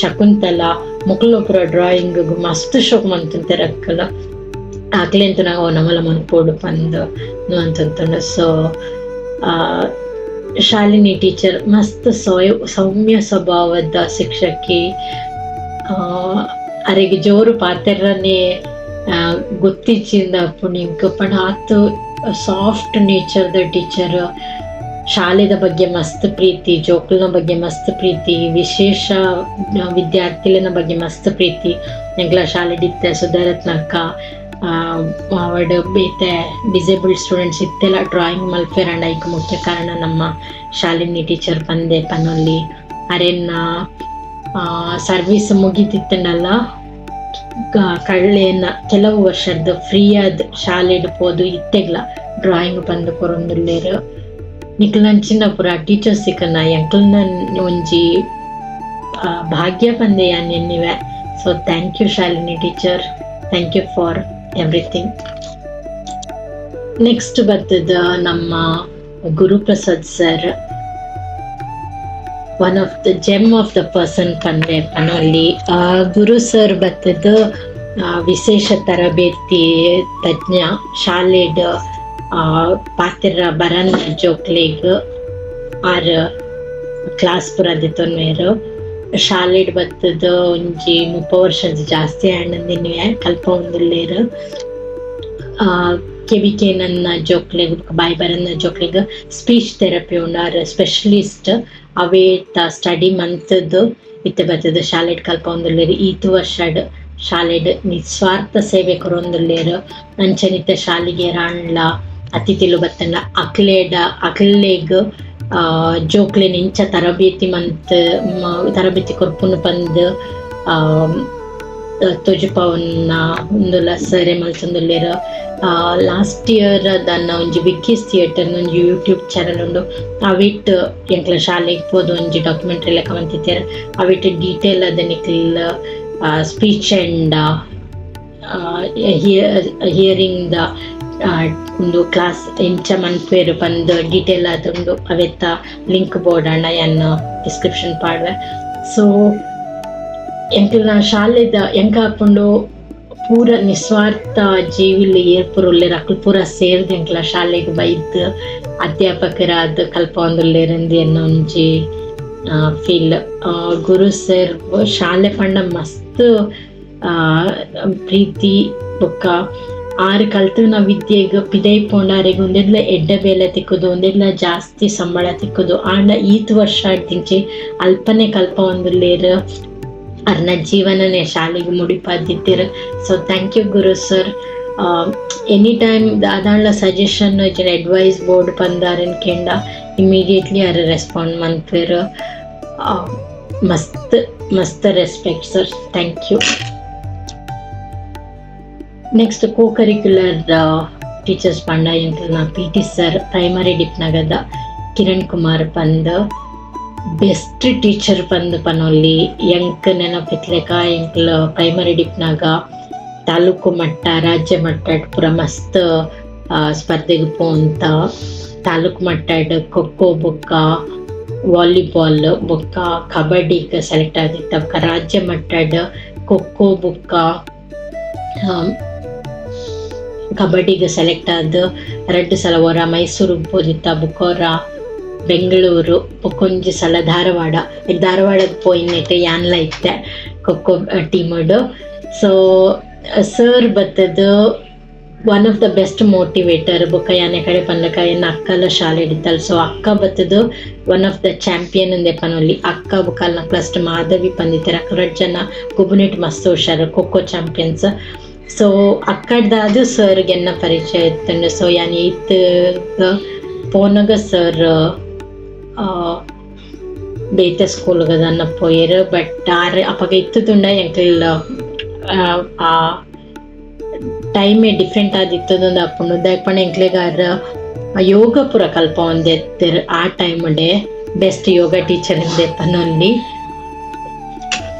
ಶಕುಂತಲಾ ಮೊಕುಲು ಪೂರ ಡ್ರಾಯಿಂಗ್ ಮಸ್ತ್ ಶೋಕ್ ಮಂತೊಂತೆರ್ ಅಕುಲು. ಅಕ್ಲೆನ್ ತೂನಗ ಓ ನಮಲ ಮನ್ಪೊಡು ಪಂದ್ ಅಂತಂತುಂಡು. ಸೊ ಶಾಲಿನಿ ಟೀಚರ್ ಮಸ್ತ್ ಸೌಮ್ಯ ಸ್ವಭಾವದ ಶಿಕ್ಷಕಿ. ಅರೆಗ್ ಜೋರು ಪಾತೆರ್ರನೆ ಗೊತ್ತಿಜ್ಜಿಂದ ಅಪ್ಪುಂಡು ಎಂಕ್, ಪಂಡ ಆತ್ ಸಾಫ್ಟ್ ನೇಚರ್ ದ ಟೀಚರ್. ಶಾಲೆದ ಬಗ್ಗೆ ಮಸ್ತ್ ಪ್ರೀತಿ, ಜೋಕುಲ್ನ ಬಗ್ಗೆ ಮಸ್ತ್ ಪ್ರೀತಿ, ವಿಶೇಷ ವಿದ್ಯಾರ್ಥಿಲೆನ ಬಗ್ಗೆ ಮಸ್ತ್ ಪ್ರೀತಿ. ಎಂಕ್ಲ ಶಾಲೆಡ್ ಇತ್ತೆ ಸುಧಾರತ್ನ ಅಕ್ಕ ಅವಡ್ ಬೇತೆ ಡಿಸೇಬಲ್ಡ್ ಸ್ಟೂಡೆಂಟ್ಸ್ ಇತ್ತೆಲ ಡ್ರಾಯಿಂಗ್ ಮಲ್ಪೆರಂಡ ಐಕ್ ಮುಖ್ಯ ಕಾರಣ ನಮ್ಮ ಶಾಲಿನಿ ಟೀಚರ್ ಪಂದೆ ಪನೊಲಿ. ಅರೆನ ಸರ್ವಿಸ್ ಮುಗಿತಿತ್ತಂಡಲ ಕಳ್ಳೆನ ಕೆಲವು ವರ್ಷದ ಫ್ರೀ ಆದ್ ಶಾಲೆಡ್ ಪೋದು ಇತ್ತೆಗ್ಲ ಡ್ರಾಯಿಂಗ್ ಪಂದ್ ಕೊರೊಂದುಲ್ಲೆರ್. ನಿಕ್ಲಂಚಿನ ಪೂರ ಟೀಚರ್ಸ್ ತಿಕ್ಕನ ಎಂಕಲ್ನ ಒಂಜಿ ಭಾಗ್ಯ ಪಂದೆ ಯಾನ್ ಎನ್ನಿವೆ. So thank you Shalini teacher, thank you for everything. Next ಬರ್ತದ ನಮ್ಮ Guruprasad sir, one of the gem of the person ಪಂದೆ ಪನೊಲಿ. ಗುರು ಸರ್ ಬತ್ತದ ವಿಶೇಷ ತರಬೇತಿ ತಜ್ಞ. ಶಾಲೆಡ್ ಪಾತೆರ ಬರನ್ ಜೋಕ್ಲೆಗ್ ಆರ್ ಕ್ಲಾಸ್ ಪೂರ ದೆತೊನ್ವೆರ್. ಶಾಲೆಡ್ ಬತ್ತದ ಒಂಜಿ 30 ವರ್ಷದ ಜಾಸ್ತಿ ಆಂಡ್ ಕಲ್ಪವೊಂದುಲ್ಲೆರ್. ಕೆವಿಕೆ ನನ್ನ ಜೋಕ್ಲೆಗ್, ಬಾಯಿ ಬರನ್ನ ಜೋಕ್ಲೆಗ್ ಸ್ಪೀಚ್ ಥೆರಪಿ ಉಂಡು. ಆರ್ ಸ್ಪೆಷಲಿಸ್ಟ್. ಅವೇತ ಸ್ಟಡಿ ಮಂತದ್ದು ಇತ್ತೆ ಬತ್ತದ ಶಾಲೆಡ್ ಕಲ್ಪವೊಂದುಲ್ಲೆರ್. ಈತ್ ವರ್ಷಡ್ ಶಾಲೆಡ್ ನಿಸ್ವಾರ್ಥ ಸೇವೆ ಕೊರೊಂದುಲ್ಲೆರ್. ಅಂಚನೆ ಶಾಲೆಗೆ ರಾಂಡ್ಲ ಅತಿಥಿಲು ಬತ್ತಂಡ ಅಕ್ಲೆಡ ಅಕ್ಲೆಗ್ ಜೋಕ್ಲೆನ್ ಇಂಚ ತರಬೇತಿ ಮಂತ್ ತರಬೇತಿ ಕೊರ್ಪುನು ಪಂದ್ ತೋಜಿಪಾವುನ ಉಂದುಲ ಸರೆ ಮಲ್ತೊಂದುಲ್ಲೆರ್. ಲಾಸ್ಟ್ ಇಯರ್ ದಾನ್ನ ಒಂಜಿ ವಿಕ್ಕೀಸ್ ಥಿಯೇಟರ್ ಒಂಜಿ ಯೂಟ್ಯೂಬ್ ಚಾನೆಲ್ ಉಂಡು. ಅವಿಟ್ ಎಂಕ್ಲ ಶಾಲೆಗ್ ಪೋದು ಒಂಜಿ ಡಾಕ್ಯುಮೆಂಟ್ರಿ ಲೆಕ್ಕ ಮಂತಿತ್ತೆರ್. ಅವಿಟ್ ಡೀಟೇಲ್ ಆದ್ ನಿಕ್ಲ್ speech and hearing the ಉಂದು ಕ್ಲಾಸ್ ಎಂಚ ಮನ್ಪುವೆರ್ ಪಂದ್ ಡೀಟೇಲ್ ಆದುಂಡು. ಅವೆತ್ತ ಲಿಂಕ್ ಬೋಡಾಂಡ ಯಾನ್ ಡಿಸ್ಕ್ರಿಪ್ಷನ್ ಪಾಡ್ವೆ. ಸೊ ಎಂಕ್ಲ್ನ ಶಾಲೆದ ಎಂಕ ಆಪುಂಡು, ಪೂರ ನಿಸ್ವಾರ್ಥ ಜೀವಿಲು ಏರ್ ಪೂರ ಉಲ್ಲೆರ್, ಅಕುಲು ಪೂರ ಸೇರ್ದ್ ಎಂಕ್ಲ ಶಾಲೆಗ್ ಬೈದ್ ಅಧ್ಯಾಪಕರಾದ್ ಕಲ್ಪವೊಂದುಲ್ಲೆರ್ ಅಂದ್ ಎನ್ನ ಒಂಜಿ ಫೀಲ್. ಗುರು ಸರ್ ಶಾಲೆ ಪಂಡ ಮಸ್ತ್ ಪ್ರೀತಿ. ಬೊಕ್ಕ ಆರ್ ಕಲ್ತಿನ ವಿದ್ಯೆಗ್ ಪಿದಯಿ ಪೋಂಡ ಅರೆಗ್ ಉಂದೆಡ್ಲ ಎಡ್ಡೆ ಬೇಲೆ ತಿಕ್ಕುದು, ಉಂದೆಡ್ಲ ಜಾಸ್ತಿ ಸಂಬಳ ತಿಕ್ಕುದು. ಆಂಡ ಈತ್ ವರ್ಷ ಆಡ್ದಿಂಚಿ ಅಲ್ಪನೆ ಕಲ್ಪವೊಂದುಲ್ಲೆರ್. ಅರ್ನ ಜೀವನನೇ ಶಾಲೆಗ್ ಮುಡಿಪಾದಿತ್ತೆರ್. So thank you Guru sir. Any time ದಾದಾಂಡ್ಲ suggestion ಇಜ್ಜಿಂಡ advice ಬೋಡು ಪಂದ್ ಅರೆನ್ ಕೇಂಡ ಇಮಿಡಿಯೇಟ್ಲಿ ಅರ್ ರೆಸ್ಪಾಂಡ್ ಮನ್ಪುವೆರ್. ಮಸ್ತ್ ಮಸ್ತ್ respect sir, thank you. Next co curricular teachers ಪಂಡ ಎಂಕ್ಲೆನ P T sir, primary ಡಿಪ್ನಗದ Kiran Kumar ಪಂದ್, ಬೆಸ್ಟ್ ಟೀಚರ್ ಪಂದ್ ಪನೊಲಿ. ಎಂಕ್ ನೆನಪಿತ್ಲೆಕ ಎಂಕ್ಲ ಪ್ರೈಮರಿ ಡಿಪ್ನಾಗ ತಾಲೂಕು ಮಟ್ಟ, ರಾಜ್ಯ ಮಟ್ಟ ಪೂರ ಮಸ್ತ್ ಸ್ಪರ್ಧೆಗ್ ಪೋಂತ. ತಾಲೂಕು ಮಟ್ಟಡ್ ಖೋಖೋ ಬೊಕ್ಕ ವಾಲಿಬಾಲ್ ಬೊಕ್ಕ ಕಬಡ್ಡಿಗ್ ಸೆಲೆಕ್ಟ್ ಆದಿತ್ತ. ಬೊಕ್ಕ ರಾಜ್ಯ ಮಟ್ಟಡ್ ಖೋಖೋ ಬೊಕ್ಕ ಕಬಡ್ಡಿಗ್ ಸೆಲೆಕ್ಟ್ ಆದ್ ರಡ್ಡ್ ಸಲ ಒರ ಮೈಸೂರುಗ್ ಪೋದಿತ್ತ, ಬೊಕ್ಕ ಒರ ಬೆಂಗಳೂರು, ಬೊಕ್ಕೊಂಜಿ ಸಲ ಧಾರವಾಡ. ಧಾರವಾಡಗ್ ಪೋಯಿನೆಟ್ ಯಾನ್ಲ ಇತ್ತೆ ಖೋಖೋ ಟೀಮ್ಡ್. ಸೊ sir ಬತ್ತದ್ one of the best motivator. ಬೊಕ್ಕ ಯಾನ್ ಕಡೆ ಪನ್ಲಕ ಎನ್ನ ಅಕ್ಕಲ ಶಾಲೆಡ್ ಇತ್ತಲ್. ಸೊ ಅಕ್ಕ ಬತ್ತದ್ one of the champion ಅಂದೆ ಪನೊಲಿ. ಅಕ್ಕ ಬೊಕ್ಕ ಅಲ್ನ ಕ್ಲಾಸ್ ಮಾಧವಿ ಪಂದಿತ್ತೆರ್. ಅಕುಲು ರಡ್ಡ್ ಜನ ಗೊಬ್ಬುನೆಟ್ ಮಸ್ತ್ ಹುಷಾರ್, ಖೋಖೋ ಚಾಂಪಿಯನ್ಸ್. ಸೊ ಅಕ್ಕಡ್ದಾದ್ ಸರ್ ಎನ್ನ ಪರಿಚಯ ಇತ್ತುಂಡು. ಸೊ ಯಾನ್ ಏತ್ ಪೋನಗ ಸರ್ ಬೇತೆ ಸ್ಕೂಲ್ ದಾನ್ನ ಪೋಯೆರ್. ಬಟ್ ಆರ್ ಅಪಗ ಇತ್ತುದುಂಡ ಎಂಕಲ್ ಆ ಟೈಮೇ ಡಿಫ್ರೆಂಟ್ ಆದಿತ್ತುಂದು ಆಪುಂಡು. ದಾಯೆ ಪಂಡ ಎಂಕ್ಲೆಗ್ ಆರ್ ಯೋಗ ಪೂರ ಕಲ್ಪವೊಂದಿತ್ತೆರ್ ಆ time day. Best yoga teacher ಇಂದೆ ಪನೊಲಿ.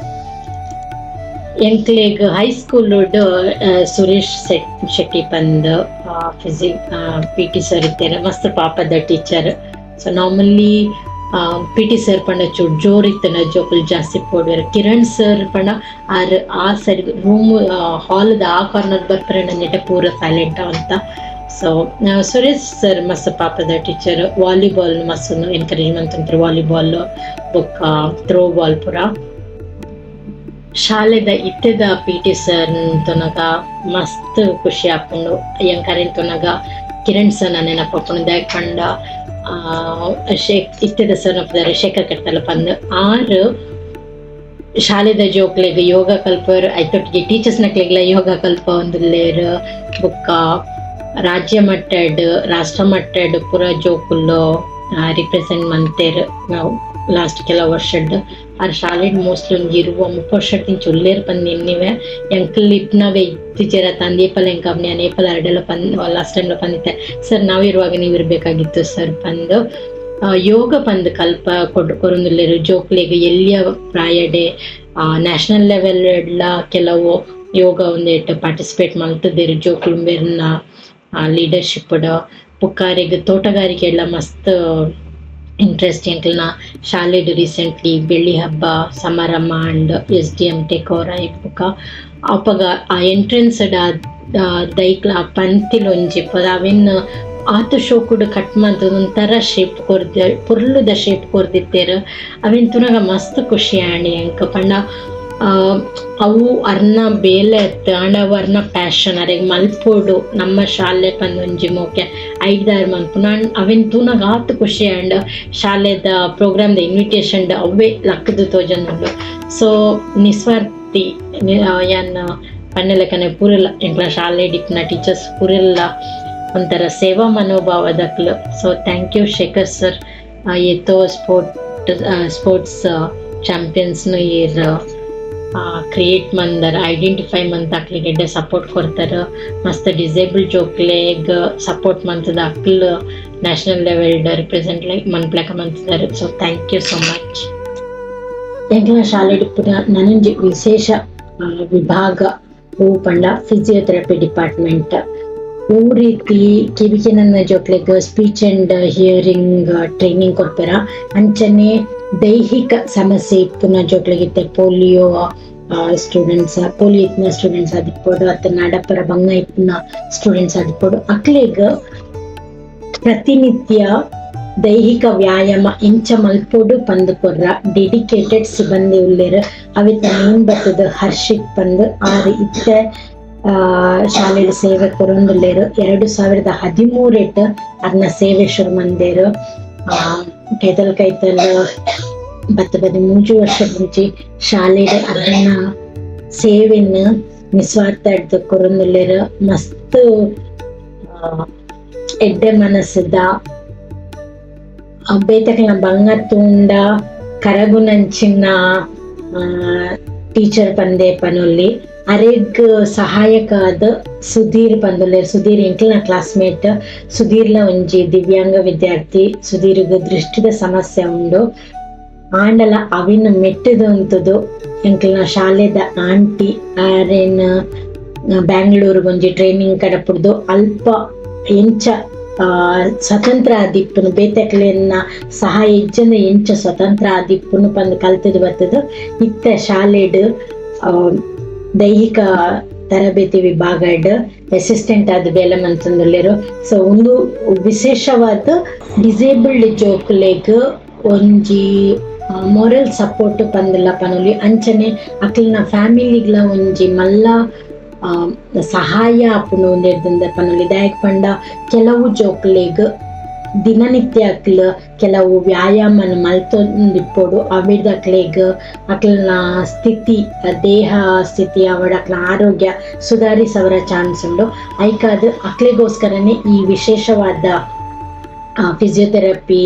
ಎಂಕ್ಲೆಗ್ ಹೈಸ್ಕೂಲ್ ಸುರೇಶ್ ಶೆಟ್ಟಿ ಪಂದ್ physique PT sir ಇತ್ತೆರ್. ಮಸ್ತ್ ಪಾಪದ teacher. So normally PT sir ಪಂಡ ಚೂರು ಜೋರ್ ಇತ್ತಂಡ ಜೋಕುಲು ಜಾಸ್ತಿ ಪೋಡ್ವೆರ್. ಕಿರಣ್ ಸರ್ ಪಂಡ ಆರ್ ಆ ಸೈಡ್ ರೂಮ್ ಹಾಲ್ದ ಆ ಕಾರ್ನರ್ ಬರ್ಪೆರ್, ನೆಟ ಪೂರ ಸೈಲೆಂಟ್ ಅಂತ. ಸೊ ಸುರೇಶ್ ಸರ್ ಮಸ್ತ್ ಪಾಪದ ಟೀಚರ್. ವಾಲಿಬಾಲ್ ಮಸ್ತ್ ಎನ್ಕರೇಜ್ ಮಂತೊಂತೆರ್, ವಾಲಿಬಾಲ್ ಬೊಕ್ಕ ಥ್ರೋ ಬಾಲ್ ಪೂರ. ಶಾಲೆದ ಇತ್ತೆದ ಪಿಟಿ ಸರ್ ತೂನಗ ಮಸ್ತ್ ಖುಷಿ ಆಪುಂಡು. ಎಂಕ್ ಅರೆನ್ ತೂನಗ ಕಿರಣ್ ಸರ್ ನ ನೆನಪಾಪುಂಡು. ದಾಯೆ ಪಂಡ ಶೇಖ್ ಇತ್ತೆದ ಸರ್ ಪುದರ್ ಶೇಖರ್ ಕಡ್ತಲ ಪಂದ್. ಆರ್ ಶಾಲೆದ ಜೋಕ್ಲೆಗ್ ಯೋಗ ಕಲ್ಪುವೆರ್, ಐತೊಟ್ಟಿಗೆ ಟೀಚರ್ಸ್ ನಕ್ಲೆಗ್ಲ ಯೋಗ ಕಲ್ಪವೊಂದುಲ್ಲೆರ್. ಬೊಕ್ಕ ರಾಜ್ಯ ಮಟ್ಟಡ್, ರಾಷ್ಟ್ರ ಮಟ್ಟಡ್ ಪೂರ ಜೋಕುಲು ರಿಪ್ರೆಸೆಂಟ್ ಮಂತೆರ್ ಲಾಸ್ಟ್ ಕೆಲವು ವರ್ಷಡ್. ಆರ್ ಶಾಲೆಡ್ ಮೋಸ್ಟ್ಲಿ ಒಂಜಿ 20-30 ವರ್ಷದಿಂಚ ಉಲ್ಲೆರ್ ಪಂದ್ ಎನ್ನಿವೆ. ಎಂಕುಲು ಇಪ್ಪುನಗ ಇತ್ತಿಜೆರ್ ಅತ್ತ, ಏಪಲ ಎಂಕ್ ಯಾನ್ ಏಪಲ ಅರೆಡಲ ಪನ್ ಲಾಸ್ಟ್ ಟೈಮ್ ಪಂದಿತ್ತೆ, ಸರ್ ನಾವ್ ಇರುವಾಗ ನೀವ್ ಇರ್ಬೇಕಾಗಿತ್ತು ಸರ್ ಪಂದ್. ಯೋಗ ಪಂದ್ ಕಲ್ಪ ಕೊರೊಂದುಲ್ಲೆರ್ ಜೋಕ್ಲೆಗ್ ಎಲ್ಯ ಪ್ರಾಯಡೆ. ನ್ಯಾಷನಲ್ ಲೆವೆಲ್ ಡ್ಲ ಕೆಲವು ಯೋಗ ಉಂದೆಟ್ ಪಾರ್ಟಿಸಿಪೇಟ್ ಮಲ್ತುದೆರ್ ಜೋಕುಲು ಮೇರ್ನ ಲೀಡರ್ಶಿಪ್ ಡ್. ಬೊಕ್ಕ ಅರೆಗ್ ತೋಟಗಾರಿಕೆ ಮಸ್ತ್ ಇಂಟ್ರೆಸ್ಟ್. ಎಂಕಲ್ನ ಶಾಲೆಡ್ ರೀಸೆಂಟ್ಲಿ ಬೆಳ್ಳಿ ಹಬ್ಬ ಸಮಾರಂಭ and SDM take over ಆಯಿ ಬೊಕ್ಕ ಅಪಗ ಆ ಎಂಟ್ರೆನ್ಸ್ ದೈಕ್ಲ ಪಂತಿಲ್ ಒಂಜಿ ಪದ ಅವೆನ್ ಆತ್ ಶೋಕುಡು ಕಟ್ ಮಂತುದು ಒಂಥರ ಶೇಪ್ ಕೊರ್ದು, ಪೊರ್ಲುದ ಶೇಪ್ ಕೊರ್ದಿತ್ತೆರ್. ಅವೆನ್ ತೂನಗ ಮಸ್ತ್ ಖುಷಿ ಆಂಡ್ ಎಂಕ್. ಪಂಡ ಅವು ಅರ್ನ ಬೇಲೆ ಅತ್ತ್, ಆಂಡ ಅವು ಅರ್ನ ಪ್ಯಾಷನ್. ಅರೆಗ್ ಮಲ್ಪೊಡು ನಮ್ಮ ಶಾಲೆ ಪಂದ್ ಒಂಜಿ ಮೋಕೆ ಐಡ್ದಾರ್ ಮನ್ಪುನ. ಅವೆನ್ ತೂನಗ ಆತ್ ಖುಷಿ ಆಂಡ್. ಶಾಲೆದ ಪ್ರೋಗ್ರಾಮ್ ದ ಇನ್ವಿಟೇಷನ್ ಅವ್ವೆ ಲಕ್ಕುದು ತೋಜೊಂದುಂಡು. ಸೊ ನಿಸ್ವಾರ್ಥಿ, ಯಾನ್ ಪನ್ನಿಲೆಕನೆ ಪೂರೆಲ ಎಂಕ್ಲ ಶಾಲೆಡ್ ಇಪ್ಪುನ ಟೀಚರ್ಸ್ ಪೂರೆಲ್ಲ ಒಂಥರ ಸೇವಾ ಮನೋಭಾವದಕ್ಲು. So thank you Shekhar sir. ಏತೋ ಸ್ಪೋರ್ಟ್ಸ್ ಚಾಂಪಿಯನ್ಸ್ ನು ಈರ್ ಕ್ರಿಯೇಟ್ ಮಂದರ್, ಐಡೆಂಟಿಫೈ ಮಂತ್ ಅಕ್ಲೆಗ್ ಎಡ್ಡೆ ಸಪೋರ್ಟ್ ಕೊರ್ತಾರ. ಮಸ್ತ್ ಡಿಸೇಬಲ್ ಜೋಕ್ಲೆಗ್ ಸಪೋರ್ಟ್ ಮಂತದ ಅಕ್ಲ್ national level represent like ಮನ್ಪುಲೆಕ ಮಂತುದರ್. So thank you so much. ಎಂಕ್ಲ ಶಾಲೆಡ್ ಇಪ್ಪುನ ನನೊಂಜಿ ವಿಶೇಷ ವಿಭಾಗ ಒವು ಪಂಡ ಫಿಸಿಯೋಥೆರಪಿ ಡಿಪಾರ್ಟ್ಮೆಂಟ್. ಒವು ರೀತಿ ಕಿವಿಕೆನಂದಿನ ಜೋಕ್ಲೆಗ್ speech and hearing training ಕೊರ್ಪೆರ, ಅಂಚನೆ ದೈಹಿಕ ಸಮಸ್ಯೆ ಇಪ್ಪುನ ಜೋಕ್ಲೆಗ್, ಇತ್ತೆ polio students, polio ಇತ್ತಿನ ಸ್ಟೂಡೆಂಟ್ಸ್ ಆದಿಪ್ಪೊಡು ಅತ್ತ ನಡಪರ ಬಂಗ ಇಪ್ಪುನ ಸ್ಟೂಡೆಂಟ್ಸ್ ಆದಿಪ್ಪೊಡು, ಅಕ್ಲೆಗ್ ಪ್ರತಿನಿತ್ಯ ದೈಹಿಕ ವ್ಯಾಯಾಮ ಎಂಚ ಮಲ್ಪೊಡು ಪಂದ್ ಕೊರ್ರ ಡೆಡಿಕೇಟೆಡ್ ಸಿಬ್ಬಂದಿ ಉಲ್ಲೆರ್. ಅವೆತ ನೇಮ್ ಬತ್ತುದು ಹರ್ಷಿತ್ ಪಂದ್. ಆರ್ ಇತ್ತೆ ಶಾಲೆಡ್ ಸೇವೆ ಕೊರೊಂದುಲ್ಲೆರ್. 2013 ಅರ್ನ ಸೇವೆ ಶುರು ಮಂದೆರ್. ಕೈತಲ್ ಕೈತಲ್ 10-13 ವರ್ಷ ಮುಂಚಿ ಶಾಲೆಡ್ ಅರ್ನ ಸೇವೆನ್ ನಿಸ್ವಾರ್ಥ ಕೊರೊಂದುಲ್ಲೆರ್. ಮಸ್ತ್ ಎಡ್ಡೆ ಮನಸ್ಸುದ, ಬೇತೆಕ್ಲ್ನ ಬಂಗ ತೂಂಡ ಕರಗುನಂಚಿನ ಟೀಚರ್ ಪಂದೆ ಪನೊಲಿ. ಅರೆಗ್ ಸಹಾಯಕ ಆದ್ ಸುಧೀರ್ ಪಂದುಲ್ಲೆರ್. ಸುಧೀರ್ ಎಂಕ್ಲ್ನ ಕ್ಲಾಸ್ಮೇಟ್. ಸುಧೀರ್ಲ ಒಂಜಿ ದಿವ್ಯಾಂಗ ವಿದ್ಯಾರ್ಥಿ. ಸುಧೀರ್ಗ್ ದೃಷ್ಟಿದ ಸಮಸ್ಯೆ ಉಂಡು. ಆಂಡಲ ಅವಿನ ಮೆಟ್ಟುದು ಉಂತುದು ಎಂಕ್ಲ್ನ ಶಾಲೆದ ಆಂಟಿ ಅರೆನ್ ಬ್ಯಾಂಗ್ಳೂರ್ ಒಂಜಿ ಟ್ರೈನಿಂಗ್ ಕಡಪುಡ್ದು ಅಲ್ಪ ಎಂಚ ಸ್ವತಂತ್ರ ಆದಿಪ್ಪುನು, ಬೇತೆಕ್ಲೆನ ಸಹಾಯ ಇಜ್ಜಂದೆ ಎಂಚ ಸ್ವತಂತ್ರ ಆದಿಪ್ಪುನು ಪಂದ್ ಕಲ್ತುದು ಬತ್ತುದು ಇತ್ತೆ ಶಾಲೆಡ್ ದೈಹಿಕ ತರಬೇತಿ ವಿಭಾಗಡ್ ಅಸಿಸ್ಟೆಂಟ್ ಆದ್ ಬೇಲೆ ಮಂತೊಂದುಲ್ಲೆರ್. ಸೊ ಉಂದು ವಿಶೇಷವಾದ ಡಿಸೇಬಲ್ಡ್ ಜೋಕುಲೆಗ್ ಒಂಜಿ ಮೊರಲ್ ಸಪೋರ್ಟ್ ಪಂದುಲ ಪನೊಲಿ. ಅಂಚನೆ ಅಕ್ಲ್ನ ಫ್ಯಾಮಿಲಿಗ್ಲ ಒಂಜಿ ಮಲ್ಲ ಸಹಾಯ ಆಪುಂಡು ಉಂದೆಡ್ದ್ ಪನೊಲಿ. ದಾಯೆಗ್ ಪಂಡ ಕೆಲವು ಜೋಕುಲೆಗ್ ದಿನನಿತ್ಯ ಅಕ್ಲ್ ಕೆಲವು ವ್ಯಾಯಾಮನ್ ಮಲ್ತೊಂದಿಪ್ಪೊಡು. ಅವೆಡ್ದ್ ಅಕ್ಲೆಗ್ ಅಕ್ಲ್ನ ಸ್ಥಿತಿ, ದೇಹ ಸ್ಥಿತಿ ಆವಡ್, ಅಕ್ಲ್ನ ಆರೋಗ್ಯ ಸುಧಾರಿಸವರ ಚಾನ್ಸ್ ಉಂಡು. ಐಕಾದ್ ಅಕ್ಲೆಗೋಸ್ಕರನೇ ಈ ವಿಶೇಷವಾದ ಫಿಸಿಯೋಥೆರಪಿ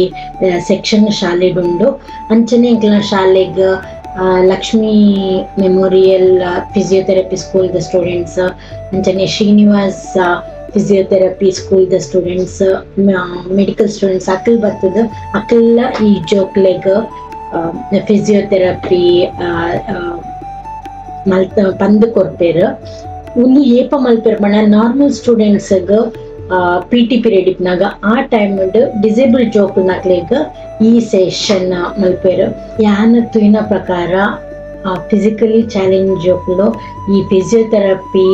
ಸೆಕ್ಷನ್ ಶಾಲೆಡ್ ಉಂಡು. ಅಂಚನೆ ಎಂಕ್ಲ್ನ ಶಾಲೆಗ್ ಲಕ್ಷ್ಮೀ memorial physiotherapy school ದ ಸ್ಟೂಡೆಂಟ್ಸ್, ಅಂಚನೆ ಶ್ರೀನಿವಾಸ್ Physiotherapy school ದ students, medical students ಅಕಲ್ ಬರ್ತದ. ಅಕಲ್ಲ ಈ ಜೋಕ್ಲೆಗ್ ಫಿಸಿಯೋಥೆರಪಿ ಮಲ್ತ ಪಂದ್ ಕೊರ್ಪೆರ್. ಉಂದು ಏಪ ಮಲ್ಪೆರ್ ಪಂಡ, normal students PT period ಇಪ್ಪುನಗ ಆ ಟೈಮ್ ಡಿಸೇಬಲ್ಡ್ ಜೋಕುಲ್ನಕ್ಲೆಗ್ ಈ ಸೆಷನ್ ಮಲ್ಪೆರ್. ಯಾನ್ ತೂಯಿನ ಪ್ರಕಾರ ಫಿಸಿಕಲಿ ಚಾಲೆಂಜ್ ಜೋಕುಲು ಈ ಫಿಸಿಯೋಥೆರಪಿ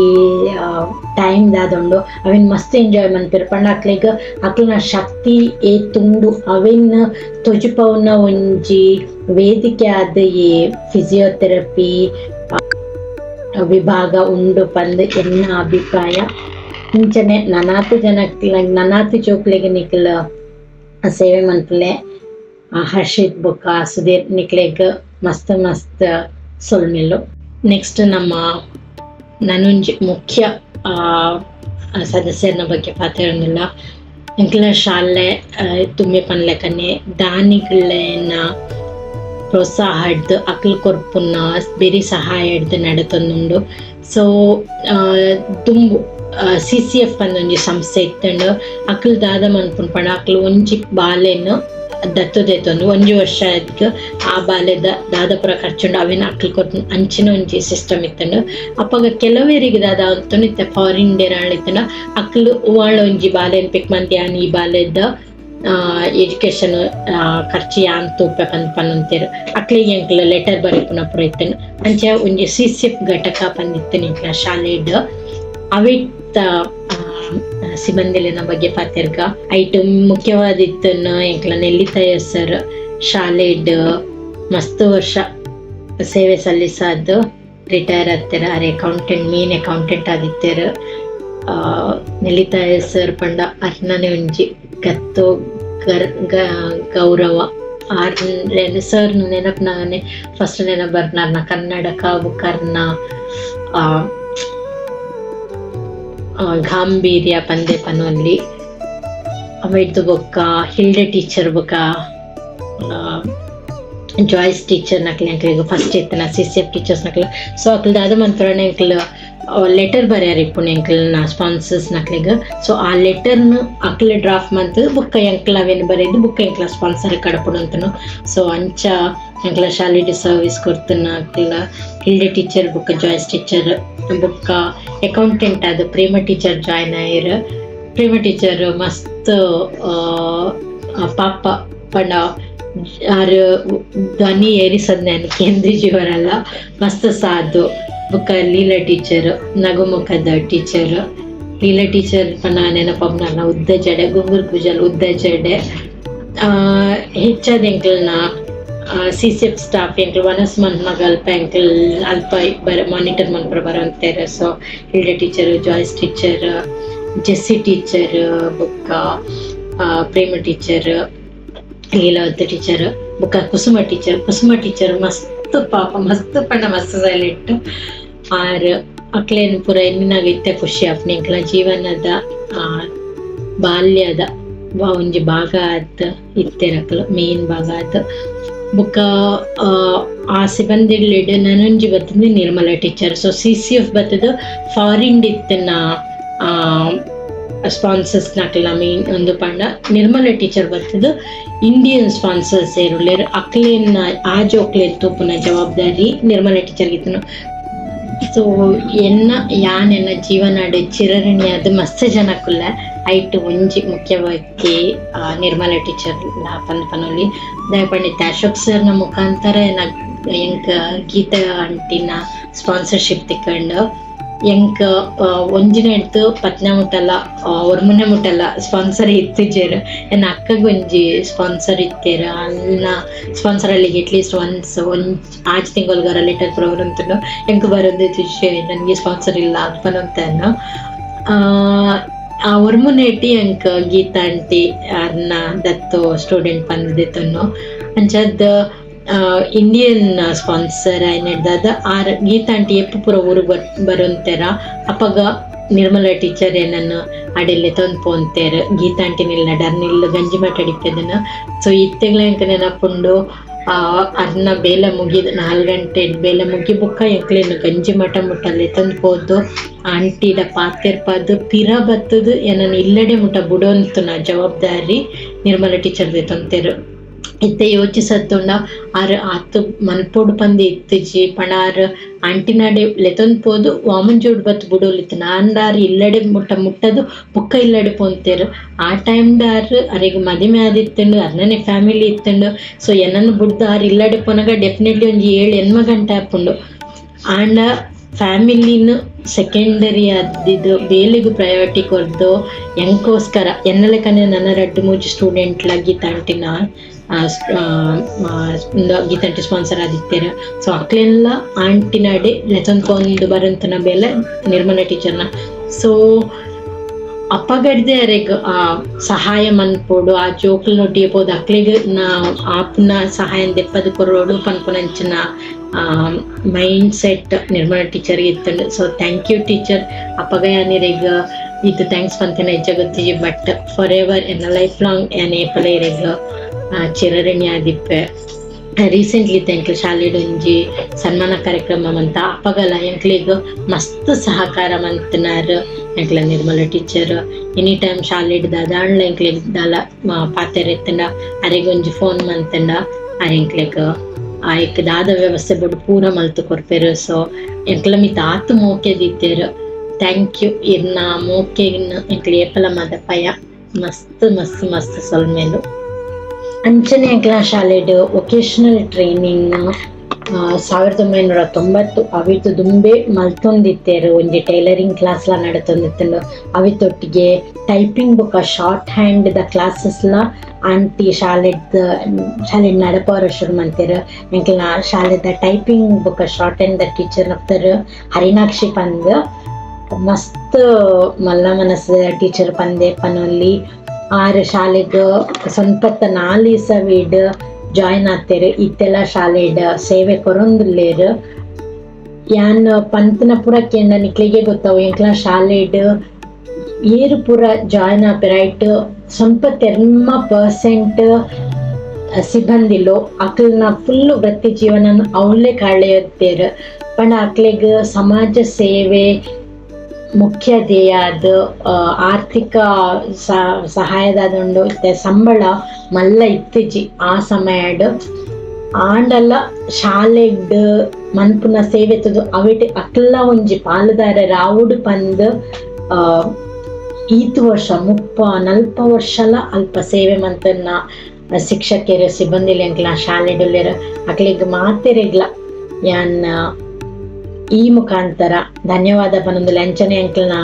ಟೈಮ್ ದಾದ ಉಂಡು, ಅವೆನ್ ಮಸ್ತ್ ಎಂಜಾಯ್ ಮನ್ಪೆರ್. ಪಂಡ ಅಕ್ಲೆಗ್ ಅಕ್ಲೆನ ಶಕ್ತಿ ಏತುಂಡು, ಅವೆನ್ ತೊಜಿಪವುನ ಒಂಜಿ ವೇದಿಕೆ ಆದ್ ಈ ಫಿಸಿಯೋಥೆರಪಿ ವಿಭಾಗ ಉಂಡು ಪಂದ್ ಎನ್ನ ಅಭಿಪ್ರಾಯ. ಇಂಚನೆ ನನಾತ್ ಜನಕ್, ನನಾತ್ ಜೋಕ್ಲೆಗ್ ನಿಕುಲ್ ಸೇವೆ ಮನ್ಪುಲೆ. ಹರ್ಷಿತ್ ಬೊಕ್ಕ ಸುಧೀರ್, ನಿಕ್ಲೆಗ್ ಮಸ್ತ್ ಮಸ್ತ್ ಸೊಲ್ಮೆಲು. ನೆಕ್ಸ್ಟ್ ನಮ್ಮ ನನೊಂಜಿ ಮುಖ್ಯ ಸದಸ್ಯರನ ಬಗ್ಗೆ ಪಾತೆರೊಂದುಲ್ಲ. ಎಂಕ್ಲೆನ ಶಾಲೆ ದುಂಬೆ ಪನ್ಲೆಕನೆ ದಾನಿಗ್ಲೆನ ಪ್ರೋತ್ಸಾಹಡ್ದ್, ಅಕ್ಲ್ ಕೊರ್ಪುನ ಬೆರಿ ಸಹಾಯಡ್ದ್ ನಡತೊಂದುಂಡು. ಸೊ ದುಂಬು ಸಿಸಿಎಫ್ ಪಂದೊಂಜಿ ಸಂಸ್ಥೆ ಇತ್ತುಂಡು. ಅಕ್ಲ್ ದಾದ ಮನ್ಪುಂಡು ಪಂಡ, ಅಕ್ಲ್ ಒಂಜಿ ಬಾಲೆನ್ ದತ್ತು ದೆತೊಂದು ಒಂಜಿ ವರ್ಷಗ್ ಆ ಬಾಲೆದ ದಾದ ಪೂರ ಖರ್ಚುಂಡು, ಅವೆನ್ ಅಕ್ಲ್ ಕೊರ್ಪುನ, ಅಂಚಿನ ಒಂಜಿ ಸಿಸ್ಟಮ್ ಇತ್ತುಂಡು. ಅಪಗ ಕೆಲವೆರಿಗೆ ದಾದ ಆತುಂಡು, ಇತ್ತೆ ಫಾರಿನ್ ಇತ್ತ್ಂಡ ಅಕ್ಲ್ ಒವ್ವಾಂಡ ಒಂಜಿ ಬಾಲೆನ್ ಪಿಕ್ ಮಂತ್, ಯಾನ್ ಈ ಬಾಲೆದ ಎಜುಕೇಶನ್ ಖರ್ಚು ಯಾನ್ ತೂಪೆ ಪಂದ್ ಪನೊಂತೆರ್. ಅಕ್ಲೆಗ್ ಎಂಕ್ಲ ಲೆಟರ್ ಬರೆಪುನ ಪೂರ ಇತ್ತುಂಡು. ಅಂಚ ಒಂಜಿ ಸಿಸಿಎಫ್ ಘಟಕ ಪಂದಿತ್ತುಂಡು ಎಂಕ್ಲ ಶಾಲೆಡ್. ಅವೆತ್ತ ಸಿಬ್ಬಂದಿಲೆನ ಬಗ್ಗೆ ಪಾತೆರ್ಗ. ಐಟ್ ಮುಖ್ಯವಾದಿತ್ತುನ ಎಂಕ್ಲ ನೆಲ್ಲಿತಾಯ ಸರ್. ಶಾಲೆಡ್ ಮಸ್ತ್ ವರ್ಷ ಸೇವೆ ಸಲ್ಲಿಸಾದ್ ರಿಟೈರ್ ಆತೆರ್. ಆರ್ accountant, main accountant ಆದಿತ್ತೆರ್. ನೆಲ್ಲಿತಾಯ sir ಪಂಡ ಅರ್ನನೆ ಒಂಜಿ ಗತ್ತು, ಗರ್ ಗೌರವ. ಆರ್ ಸರ್ ನೆನಪುನಗನೆ ಫಸ್ಟ್ ನೆನಪು ಬರ್ಪುನ ಕನ್ನಡಕ ಬೊಕ್ಕ ಅರ್ನ ಗಾಂಭೀರ್ಯ ಪಂದೆ ಪನೊಲಿ. ಅವೆಡ್ದ್ ಬೊಕ್ಕ ಹಿಲ್ಡೆ ಟೀಚರ್ ಬೊಕ್ಕ ಜಾಯ್ಸ್ ಟೀಚರ್ ನಕ್ಲೆ ಎಂಕ್ಲೆಗ್ ಫಸ್ಟ್ ಇತ್ತಿನ ಸಿಸಿಎಫ್ ಟೀಚರ್ಸ್ ನಕ್ಲು. ಸೊ ಅಕ್ಲ್ ದಾದ ಮನ್ಪುನಂಡ, ಎಂಕ್ಲು ಲೆಟರ್ ಬರ್ಯಾರ ಇಪ್ಪುಂಡು ಎಂಕ್ಲೆನ ಸ್ಪಾನ್ಸರ್ಸ್ ನಕ್ಲೆಗ್. ಸೊ ಆ ಲೆಟರ್ನ್ ಅಕ್ಲೆ ಡ್ರಾಫ್ಟ್ ಮಂತ್ ಬೊಕ್ಕ ಎಂಕ್ಲ ಅವೆನ್ ಬರೆದು ಬೊಕ್ಕ ಎಂಕ್ಲ ಸ್ಪಾನ್ಸರ್ ಕಡಪುಡಂತನು. ಸೊ ಅಂಚ ಎಂಕ್ಲ ಶಾಲೆಡ್ ಸರ್ವಿಸ್ ಕೊರ್ತುನ ಅಕ್ಲ ಹಿಲ್ಡೆ ಟೀಚರ್ ಬೊಕ್ಕ ಜಾಯ್ಸ್ ಟೀಚರ್. ಬೊಕ್ಕ ಅಕೌಂಟೆಂಟ್ ಆದ್ ಪ್ರೇಮ ಟೀಚರ್ ಜಾಯ್ನ್ ಆಯೆರ್. ಪ್ರೇಮ ಟೀಚರ್ ಮಸ್ತ್ ಪಾಪ, ಪಂಡ ಆರ್ ಧ್ವನಿ ಏರಿಸದ್ ಕೇಂದ್ರ ಜೀವರಲ್ಲ, ಮಸ್ತ್ ಸಾಧು. ಬೊಕ್ಕ ಲೀಲಾ ಟೀಚರ್, ನಗುಮುಖದ ಟೀಚರ್. ಲೀಲಾ ಟೀಚರ್ ಪಂಡ ನೆನಪಾಪುನ ಉದ್ದ ಜಡೆ, ಗುಂಗುರು ಕೂಜಲ್, ಉದ್ದ ಜಡೆ. ಹೆಚ್ಚಾದ್ ಎಂಕ್ಲೆನ ಸಿಸಿಎಫ್ ಸ್ಟಾಫ್ ಎಂಕ್ಲು ವನಸ್ ಮನ್ಪುನಗ ಅಲ್ಪ ಎಂಕ್ಲ್ ಅಲ್ಪ ಬರ ಮಾನಿಟರ್ ಮನ್ಪುರ ಬರೊಂತೆರ್. ಸೊ ಹಿಲ್ಡೆ teacher, Joyce teacher, Jessie teacher, ಬೊಕ್ಕ ಪ್ರೇಮ ಟೀಚರ್, ಲೀಲಾವತಿ ಟೀಚರ್, ಬೊಕ್ಕ ಕುಸುಮ ಟೀಚರ್. ಕುಸುಮ ಟೀಚರ್ ಮಸ್ತ್ ಪಾಪ, ಮಸ್ತ್ ಪಂಡ ಮಸ್ತ್ ಸೈಲೆಂಟ್ ಆರ್. ಅಕ್ಲೆನ್ ಪೂರ ಎನ್ನಿನಗ ಇತ್ತೆ ಖುಷಿ ಆಪುಂಡು. ಎಂಕ್ಲ ಜೀವನದ ಬಾಲ್ಯದ ಒಂಜಿ ಭಾಗ ಆತ್ ಇತ್ತೆರ್ ಅಕ್ಲು, ಮೇನ್ ಭಾಗ ಆತ್. ಬೊಕ್ಕ ಆ ಸಿಬ್ಬಂದಿಲೆಡ್ ನನೊಂಜಿ ಬತ್ತುದು ನಿರ್ಮಲಾ teacher. So CCF ಬತ್ತುದು ಫಾರಿನ್ ಇತ್ತಿನ ಸ್ಪಾನ್ಸರ್ಸ್ ನಕ್ಲೆನ ಮೇನ್ ಉಂದು ಪಂಡ, ನಿರ್ಮಲಾ ಟೀಚರ್ ಬತ್ತುದು ಇಂಡಿಯನ್ ಸ್ಪಾನ್ಸರ್ಸ್ ಏರುಲ್ಲೆರ್, ಅಕ್ಲೆನ ಆ ಜೋಕ್ಲೆನ್ ತೂಪುನ ಜವಾಬ್ದಾರಿ ನಿರ್ಮಲಾ ಟೀಚರ್ ಇತ್ತುಂಡು. ಸೊ ಎನ್ನ ಯಾನ್ ಎನ್ನ ಜೀವನಡ್ ಚಿರಋಣಿಯಾದ್ ಮಸ್ತ್ ಜನಕ್ಕುಲ್ಲೆ. ಐಟ್ ಒಂಜಿ ಮುಖ್ಯವಾಗಿ ನಿರ್ಮಲಾ ಟೀಚರ್ ಪಂದ್ ಪನೊಲಿ. ದಾಯೆ ಪಂಡ ಇತ್ತೆ ಅಶೋಕ್ ಸರ್ ನ ಮುಖಾಂತರ ಎನ್ನ ಎಂಕ್ ಗೀತಾ ಆಂಟಿನ ಸ್ಪಾನ್ಸರ್ಶಿಪ್ ತಿಕ್ಕಂಡ್. ಎಂಕ್ ಒಂಜಿನೆಡ್ದ್ ಪತ್ನೆ ಮುಟ್ಟಲ, ಒರ್ಮನೆ ಮುಟ್ಟಲ ಸ್ಪಾನ್ಸರ್ ಇತ್ತಿಜೆರ್. ಎನ್ನ ಅಕ್ಕಗ್ ಒಂಜಿ ಸ್ಪಾನ್ಸರ್ ಇತ್ತೆರ್. ಅಲ್ನ ಸ್ಪಾನ್ಸರ್ ಅಲ್ಲಿಗೆ at least once ಒಂಜ್ ಆಜಿ ತಿಂಗೊಲ್ಗೊರ ಲೆಟರ್ ಪೂರ ಬರೊಂತುಂಡು. ಎಂಕ್ ಬರೊಂದಿತ್ತಿಜಿ, ನನ್ಗೆ ಸ್ಪಾನ್ಸರ್ ಇಲ್ಲ ಅಂತ ಪನೊಂತೆರ್ನ. ಆ ಒರ್ಮುನೇಟಿ ಎಂಕ್ ಗೀತಾ ಆಂಟಿ ಅರ್ನ ದತ್ತು ಸ್ಟೂಡೆಂಟ್ ಪಂದ್ ದೆತೊನ್ನು. ಅಂಚಾದ್ ಇಂಡಿಯನ್ ಸ್ಪಾನ್ಸರ್ ಆಯ್ನೆಡ್ದಾದ್ ಆರ್ ಗೀತಾ ಆಂಟಿ ಏಪ ಪೂರ ಊರುಗ್ ಬರೊಂತೆರ, ಅಪಗ ನಿರ್ಮಲಾ ಟೀಚರ್ ಎನನ್ ಅಡೆ ಲೆತೊಂದು ಪೋಂತೆರ್ ಗೀತಾ ಆಂಟಿ ನಿಲ್ಲಡ್. ಅರ್ನ ಇಲ್ಲ್ ಗಂಜಿ ಮಠಡ್ ಇಪ್ಪೆದೆನ. ಸೊ ಇತ್ತೆಗ್ಲ ಎಂಕ್ ನೆನಪುಂಡು. ಅರ್ನ ಬೇಲೆ ಮುಗಿದ್ 4 ಗಂಟೆ ಬೇಲೆ ಮುಗಿ ಬೊಕ್ಕ ಎಂಕ್ಲೆನ್ ಗಂಜಿ ಮಠ ಮುಟ್ಟ ಲೆತೊಂದು ಪೋದು ಆಂಟಿಡ ಪಾತೆರ್ಪದು ಪಿರ ಬತ್ತದು ಎನನ್ ಇಲ್ಲಡೆ ಮುಟ್ಟ ಬುಡೊಂತುನ ಜವಾಬ್ದಾರಿ ನಿರ್ಮಲ ಟೀಚರ್ ದೆತೊಂತೆರ್. ಇತ್ತೆ ಯೋಚಿಸತ್ತುಂಡ ಆರ್ ಆತ್ ಮನ್ಪೊಡು ಪಂದ್ ಇತ್ತಿಜಿ ಪಂಡ ಆರ್ ಆಂಟಿನಾಡೆ ಲೆತೊಂದು ಪೋದು ವಾಮಂಜೋಡು ಬತ್ತ್ ಬುಡೊಲಿತ್ತಿನ ಆಂಡ ಆರ್ ಇಲ್ಲಡೆ ಮುಟ್ಟ ಮುಟ್ಟದು ಬೊಕ್ಕ ಇಲ್ಲಡೆ ಪೋಂತೆರ್. ಆ ಟೈಮ್ಡ್ ಆರ್ ಅರೆಗ್ ಮದಿಮೆ ಆದಿತ್ತುಂಡು, ಅರ್ನನೆ ಫ್ಯಾಮಿಲಿ ಇತ್ತುಂಡು. ಸೊ ಎನನ್ ಬುಡ್ದು ಆರ್ ಇಲ್ಲಡೆ ಪೋನಗ ಡೆಫಿನೆಟ್ಲಿ ಒಂಜಿ 7-8 ಗಂಟೆ ಆಪುಂಡು. ಆಂಡ ಫ್ಯಾಮಿಲಿನ ಸೆಕೆಂಡರಿ ಆದಿದ್ದು ಬೇಲೆಗ್ ಪ್ರಯಾರಿಟಿ ಕೊರ್ದು ಎಂಕೋಸ್ಕರ ಎನ್ನಲೆಕನೆ ನನ 2-3 ಸ್ಟೂಡೆಂಟ್ ಲ ಗೀತಾಂಟಿನ ಗೀತಾಂಟಿ ಸ್ಪಾನ್ಸರ್ ಆದಿತ್ತೆರ್. ಸೊ ಅಕ್ಲೆನ್ಲ ಆಂಟಿನಾಡೆ ಲೆತೊಂದು ಪೋಂದು ಬರಂತನ ಬೇಲೆ ನಿರ್ಮಲ ಟೀಚರ್ನ. ಸೊ ಅಪ್ಪಗಡ್ದೆ ಅರೆಗ್ ಆ ಸಹಾಯ ಮನ್ಪೊಡು, ಆ ಜೋಕುಲ್ನೊಟ್ಟಿಗೆ ಪೋದು ಅಕ್ಲೆಗ್ ನಾ ಆಪ್ನ ಸಹಾಯ ದೆಪ್ಪದು ಕೊರೊಡು ಪನ್ಪುನಂಚಿನ ಮೈಂಡ್ ಸೆಟ್ ನಿರ್ಮಲ ಟೀಚರ್ಗೆ ಇತ್ತುಂಡು. So thank you teacher. ಅಪಗ ಯಾನ್ ಇರೆಗ್ ಇತ್ತು thanks ಪಂತಿನ ಹೆಚ್ಚ ಗೊತ್ತಿಜಿ, but for ever ಎನ್ನ ಲೈಫ್ ಲಾಂಗ್ ಯಾನ್ ಏಪಲ ಇರೆಗ್ ಚಿರಋಣಿ ಆದಿಪ್ಪೆ. ರೀಸೆಂಟ್ಲಿ ಎಂಕ್ಲೆ ಶಾಲೆಡ್ ಒಂಜಿ ಸನ್ಮಾನ ಕಾರ್ಯಕ್ರಮ ಮಂತ ಅಪಗಲ ಎಂಕ್ಲೆಗ್ ಮಸ್ತ್ ಸಹಕಾರ ಮಂತನಾರ್ ಎಂಕ್ಲ ನಿರ್ಮಲ teacher. Any time ಶಾಲೆಡ್ ದಾದಾಂಡ್ಲ ಎಂಕ್ಲೆಗ್ ದಾಲ ಪಾತೆರ ಇತ್ತುಂಡ ಅರೆಗ್ ಒಂಜಿ ಫೋನ್ ಮಂತಂಡ ಅರೆ ಎಂಕ್ಲೆಗ್ ಆಯ್ಕ್ ದಾದ ವ್ಯವಸ್ಥೆ ಬೋಡು ಪೂರ ಮಲ್ತ್ ಕೊರ್ಪೆರ್. ಸೊ ಎಂಕ್ಲ ಮಿತ್ತ್ ಆತ್ ಮೋಕೆ ದೀತೆರ್. Thank you. ಇರ್ನ ಮೋಕೆನ್ ಎಂಕ್ಲೆ ಏಪಲ ಮದಪಯ. ಮಸ್ತ್ ಮಸ್ತ್ ಮಸ್ತ್ ಸೊಲ್ಮೆಲು. ಅಂಚನೆ ಎಂಕ್ಲ ಶಾಲೆಡ್ ವೊಕೇಶನಲ್ ಟ್ರೈನಿಂಗ್ 1990 ಅವಿತು ದುಂಬೆ ಮಲ್ತೊಂದಿತ್ತೆರ್. ಒಂಜಿ ಟೈಲರಿಂಗ್ ಕ್ಲಾಸ್ ಲ ನಡತೊಂದಿತ್ತುಂಡು. ಅವಿತೊಟ್ಟಿಗೆ ಟೈಪಿಂಗ್ ಬೊಕ short hand the classes ಲ ಆಂಟಿ ಶಾಲೆಡ್ ಶಾಲೆಡ್ ನಡಪವರ ಶುರು ಮಂತೆರ್. ಎಂಕ್ಲ್ನ ಶಾಲೆದ ಟೈಪಿಂಗ್ ಬೊಕ short hand the teacher ನಪ್ತರ್ Harinakshi ಪಂದ್ ಮಸ್ತ್ ಮಲ್ಲ ಮನಸ್ಸು ಟೀಚರ್ ಪಂದೆ ಪನೊಲ್ಲಿ. ಆರ್ ಶಾಲೆಗ್ ಸೊನ್ಪತ್ತ 4 ಇಸವಿಡ್ ಜಾಯಿನ್ ಆತೆರ್. ಇತ್ತೆಲ ಶಾಲೆಡ್ ಸೇವೆ ಕೊರೊಂದುಲ್ಲೆರ್. ಯಾನ್ ಪಂತನ ಪೂರ ಕೇಂಡ ನಿಕ್ಲೆಗೆ ಗೊತ್ತಾವು ಎಂಕ್ಲ ಶಾಲೆಡ್ ಏರು ಪೂರ ಜಾಯಿನ್ ಆಪೆರ್ ಐಟ್ 80% ಸಿಬ್ಬಂದಿಲು ಅಕ್ಲ್ನ ಫುಲ್ ವೃತ್ತಿ ಜೀವನ ಅವ್ಲೇ ಕಳೆಯುತ್ತೇರ್. ಪಂಡ ಅಕ್ಲೆಗ್ ಸಮಾಜ ಸೇವೆ ಮುಖ್ಯ ಧ್ಯೇಯ ಆದ್ ಆರ್ಥಿಕ ಸಹಾಯದಾದುಂಡು. ಇತ್ತೆ ಸಂಬಳ ಮಲ್ಲ ಇತ್ತಿಜಿ ಆ ಸಮಯಡ್. ಆಂಡಲ ಶಾಲೆಡ್ ಮನ್ಪುನ ಸೇವೆ ತೂದು ಅವೆಟ್ ಅಕ್ಲ ಒಂಜಿ ಪಾಲುದಾರರಾವೊಡು ಪಂದ್ ಈತ್ ವರ್ಷ 30-40 ವರ್ಷಲ ಅಲ್ಪ ಸೇವೆ ಮಂತನ್ನ ಶಿಕ್ಷಕೆರ್ ಸಿಬ್ಬಂದಿಲು ಎಂಕ್ಲ ಶಾಲೆಡ್ ಉಲ್ಲೆರ್. ಅಕ್ಲೆಗ್ ಮಾತೆರೆಗ್ಲ ಯಾನ್ ಈ ಮುಖಾಂತರ ಧನ್ಯವಾದ ಪನೊಂದುಲ್ಲೆ. ಅಂಚನೆ ಎಂಕ್ಲ್ನ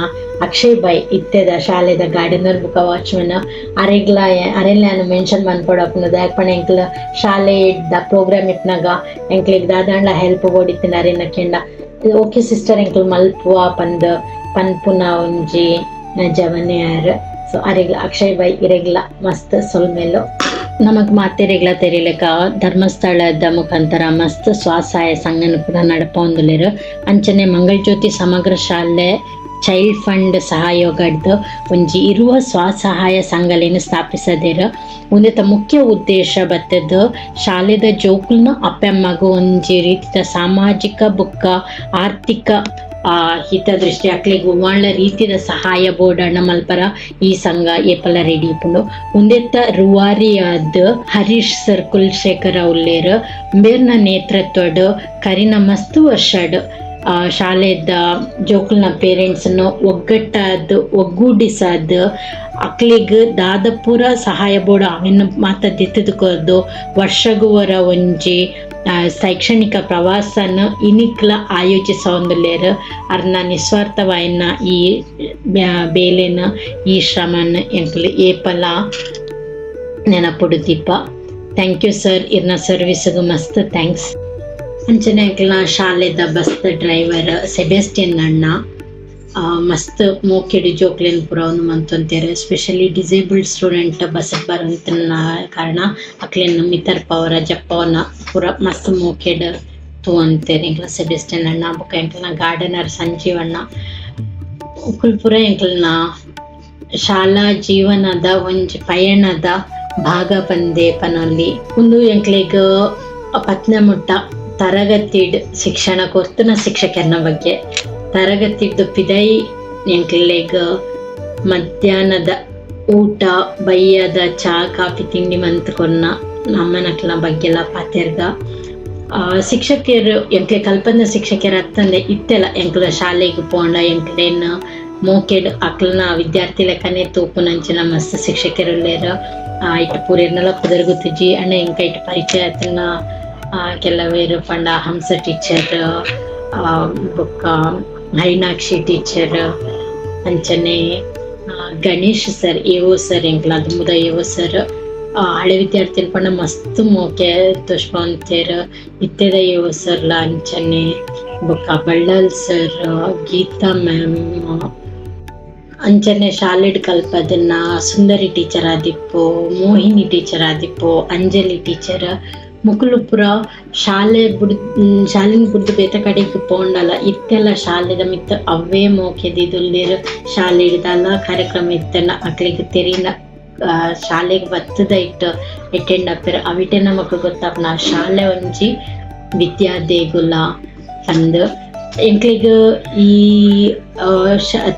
ಅಕ್ಷಯ್ ಬೈ ಇತ್ತೆದ ಶಾಲೆದ ಗಾರ್ಡನರ್ ಬೊಕ ವಾಚ್ಮನ್ ಅರೆಗ್ಲ ಅರೆನ್ಲ ಯಾನ್ ಮೆನ್ಷನ್ ಮನ್ಪೊಡಾಪುಂಡು. ದಾಯೆ ಪಂಡ ಎಂಕ್ಲ ಶಾಲೆದ ಪ್ರೋಗ್ರಾಮ್ ಇಪ್ಪುನಗ ಎಂಕ್ಲೆಗ್ ದಾದಾಂಡ್ಲ ಹೆಲ್ಪ್ ಬೋಡಿತ್ತಿಂಡ ಅರೆನ ಕೇಂಡ ಓಕೆ ಸಿಸ್ಟರ್ ಎಂಕ್ಲು ಮಲ್ಪುವ ಪಂದ್ ಪನ್ಪುನ ಒಂಜಿ ಜವನೆಯಾರ್. ಸೊ ಅರೆಗ್ಲ ಅಕ್ಷಯ್ ಬೈ ಇರೆಗ್ಲ ಮಸ್ತ್ ಸೊಲ್ಮೆಲು. ನಮಕ್ ಮಾತೆರೆಗ್ಲ ತೆರಿಲೆಕ ಧರ್ಮಸ್ಥಳದ ಮುಖಾಂತರ ಮಸ್ತ್ ಸ್ವಸಹಾಯ ಸಂಘನ ಪೂರ ನಡಪವೊಂದುಲ್ಲೆರ್. ಅಂಚನೆ ಮಂಗಳಜ್ಯೋತಿ ಸಮಗ್ರ ಶಾಲೆ ಚೈಲ್ಡ್ ಫಂಡ್ ಸಹಯೋಗಡ್ದ್ ಒಂಜಿ 20 ಸ್ವಸಹಾಯ ಸಂಘಲೆನ್ ಸ್ಥಾಪಿಸದೆರ್. ಉಂದೆತ ಮುಖ್ಯ ಉದ್ದೇಶ ಬತ್ತದ್ ಶಾಲೆದ ಜೋಕುಲ್ನ ಅಪ್ಪೆಮ್ಮಗ್ ಒಂಜಿ ರೀತಿದ ಸಾಮಾಜಿಕ ಬೊಕ್ಕ ಆರ್ಥಿಕ ಹಿತದೃಷ್ಟಿ ಅಕ್ಲೆಗ್ ಒವ್ವಾಂಡ್ಲ ರೀತಿದ ಸಹಾಯ ಬೋಡಾಂಡ ಮಲ್ಪರ ಈ ಸಂಘ ಏಪಲ ರೆಡಿ ಇಪ್ಪುಂಡು. ಉಂದೆತ್ತ ರೂವಾರಿಯಾದ್ ಹರೀಶ್ ಸರ್ ಕುಲಶೇಖರ ಉಲ್ಲೆರ್. ಉಂಬೆರ್ನ ನೇತೃತ್ವಡ್ ಕರಿನ ಮಸ್ತ್ ವರ್ಷಡ್ ಶಾಲೆದ ಜೋಕುಲ್ನ ಪೇರೆಂಟ್ಸ್ ನು ಒಗ್ಗಟ್ಟಾದ್ ಒಗ್ಗೂಡಿಸಾದ್ ಅಕ್ಲೆಗ್ ದಾದ ಪೂರ ಸಹಾಯ ಬೋಡು ಅವೆನ್ ಮಾತ ದೆತ್ತುದು ಕೊರ್ದು ವರ್ಷಗುವರ ಒಂಜಿ ಶೈಕ್ಷಣಿಕ ಪ್ರವಾಸನ್ ಇನಿಕ್ಲ ಆಯೋಜಿಸವೊಂದುಲ್ಲೆರ್. ಅರ್ನ ನಿಸ್ವಾರ್ಥವಾಯಿನ ಈ ಬೇಲೆನ್ ಈ ಶ್ರಮನ್ ಎಂಕ್ಲು ಏಪಲ ನೆನಪುಡು ದೀಪ. Thank you sir, ಇರ್ನ ಸರ್ವಿಸ್ಗ್ ಮಸ್ತ್ thanks. ಅಂಚನೆ ಎಂಕ್ಲ್ನ ಶಾಲೆದ bus driver Sebastian ಅಣ್ಣ ಮಸ್ತ್ ಮೋಕೆಡ್ ಜೋಕ್ಲೆನ್ ಪೂರ ಉಂದು ಮಂತೊಂತೆರ್. Specially disabled student bus ಬರಂತಿನ ಕಾರಣ ಅಕ್ಲೆನ್ ಮಿತರ್ಪವರ ಜಪ್ಪವನ ಪೂರ ಮಸ್ತ್ ಮೋಕೆಡ್ ತೂವೊಂತೆರ್ ಎಂಕ್ಲ ಸೆಬೆಸ್ಟಿಯನ್ ಅಣ್ಣ ಬೊಕ ಎಂಕ್ಲ್ನ ಗಾರ್ಡನರ್ ಸಂಜೀವ್ ಅಣ್ಣ ಅಕುಲು ಪೂರ ಎಂಕ್ಲ್ನ ಶಾಲಾ ಜೀವನದ ಒಂಜಿ ಪಯಣದ ಭಾಗ ಪಂದೆ ಪನೊಲಿ. ಉಂದು ಎಂಕ್ಲೆಗ್ ಪತ್ನೆ ಮುಟ್ಟ ತರಗತಿಡ್ ಶಿಕ್ಷಣ ಕೊರ್ತುನ ಶಿಕ್ಷಕರನ ಬಗ್ಗೆ ತರಗತಿಡ್ದು ಪಿದೈ ಎಂಕ್ಲೆಗ್ ಮಧ್ಯಾಹ್ನದ ಊಟ ಬಯ್ಯದ ಚಾ ಕಾಫಿ ತಿಂಡಿ ಮಂತ್ ಕೊರ್ನ ಅಮ್ಮನಕ್ಲೆನ ಬಗ್ಗೆಲ ಪಾತೆರ್ಗ. ಶಿಕ್ಷಕಿಯರು ಎಂಕ್ಲೆ ಕಲ್ಪಂದ ಶಿಕ್ಷಕಿಯರು ಅತ್ತಂದೆ ಇತ್ತೆಲ ಎಂಕ್ಲ ಶಾಲೆಗ್ ಪೋಂಡ ಎಂಕ್ಲೆನ್ ಮೋಕೆಡ್ ಅಕ್ಲ್ನ ವಿದ್ಯಾರ್ಥಿ ಲೆಕ್ಕನೆ ತೂಪುನಂಚಿನ ಮಸ್ತ್ ಶಿಕ್ಷಕಿಯರು ಉಲ್ಲೆರ್. ಇಟ್ ಪೂರೆರ್ನಲ ಪುದರ್ ಗೊತ್ತಿಜ್ಜಿ ಅಂಡ ಎಂಕ್ ಐಟ್ ಪರಿಚಯ ಆತಿನ ಕೆಲವೆರ್ ಪಂಡ ಹಂಸ ಟೀಚರ್ ಬೊಕ್ಕ ಹೈನಾಕ್ಷಿ ಟೀಚರ್ ಅಂಚನೆ ಗಣೇಶ್ sir AO sir ಎಂಕ್ಲ ದುಂಬುದ AO sir ಹಳೆ ವಿದ್ಯಾರ್ಥಿಲು ಪಂಡ ಮಸ್ತ್ ಮೋಕೆ ತೋಜ್ಪಾವೊಂತೆರ್. ಇತ್ತೆದ ಎಒ ಸರ್ ಲ ಅಂಚನೆ ಬೊಕ್ಕ ಬಳ್ಳಾಲ್ ಸರ್, ಗೀತಾ ಮ್ಯಾಮ್ ಅಂಚನೆ ಶಾಲೆಡ್ ಕಲ್ಪದನ್ನ ಸುಂದರಿ ಟೀಚರ್ ಆದಿಪ್ಪು, ಮೋಹಿನಿ ಟೀಚರ್ ಆದಿಪ್ಪು, ಅಂಜಲಿ ಟೀಚರ್ ಮೊಕುಲು ಪೂರ ಶಾಲೆ ಬುಡ್ ಶಾಲೆನ್ ಬುಡ್ದು ಬೇತೆ ಕಡೆಗ್ ಪೋಂಡಲ ಇತ್ತೆಲ ಶಾಲೆದ ಮಿತ್ತ್ ಅವ್ವೇ ಮೋಕೆ ದೀದುಲ್ಲೆರ್. ಶಾಲೆಡ್ ದಾಲ ಕಾರ್ಯಕ್ರಮ ಇತ್ತ್ಂಡ ಅಕ್ಲೆಗ್ ತೆರಿನ ಶಾಲೆಗ್ ಬತ್ತುದ ಐಟ್ ಅಟೆಂಡ್ ಆಪೆರ್. ಅವಿಟೆ ನಮಕ್ ಗೊತ್ತಾಪುನ ಶಾಲೆ ಒಂಜಿ ವಿದ್ಯಾ ದೇಗುಲ ಪಂದ್. ಎಂಕ್ಲೆಗ್ ಈ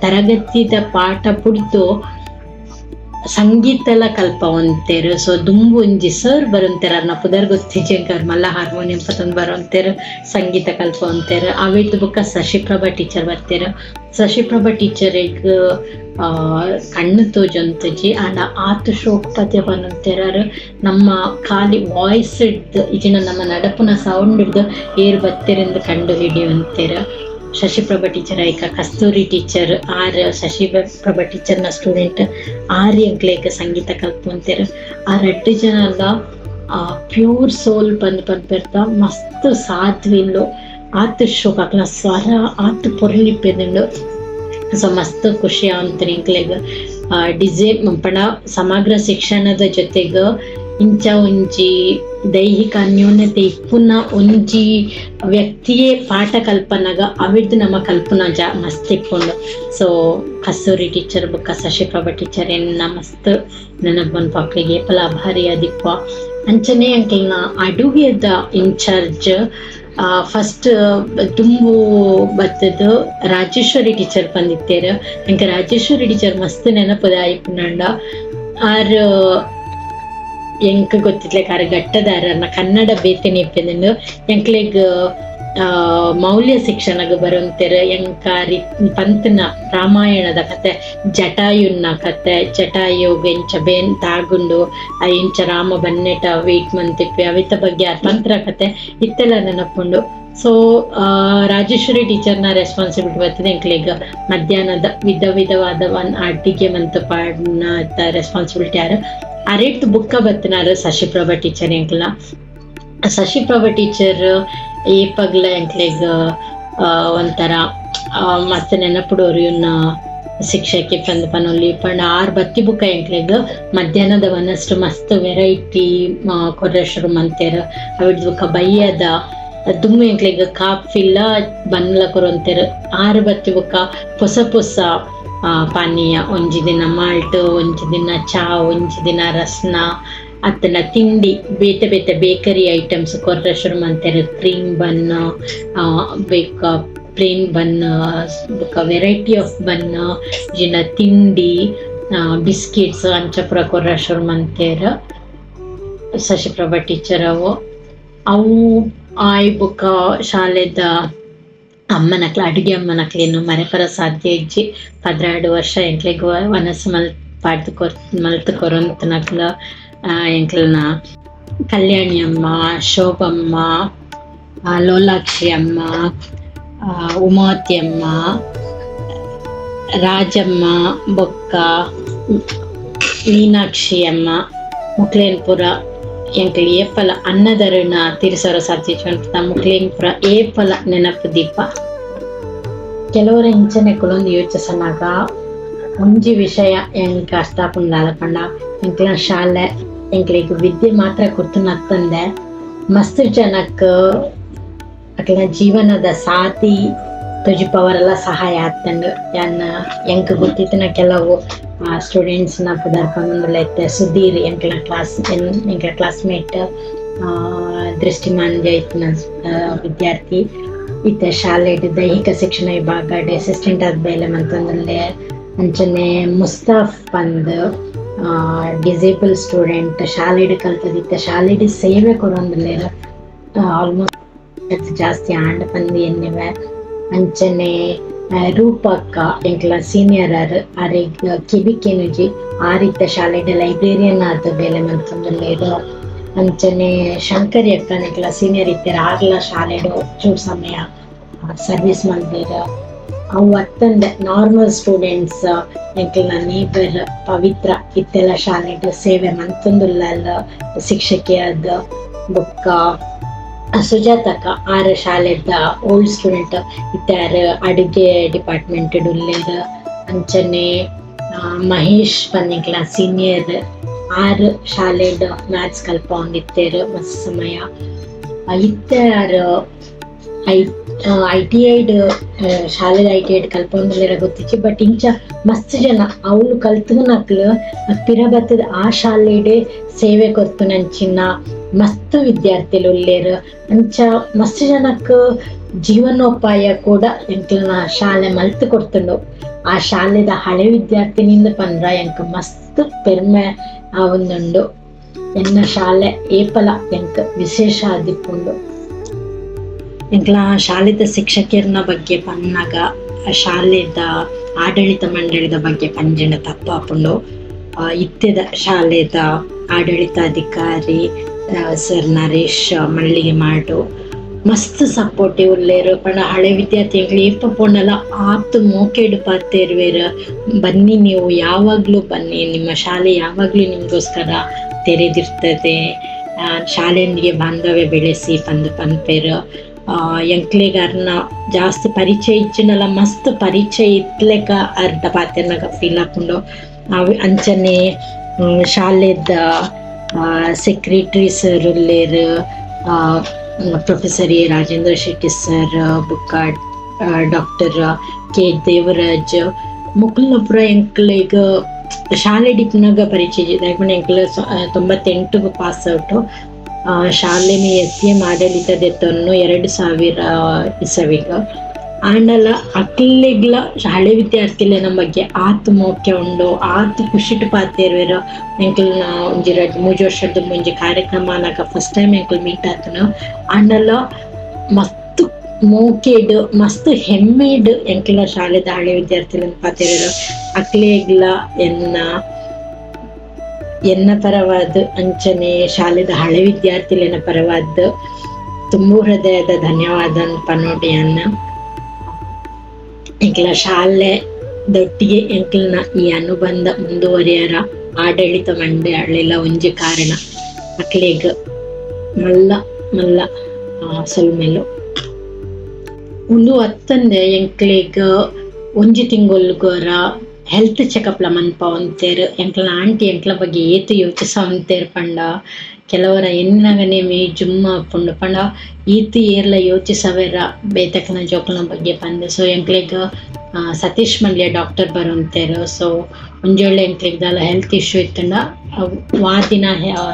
ತರಗತಿದ ಪಾಠ ಬುಡ್ದು ಸಂಗೀತಲ ಕಲ್ಪವೊಂತೆರ್. ಸೊ ದುಂಬು ಒಂಜಿ ಸರ್ ಬರೊಂತೆರ್, ಅರ್ನ ಪುದರ್ ಗೊತ್ತಿಜ್ಜಿ ಎಂಕ್. ಅರ್ ಮಲ್ಲ ಹಾರ್ಮೋನಿಯಂ ಪತೊಂದು ಬರೊಂತೆರ್, ಸಂಗೀತ ಕಲ್ಪವೊಂತೆರ್. ಅವೆಡ್ದ್ ಬೊಕ್ಕ ಶಶಿಪ್ರಭಾ ಟೀಚರ್ ಬತ್ತೆರ್. ಶಶಿಪ್ರಭಾ ಟೀಚರೆಗ್ ಕಣ್ಣು ತೋಜೊಂತುಜಿ, ಆಂಡ ಆತ್ ಶೋಕ್ ಪದ್ಯ ಪನೊಂತೆರ್. ಅರ್ ನಮ್ಮ ಖಾಲಿ ವಾಯ್ಸ್ ಡ್ದ್ ಇಜಿಂಡ ನಮ್ಮ ನಡಪುನ ಸೌಂಡ್ ಡ್ದ್ ಏರ್ ಬತ್ತೆರೆಂದ್ ಕಂಡು ಹಿಡಿಯೊಂತೆರ್. ಶಶಿಪ್ರಭಾ ಟೀಚರ್ ಐಕ ಕಸ್ತೂರಿ ಟೀಚರ್ ಆರ್ ಶಶಿಪ್ರಭಾ ಟೀಚರ್ ನ ಸ್ಟೂಡೆಂಟ್, ಆರ್ ಎಂಕ್ಲೆಗ್ ಸಂಗೀತ ಕಲ್ಪೊಂತೆರ್. ಆ ರಡ್ಡ್ ಜನಲ ಪ್ಯೂರ್ ಸೋಲ್ ಪಂದ್ ಪನ್ಪೆರ್ತ ಮಸ್ತ್ ಸಾಧ್ವಿಲು, ಆತ್ ಶೋಕ್, ಅಕ್ಲ್ನ ಸ್ವರ ಆತ್ ಪೊರ್ಲಿಪ್ಪೆದುಂಡು. ಸೊ ಮಸ್ತ್ ಖುಷಿ ಆವಂತುಂಡು ಎಂಕ್ಲೆಗ್. ಡಿಸೇ ಪಂಡ ಸಮಗ್ರ ಶಿಕ್ಷಣದ ಜೊತೆಗ್ ಇಂಚ ಒಂಜಿ ದೈಹಿಕ ನ್ಯೂನತೆ ಇಪ್ಪುನ ಒಂಜಿ ವ್ಯಕ್ತಿಯೇ ಪಾಠ ಕಲ್ಪನಗ ಅವೆಡ್ದ್ ನಮ ಕಲ್ಪುನ ಮಸ್ತ್ ಇಪ್ಪುಂಡು. ಸೊ ಕಸ್ತೂರಿ ಟೀಚರ್ ಬೊಕ್ಕ ಶಶಿಪ್ರಭಾ ಟೀಚರ್ ಎನ್ನ ಮಸ್ತ್ ನೆನಪು ಮನ್ಪು, ಅಕ್ಲೆಗ್ ಏಪಲ ಆಭಾರಿ ಆದಿಪ್ಪುವ. ಅಂಚನೆ ಅಂಕಲ್ನ ಅಡುಗೆದ ಇನ್ಚಾರ್ಜ್ ಫಸ್ಟ್ ದುಂಬು ಬತ್ತದ್ ರಾಜೇಶ್ವರಿ ಟೀಚರ್ ಪಂದಿತ್ತೆರ್. ಎಂಕ್ ರಾಜೇಶ್ವರಿ ಟೀಚರ್ ಮಸ್ತ್ ನೆನಪುದ ಆಯಿಪುನಂಡ ಆರ್ ಎಂಕ್ ಗೊತ್ತಿತ್ಲೆಕ ಆರ್ ಗಟ್ಟದಾರ್, ಅರ್ನ ಕನ್ನಡ ಬೇತೆನೆ ಇಪ್ಪೆದುಂಡು. ಎಂಕ್ಲೆಗ್ ಮೌಲ್ಯ ಶಿಕ್ಷಣಗ್ ಬರೊಂತೆರ್. ಎಂಕ್ ಆರ್ ಪಂತನ ರಾಮಾಯಣದ ಕತೆ, ಜಟಾಯುನ ಕತೆ, ಜಟಾಯುಗ್ ಎಂಚ ಬೇನ್ ತಾಗುಂಡು, ಎಂಚ ರಾಮ ಬನ್ನೆಟ ವೇಟ್ ಮಂತಿಪ್ಪೆ ಅವೆತ ಬಗ್ಗೆ ಆರ್ ಪಂತ್ರ ಕತೆ ಇತ್ತೆಲ ನೆನಪುಂಡು. ಸೊ ರಾಜೇಶ್ವರಿ ಟೀಚರ್ನ ರೆಸ್ಪಾನ್ಸಿಬಿಲಿಟಿ ಬರ್ತದೆ ಎಂಕ್ಲೆಗ್ ಮಧ್ಯಾಹ್ನದ ವಿಧ ವಿಧವಾದ ಅಡಿಗೆ ಮಂತ್ ಪಾಡ್ನ ರೆಸ್ಪಾನ್ಸಿಬಿಲಿಟಿ ಆರ್. ಅರೆಟ್ ಬುಕ್ಕ ಬತ್ತಿನಾರ್ ಶಶಿಪ್ರಭಾ ಟೀಚರ್. ಎಂಕ್ಲ ಶಶಿಪ್ರಭಾ ಟೀಚರ್ ಏಪಗ್ಲ ಎಂಕ್ಲೆಗ್ ಒಂಥರ ಮಸ್ತ್ ನೆನಪುಡು ಒರಿಯುನ ಶಿಕ್ಷಕಿ ಪಂದ್ ಪನೊಲಿ. ಪಂಡ ಆರ್ ಬತ್ತಿ ಬುಕ್ಕ ಎಂಕ್ಲೆಗ್ ಮಧ್ಯಾಹ್ನದ ವನಸ್ಟ್ ಮಸ್ತ್ ವೆರೈಟಿ ಕೊರ್ರೆ ಶುರು ಮಂತೆರ್. ಅವಿಡ್ದ್ ಬುಕ್ಕ ಬಯ್ಯದ ದುಂಬು ಎಂಕ್ಲೆಗ್ ಕಾಫಿಲ ಬನ್ಲ ಕೊರೊಂತೆರ್. ಆರ್ ಬತ್ತಿ ಬುಕ್ಕ ಪೊಸ ಪೊಸ ಪಾನೀಯ, ಒಂಜಿ ದಿನ ಮಾಲ್ಟ್, ಒಂಜಿ ದಿನ ಚಾ, ಒಂಜಿ ದಿನ ರಸ್ನ ಅತ್ತಂಡ ತಿಂಡಿ ಬೇತೆ ಬೇತೆ ಬೇಕರಿ ಐಟಮ್ಸ್ ಕೊರ್ರೆ ಶುರು ಮಂತೆರ್. ಕ್ರೀಮ್ ಬನ್ ಬೇಕ ಪ್ಲೇನ್ ಬನ್ ಬೊಕ್ಕ ವೆರೈಟಿ ಆಫ್ ಬನ್ ಇಜಿಂಡ ತಿಂಡಿ ಬಿಸ್ಕೆಟ್ಸ್ ಅಂಚ ಪೂರ ಕೊರ್ರೆ ಶುರು ಮಂತೆರ್ ಶಶಿಪ್ರಭಾ ಟೀಚರ್. ಅವು ಅವು ಆಯ್ ಬೊಕ್ಕ ಶಾಲೆದ ಅಮ್ಮನಕ್ಲ ಅಡುಗೆ ಅಮ್ಮನಕ್ಲೆನ್ ಮರೆಪರ ಸಾಧ್ಯ ಇಜ್ಜಿ. 12 ವರ್ಷ ಎಂಕ್ಲೆಗ್ ವನಸ್ ಮಲ್ ಪಾಡ್ದ್ ಕೊರ್ ಮಲ್ತ್ ಕೊರೊಂತನಕ್ಲ ಎಂಕ್ಲೆನ ಕಲ್ಯಾಣಿ ಅಮ್ಮ, ಶೋಭಮ್ಮ, ಲೋಲಾಕ್ಷಿ ಅಮ್ಮ, ಉಮಾವತಿ ಅಮ್ಮ, ರಾಜಮ್ಮ ಬೊಕ್ಕ ಮೀನಾಕ್ಷಿ ಅಮ್ಮ ಮೊಕ್ಲೆನ್ ಪೂರ ಎಂಕ್ಲ್ ಏಪಲ ಅನ್ನದರುನ ತೀರ್ಸರ ಸಾಧ್ಯ ಮೊಕ್ಲೆನ್ ಪೂರ ಏಪಲ ನೆನಪು ದೀಪ. ಕೆಲವರ ಇಂಚನೆ ಕುಲೊಂದು ಯೋಚಿಸನಾಗ ಒಂಜಿ ವಿಷಯ ಎಂಕ್ ಅರ್ಥ ಆಪುಂಡು ದಾದ ಪಂಡ ಎಂಕ್ಲ ಶಾಲೆ ಎಂಕ್ಲೆಗ್ ವಿದ್ಯೆ ಮಾತ್ರ ಕೊರ್ತುನತ್ತಂದೆ ಮಸ್ತ್ ಜನಕ್ ಅಕ್ಲೆನ ಜೀವನದ ಸಾದಿ ತೊಜಿಪವರೆಲ್ಲ ಸಹಾಯ ಆತಂಡ್. ಯಾನ್ ಎಂಕ್ ಗೊತ್ತಿತ್ತಿನ ಕೆಲವು ಸ್ಟೂಡೆಂಟ್ಸ್ ನ ಪುದರ್ ಪನೊಂದುಲ್ಲೆ. ಇತ್ತೆ ಸುಧೀರ್ ಎಂಕ್ಲ ಕ್ಲಾಸ್, ಎಂಕ್ಲ ಕ್ಲಾಸ್ಮೇಟ್. ದೃಷ್ಟಿಮಾಂದ್ಯ ಇತ್ತಿನ ವಿದ್ಯಾರ್ಥಿ ಇತ್ತೆ ಶಾಲೆಡ್ ದೈಹಿಕ ಶಿಕ್ಷಣ ವಿಭಾಗ ಅಸಿಸ್ಟೆಂಟ್ ಆದ್ ಬೇಲೆ ಮಂತೊಂದುಲ್ಲೆ. ಅಂಚನೆ ಮುಸ್ತಾಫ್ ಪಂದ್ ಡಿಸೇಬಲ್ ಸ್ಟೂಡೆಂಟ್ ಶಾಲೆಡ್ ಕಲ್ತದಿತ್ತೆ ಶಾಲೆಡ್ ಸೇವೆ ಕೊರೊಂದುಲ್ಲೆರ್. ಆಲ್ಮೋಸ್ಟ್ ಜಾಸ್ತಿ ಆಂಡ್ ಪಂದ್ ಎನ್ನಿವೆ. ಅಂಚನೆ ರೂಪಕ್ಕ ಎಂಕ್ಲ ಸೀನಿಯರ್ ಆರ್ ಅರೆಗ್ ಕೆಬಿ ಕೇನುಜಿ ಆರ್ ಇತ್ತೆ ಶಾಲೆಡ್ ಲೈಬ್ರೇರಿಯನ್ ಆದ್ ಬೇಲೆ ಮಂತೊಂದುಲ್ಲೆರ್. ಅಂಚನೆ ಶಂಕರಿ ಅಕ್ಕ ಎಂಕ್ಲ ಸೀನಿಯರ್ ಇತ್ತೆರ್ ಆರ್ಲ ಶಾಲೆಡ್ ಚೂರು ಸಮಯ ಸರ್ವಿಸ್ ಮಲ್ದೆರ್. ಅವು ಅತ್ತಂದೆ ನಾರ್ಮಲ್ ಸ್ಟೂಡೆಂಟ್ಸ್ ಎಂಕ್ಲ್ನ ನೇಬರ್ ಪವಿತ್ರ ಇತ್ತೆಲ ಶಾಲೆಡ್ ಸೇವೆ ಮಂತೊಂದುಲ್ಲಲ್ ಶಿಕ್ಷಕಿಯಾದ್. ಬೊಕ್ಕ ಸುಜಾತಕ್ಕ ಆರ್ ಶಾಲೆದ ಓಲ್ಡ್ ಸ್ಟೂಡೆಂಟ್ ಇತ್ತೆ ಆರ್ ಅಡುಗೆ ಡಿಪಾರ್ಟ್ಮೆಂಟ್ ಡ್ ಉಲ್ಲೆರ್. ಅಂಚನೆ ಮಹೇಶ್ ಪನ್ನಿಕ್ಲ ಸೀನಿಯರ್ ಆರ್ ಶಾಲೆಡ್ ಮ್ಯಾಥ್ಸ್ ಕಲ್ಪವೊಂದಿತ್ತೆರ್ ಮಸ್ತ್ ಸಮಯ. ಇತ್ತೆ ಆರ್ ಐ.ಟಿ.ಐ ಡ್ ಶಾಲೆದ ಐ.ಟಿ.ಐ ಡ್ ಕಲ್ಪವೊಂದುಲ್ಲೆರ ಗೊತ್ತಿಜ್ಜಿ ಬಟ್ ಇಂಚ ಮಸ್ತ್ ಜನ ಅವ್ಲು ಕಲ್ತುನಕ್ಲ್ ಪಿರ ಬತ್ತುದು ಆ ಶಾಲೆಡ್ ಸೇವೆ ಕೊರ್ಪುನಂಚಿನ ಮಸ್ತ್ ವಿದ್ಯಾರ್ಥಿಲು ಉಲ್ಲೆರ್. ಅಂಚ ಮಸ್ತ್ ಜನಕ್ ಜೀವನೋಪಾಯ ಕೂಡ ಎಂಕ್ಲೆನ ಶಾಲೆ ಮಲ್ತ್ ಕೊರ್ತುಂಡು. ಆ ಶಾಲೆದ ಹಳೆ ವಿದ್ಯಾರ್ಥಿನಿಂದ್ ಪಂಡ್ರ ಎಂಕ್ ಮಸ್ತ್ ಪೆರ್ಮೆ ಆವೊಂದುಂಡು. ಎನ್ನ ಶಾಲೆ ಏಪಲ ಎಂಕ್ ವಿಶೇಷ ಆದಿಪ್ಪುಂಡು. ಎಂಕ್ಲ ಶಾಲೆದ ಶಿಕ್ಷಕೆರ್ನ ಬಗ್ಗೆ ಪನ್ನಗ ಶಾಲೆದ ಆಡಳಿತ ಮಂಡಳಿದ ಬಗ್ಗೆ ಪಂಜಿಂಡ ತಪ್ಪಾಪುಂಡು. ಇತ್ತೆದ ಶಾಲೆದ ಆಡಳಿತಾಧಿಕಾರಿ ಸರ್ ನರೇಶ್ ಮಲ್ಲಿಗೆ ಮಾಡು ಮಸ್ತ್ ಸಪೋರ್ಟಿವ್ ಉಲ್ಲೆರ್. ಪಂಡ ಹಳೆ ವಿದ್ಯಾರ್ಥಿಗಳು ಏಪ ಪೋಂಡಲ ಆತ್ ಮೋಕೆಡ್ ಪಾತೆರುವೆರ್. ಬನ್ನಿ ನೀವು ಯಾವಾಗ್ಲೂ ಬನ್ನಿ, ನಿಮ್ಮ ಶಾಲೆ ಯಾವಾಗ್ಲೂ ನಿಮ್ಗೋಸ್ಕರ ತೆರೆದಿರ್ತದೆ, ಶಾಲೆಯೊಂದಿಗೆ ಬಾಂಧವ್ಯ ಬೆಳೆಸಿ ಪಂದ್ ಪನ್ಪೆರ್. ಎಂಕ್ಲೆಗ್ ಅರ್ನ ಜಾಸ್ತಿ ಪರಿಚಯ ಇಜ್ಜಿಂಡಲ ಮಸ್ತ್ ಪರಿಚಯ ಇತ್ಲೆಕ ಅರ್ಧ ಪಾತೆರ್ನಗ ಫೀಲ್ ಆಪುಂಡು. ಅಂಚನೆ ಶಾಲೆದ ಸೆಕ್ರೆಟರಿ ಸರ್ ಉಲ್ಲೆರ್, professor A Rajendra Shetty sir ಬೊಕ್ಕ ಡಾಕ್ಟರ್ ಕೆ ದೇವರಾಜ್ ಮೊಕಲ್ನ ಪೂರ ಎಂಕ್ಲೆಗ್ ಶಾಲೆಡ್ ಇಪ್ಪುನಗ ಪರಿಚಯ. ದಾಯೆ ಪಂಡ ಎಂಕ್ಲ 98 ಪಾಸ್ ಔಟ್. ಶಾಲೆನ್ ಎಸ್ ಡಿ ಎಂ ಆಡಳಿತ ದೆತ್ತೊನ್ನು 2000 ಇಸವಿಗ್. ಆಂಡಲ ಅಕ್ಲೆಗ್ಲ ಹಳೆ ವಿದ್ಯಾರ್ಥಿಲೆನ ಬಗ್ಗೆ ಆತ್ ಮೋಕೆ ಉಂಡು, ಆತ್ ಖುಷಿಟ್ ಪಾತೆರುವೆರ್. ಎಂಕ್ಲೆನ ಒಂಜಿ ರಡ್ಡ್ ಮೂಜಿ ವರ್ಷದ ಒಂಜಿ ಕಾರ್ಯಕ್ರಮ ಆನಗ ಫಸ್ಟ್ ಟೈಮ್ ಎಂಕುಲು ಮೀಟ್ ಆತುನ. ಆಂಡಲ ಮಸ್ತ್ ಮೋಕೆಡ್ ಮಸ್ತ್ ಹೆಮ್ಮೆಡ್ ಎಂಕ್ಲೆನ ಶಾಲೆದ ಹಳೆ ವಿದ್ಯಾರ್ಥಿಲೆನ್ ಪಾತೆರುವೆರ್. ಅಕ್ಲೆಗ್ಲ ಎನ್ನ ಎನ್ನ ಪರವಾದ್ ಅಂಚನೆ ಶಾಲೆದ ಹಳೆ ವಿದ್ಯಾರ್ಥಿಲೆನ ಪರವಾದ್ ತುಂಬು ಹೃದಯದ ಧನ್ಯವಾದ ಪನೊಡು ಯಾನ್. ಎಂಕ್ಲ ಶಾಲೆ ದೊಟ್ಟಿಗೆ ಎಂಕ್ಲೆನ ಈ ಅನುಬಂಧ ಮುಂದುವರಿಯರ ಆಡಳಿತ ಮಂಡಳಿಲ ಒಂಜಿ ಕಾರಣ. ಅಕ್ಲೆಗ್ ಮಲ್ಲ ಮಲ್ಲ ಸೊಲ್ಮೆಲು. ಉಂದು ಅತ್ತಂದೆ ಎಂಕ್ಲೆಗ್ ಒಂಜಿ ತಿಂಗೊಲ್ಗೊರ ಹೆಲ್ತ್ ಚೆಕಪ್ ಲ ಮನ್ಪವೊಂತೆರ್. ಎಂಕ್ಲೆನ ಆಂಟಿ ಎಂಕ್ಲ ಬಗ್ಗೆ ಏತ್ ಯೋಚಿಸವಂತೆರ್ ಪಂಡ ಕೆಲವರ ಎನ್ನಗನೆ ಮೈ ಜುಮ್ ಆಪುಂಡು. ಪಂಡ ಈತ್ ಏರ್ಲ ಯೋಚಿಸವೆರ ಬೇತೆಕ್ಲೆನ ಜೋಕುಲ್ನ ಬಗ್ಗೆ ಪಂದ್. ಸೊ ಎಂಕ್ಲೆಗ್ ಸತೀಶ್ ಮಲ್ಯ ಡಾಕ್ಟರ್ ಬರೊಂತೆರ್. ಸೊ ಒಂಜೊಳ್ಳೆ ಎಂಕ್ಲೆಗ್ ದಾಲ ಹೆಲ್ತ್ ಇಶ್ಯೂ ಇತ್ತುಂಡ ವಾ ದಿನ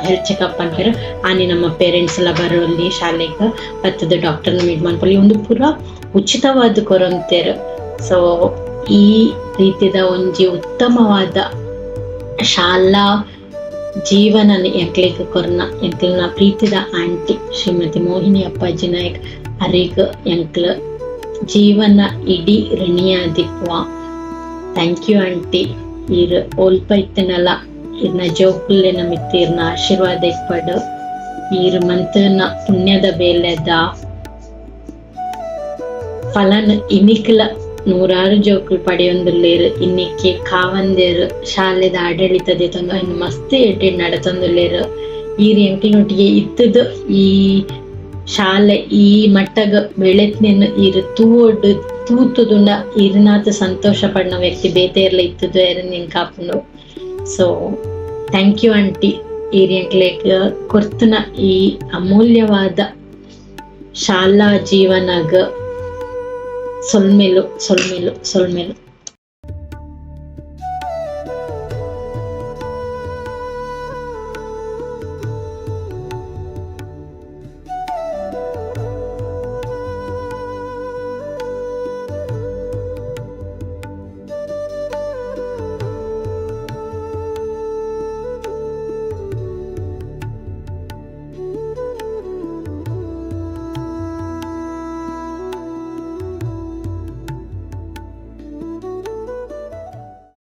ಹೆಲ್ತ್ ಚೆಕಪ್ ಪನ್ಪೆರ್ ಆನಿ ನಮ್ಮ ಪೇರೆಂಟ್ಸ್ ಲ ಬರೊಲಿ ಶಾಲೆಗ್ ಬತ್ತುದು ಡಾಕ್ಟರ್ ನ್ ಮೀಟ್ ಮನ್ಪೊಲಿ. ಉಂದು ಪೂರ ಉಚಿತವಾದ್ ಕೊರೊಂತೆರ್. ಸೊ ಈ ರೀತಿದ ಒಂಜಿ ಉತ್ತಮವಾದ ಶಾಲಾ ಜೀವನನ್ ಎಂಕ್ಲೆಗ್ ಕೊರ್ನ ಎಂಕ್ಲೆನ ಪ್ರೀತಿದ ಆಂಟಿ ಶ್ರೀಮತಿ ಮೋಹಿನಿ ಅಪ್ಪಾಜಿ ನಾಯಕ್ ಅರೆಗ್ ಎಂಕ್ಲ ಜೀವನ ಇಡೀ ಋಣಿಯಾದಿಪ್ಪುವ. Thank you aunty. ಈರ್ ಒಲ್ಪ ಇತ್ತಿನಲ ಇರ್ನ ಜೋಕುಲೆನ ಮಿತ್ತ್ ಇರ್ನ ಆಶೀರ್ವಾದ ಇಪ್ಪಡ್. ಈರ್ ಮಂತುನ ಪುಣ್ಯದ ಬೇಲೆದ ಫಲನ್ ಇನಿಕ್ಲ ನೂರಾರು ಜೋಕುಲು ಪಡೆಯೊಂದುಲ್ಲೆರ್. ಇನ್ನಿಕ್ಕೆ ಖಾವಂದೆರ್ ಶಾಲೆದ ಆಡಳಿತ ದೆತೊಂದು ಐನ್ ಮಸ್ತ್ ಎಡ್ಡೆ ನಡತೊಂದುಲ್ಲೆರ್. ಈರ್ ಎಂಕ್ಲೆನೊಟ್ಟಿಗೆ ಇತ್ತುದು ಈ ಶಾಲೆ ಈ ಮಟ್ಟಗ್ ಬೆಳೆತ್ನೆನ್ ಈರ್ ತೂವೊಡು ತೂತುದುಂಡ ಈರ್ನಾತ್ ಸಂತೋಷ ಪಡ್ನ ವ್ಯಕ್ತಿ ಬೇತೆ ಏರ್ಲ ಇತ್ತುದು ಏರೆನ್ ಎಂಕ್ ಆಪುಂಡು. ಸೊ thank you aunty. ಈರ್ ಎಂಕ್ಲೆಗ್ ಕೊರ್ತುನ ಈ ಅಮೂಲ್ಯವಾದ ಶಾಲಾ ಜೀವನಗ್ ಸೊಲ್ಮೆಲು ಸೊಲ್ಮೆಲು ಸೊಲ್ಮೆಲು.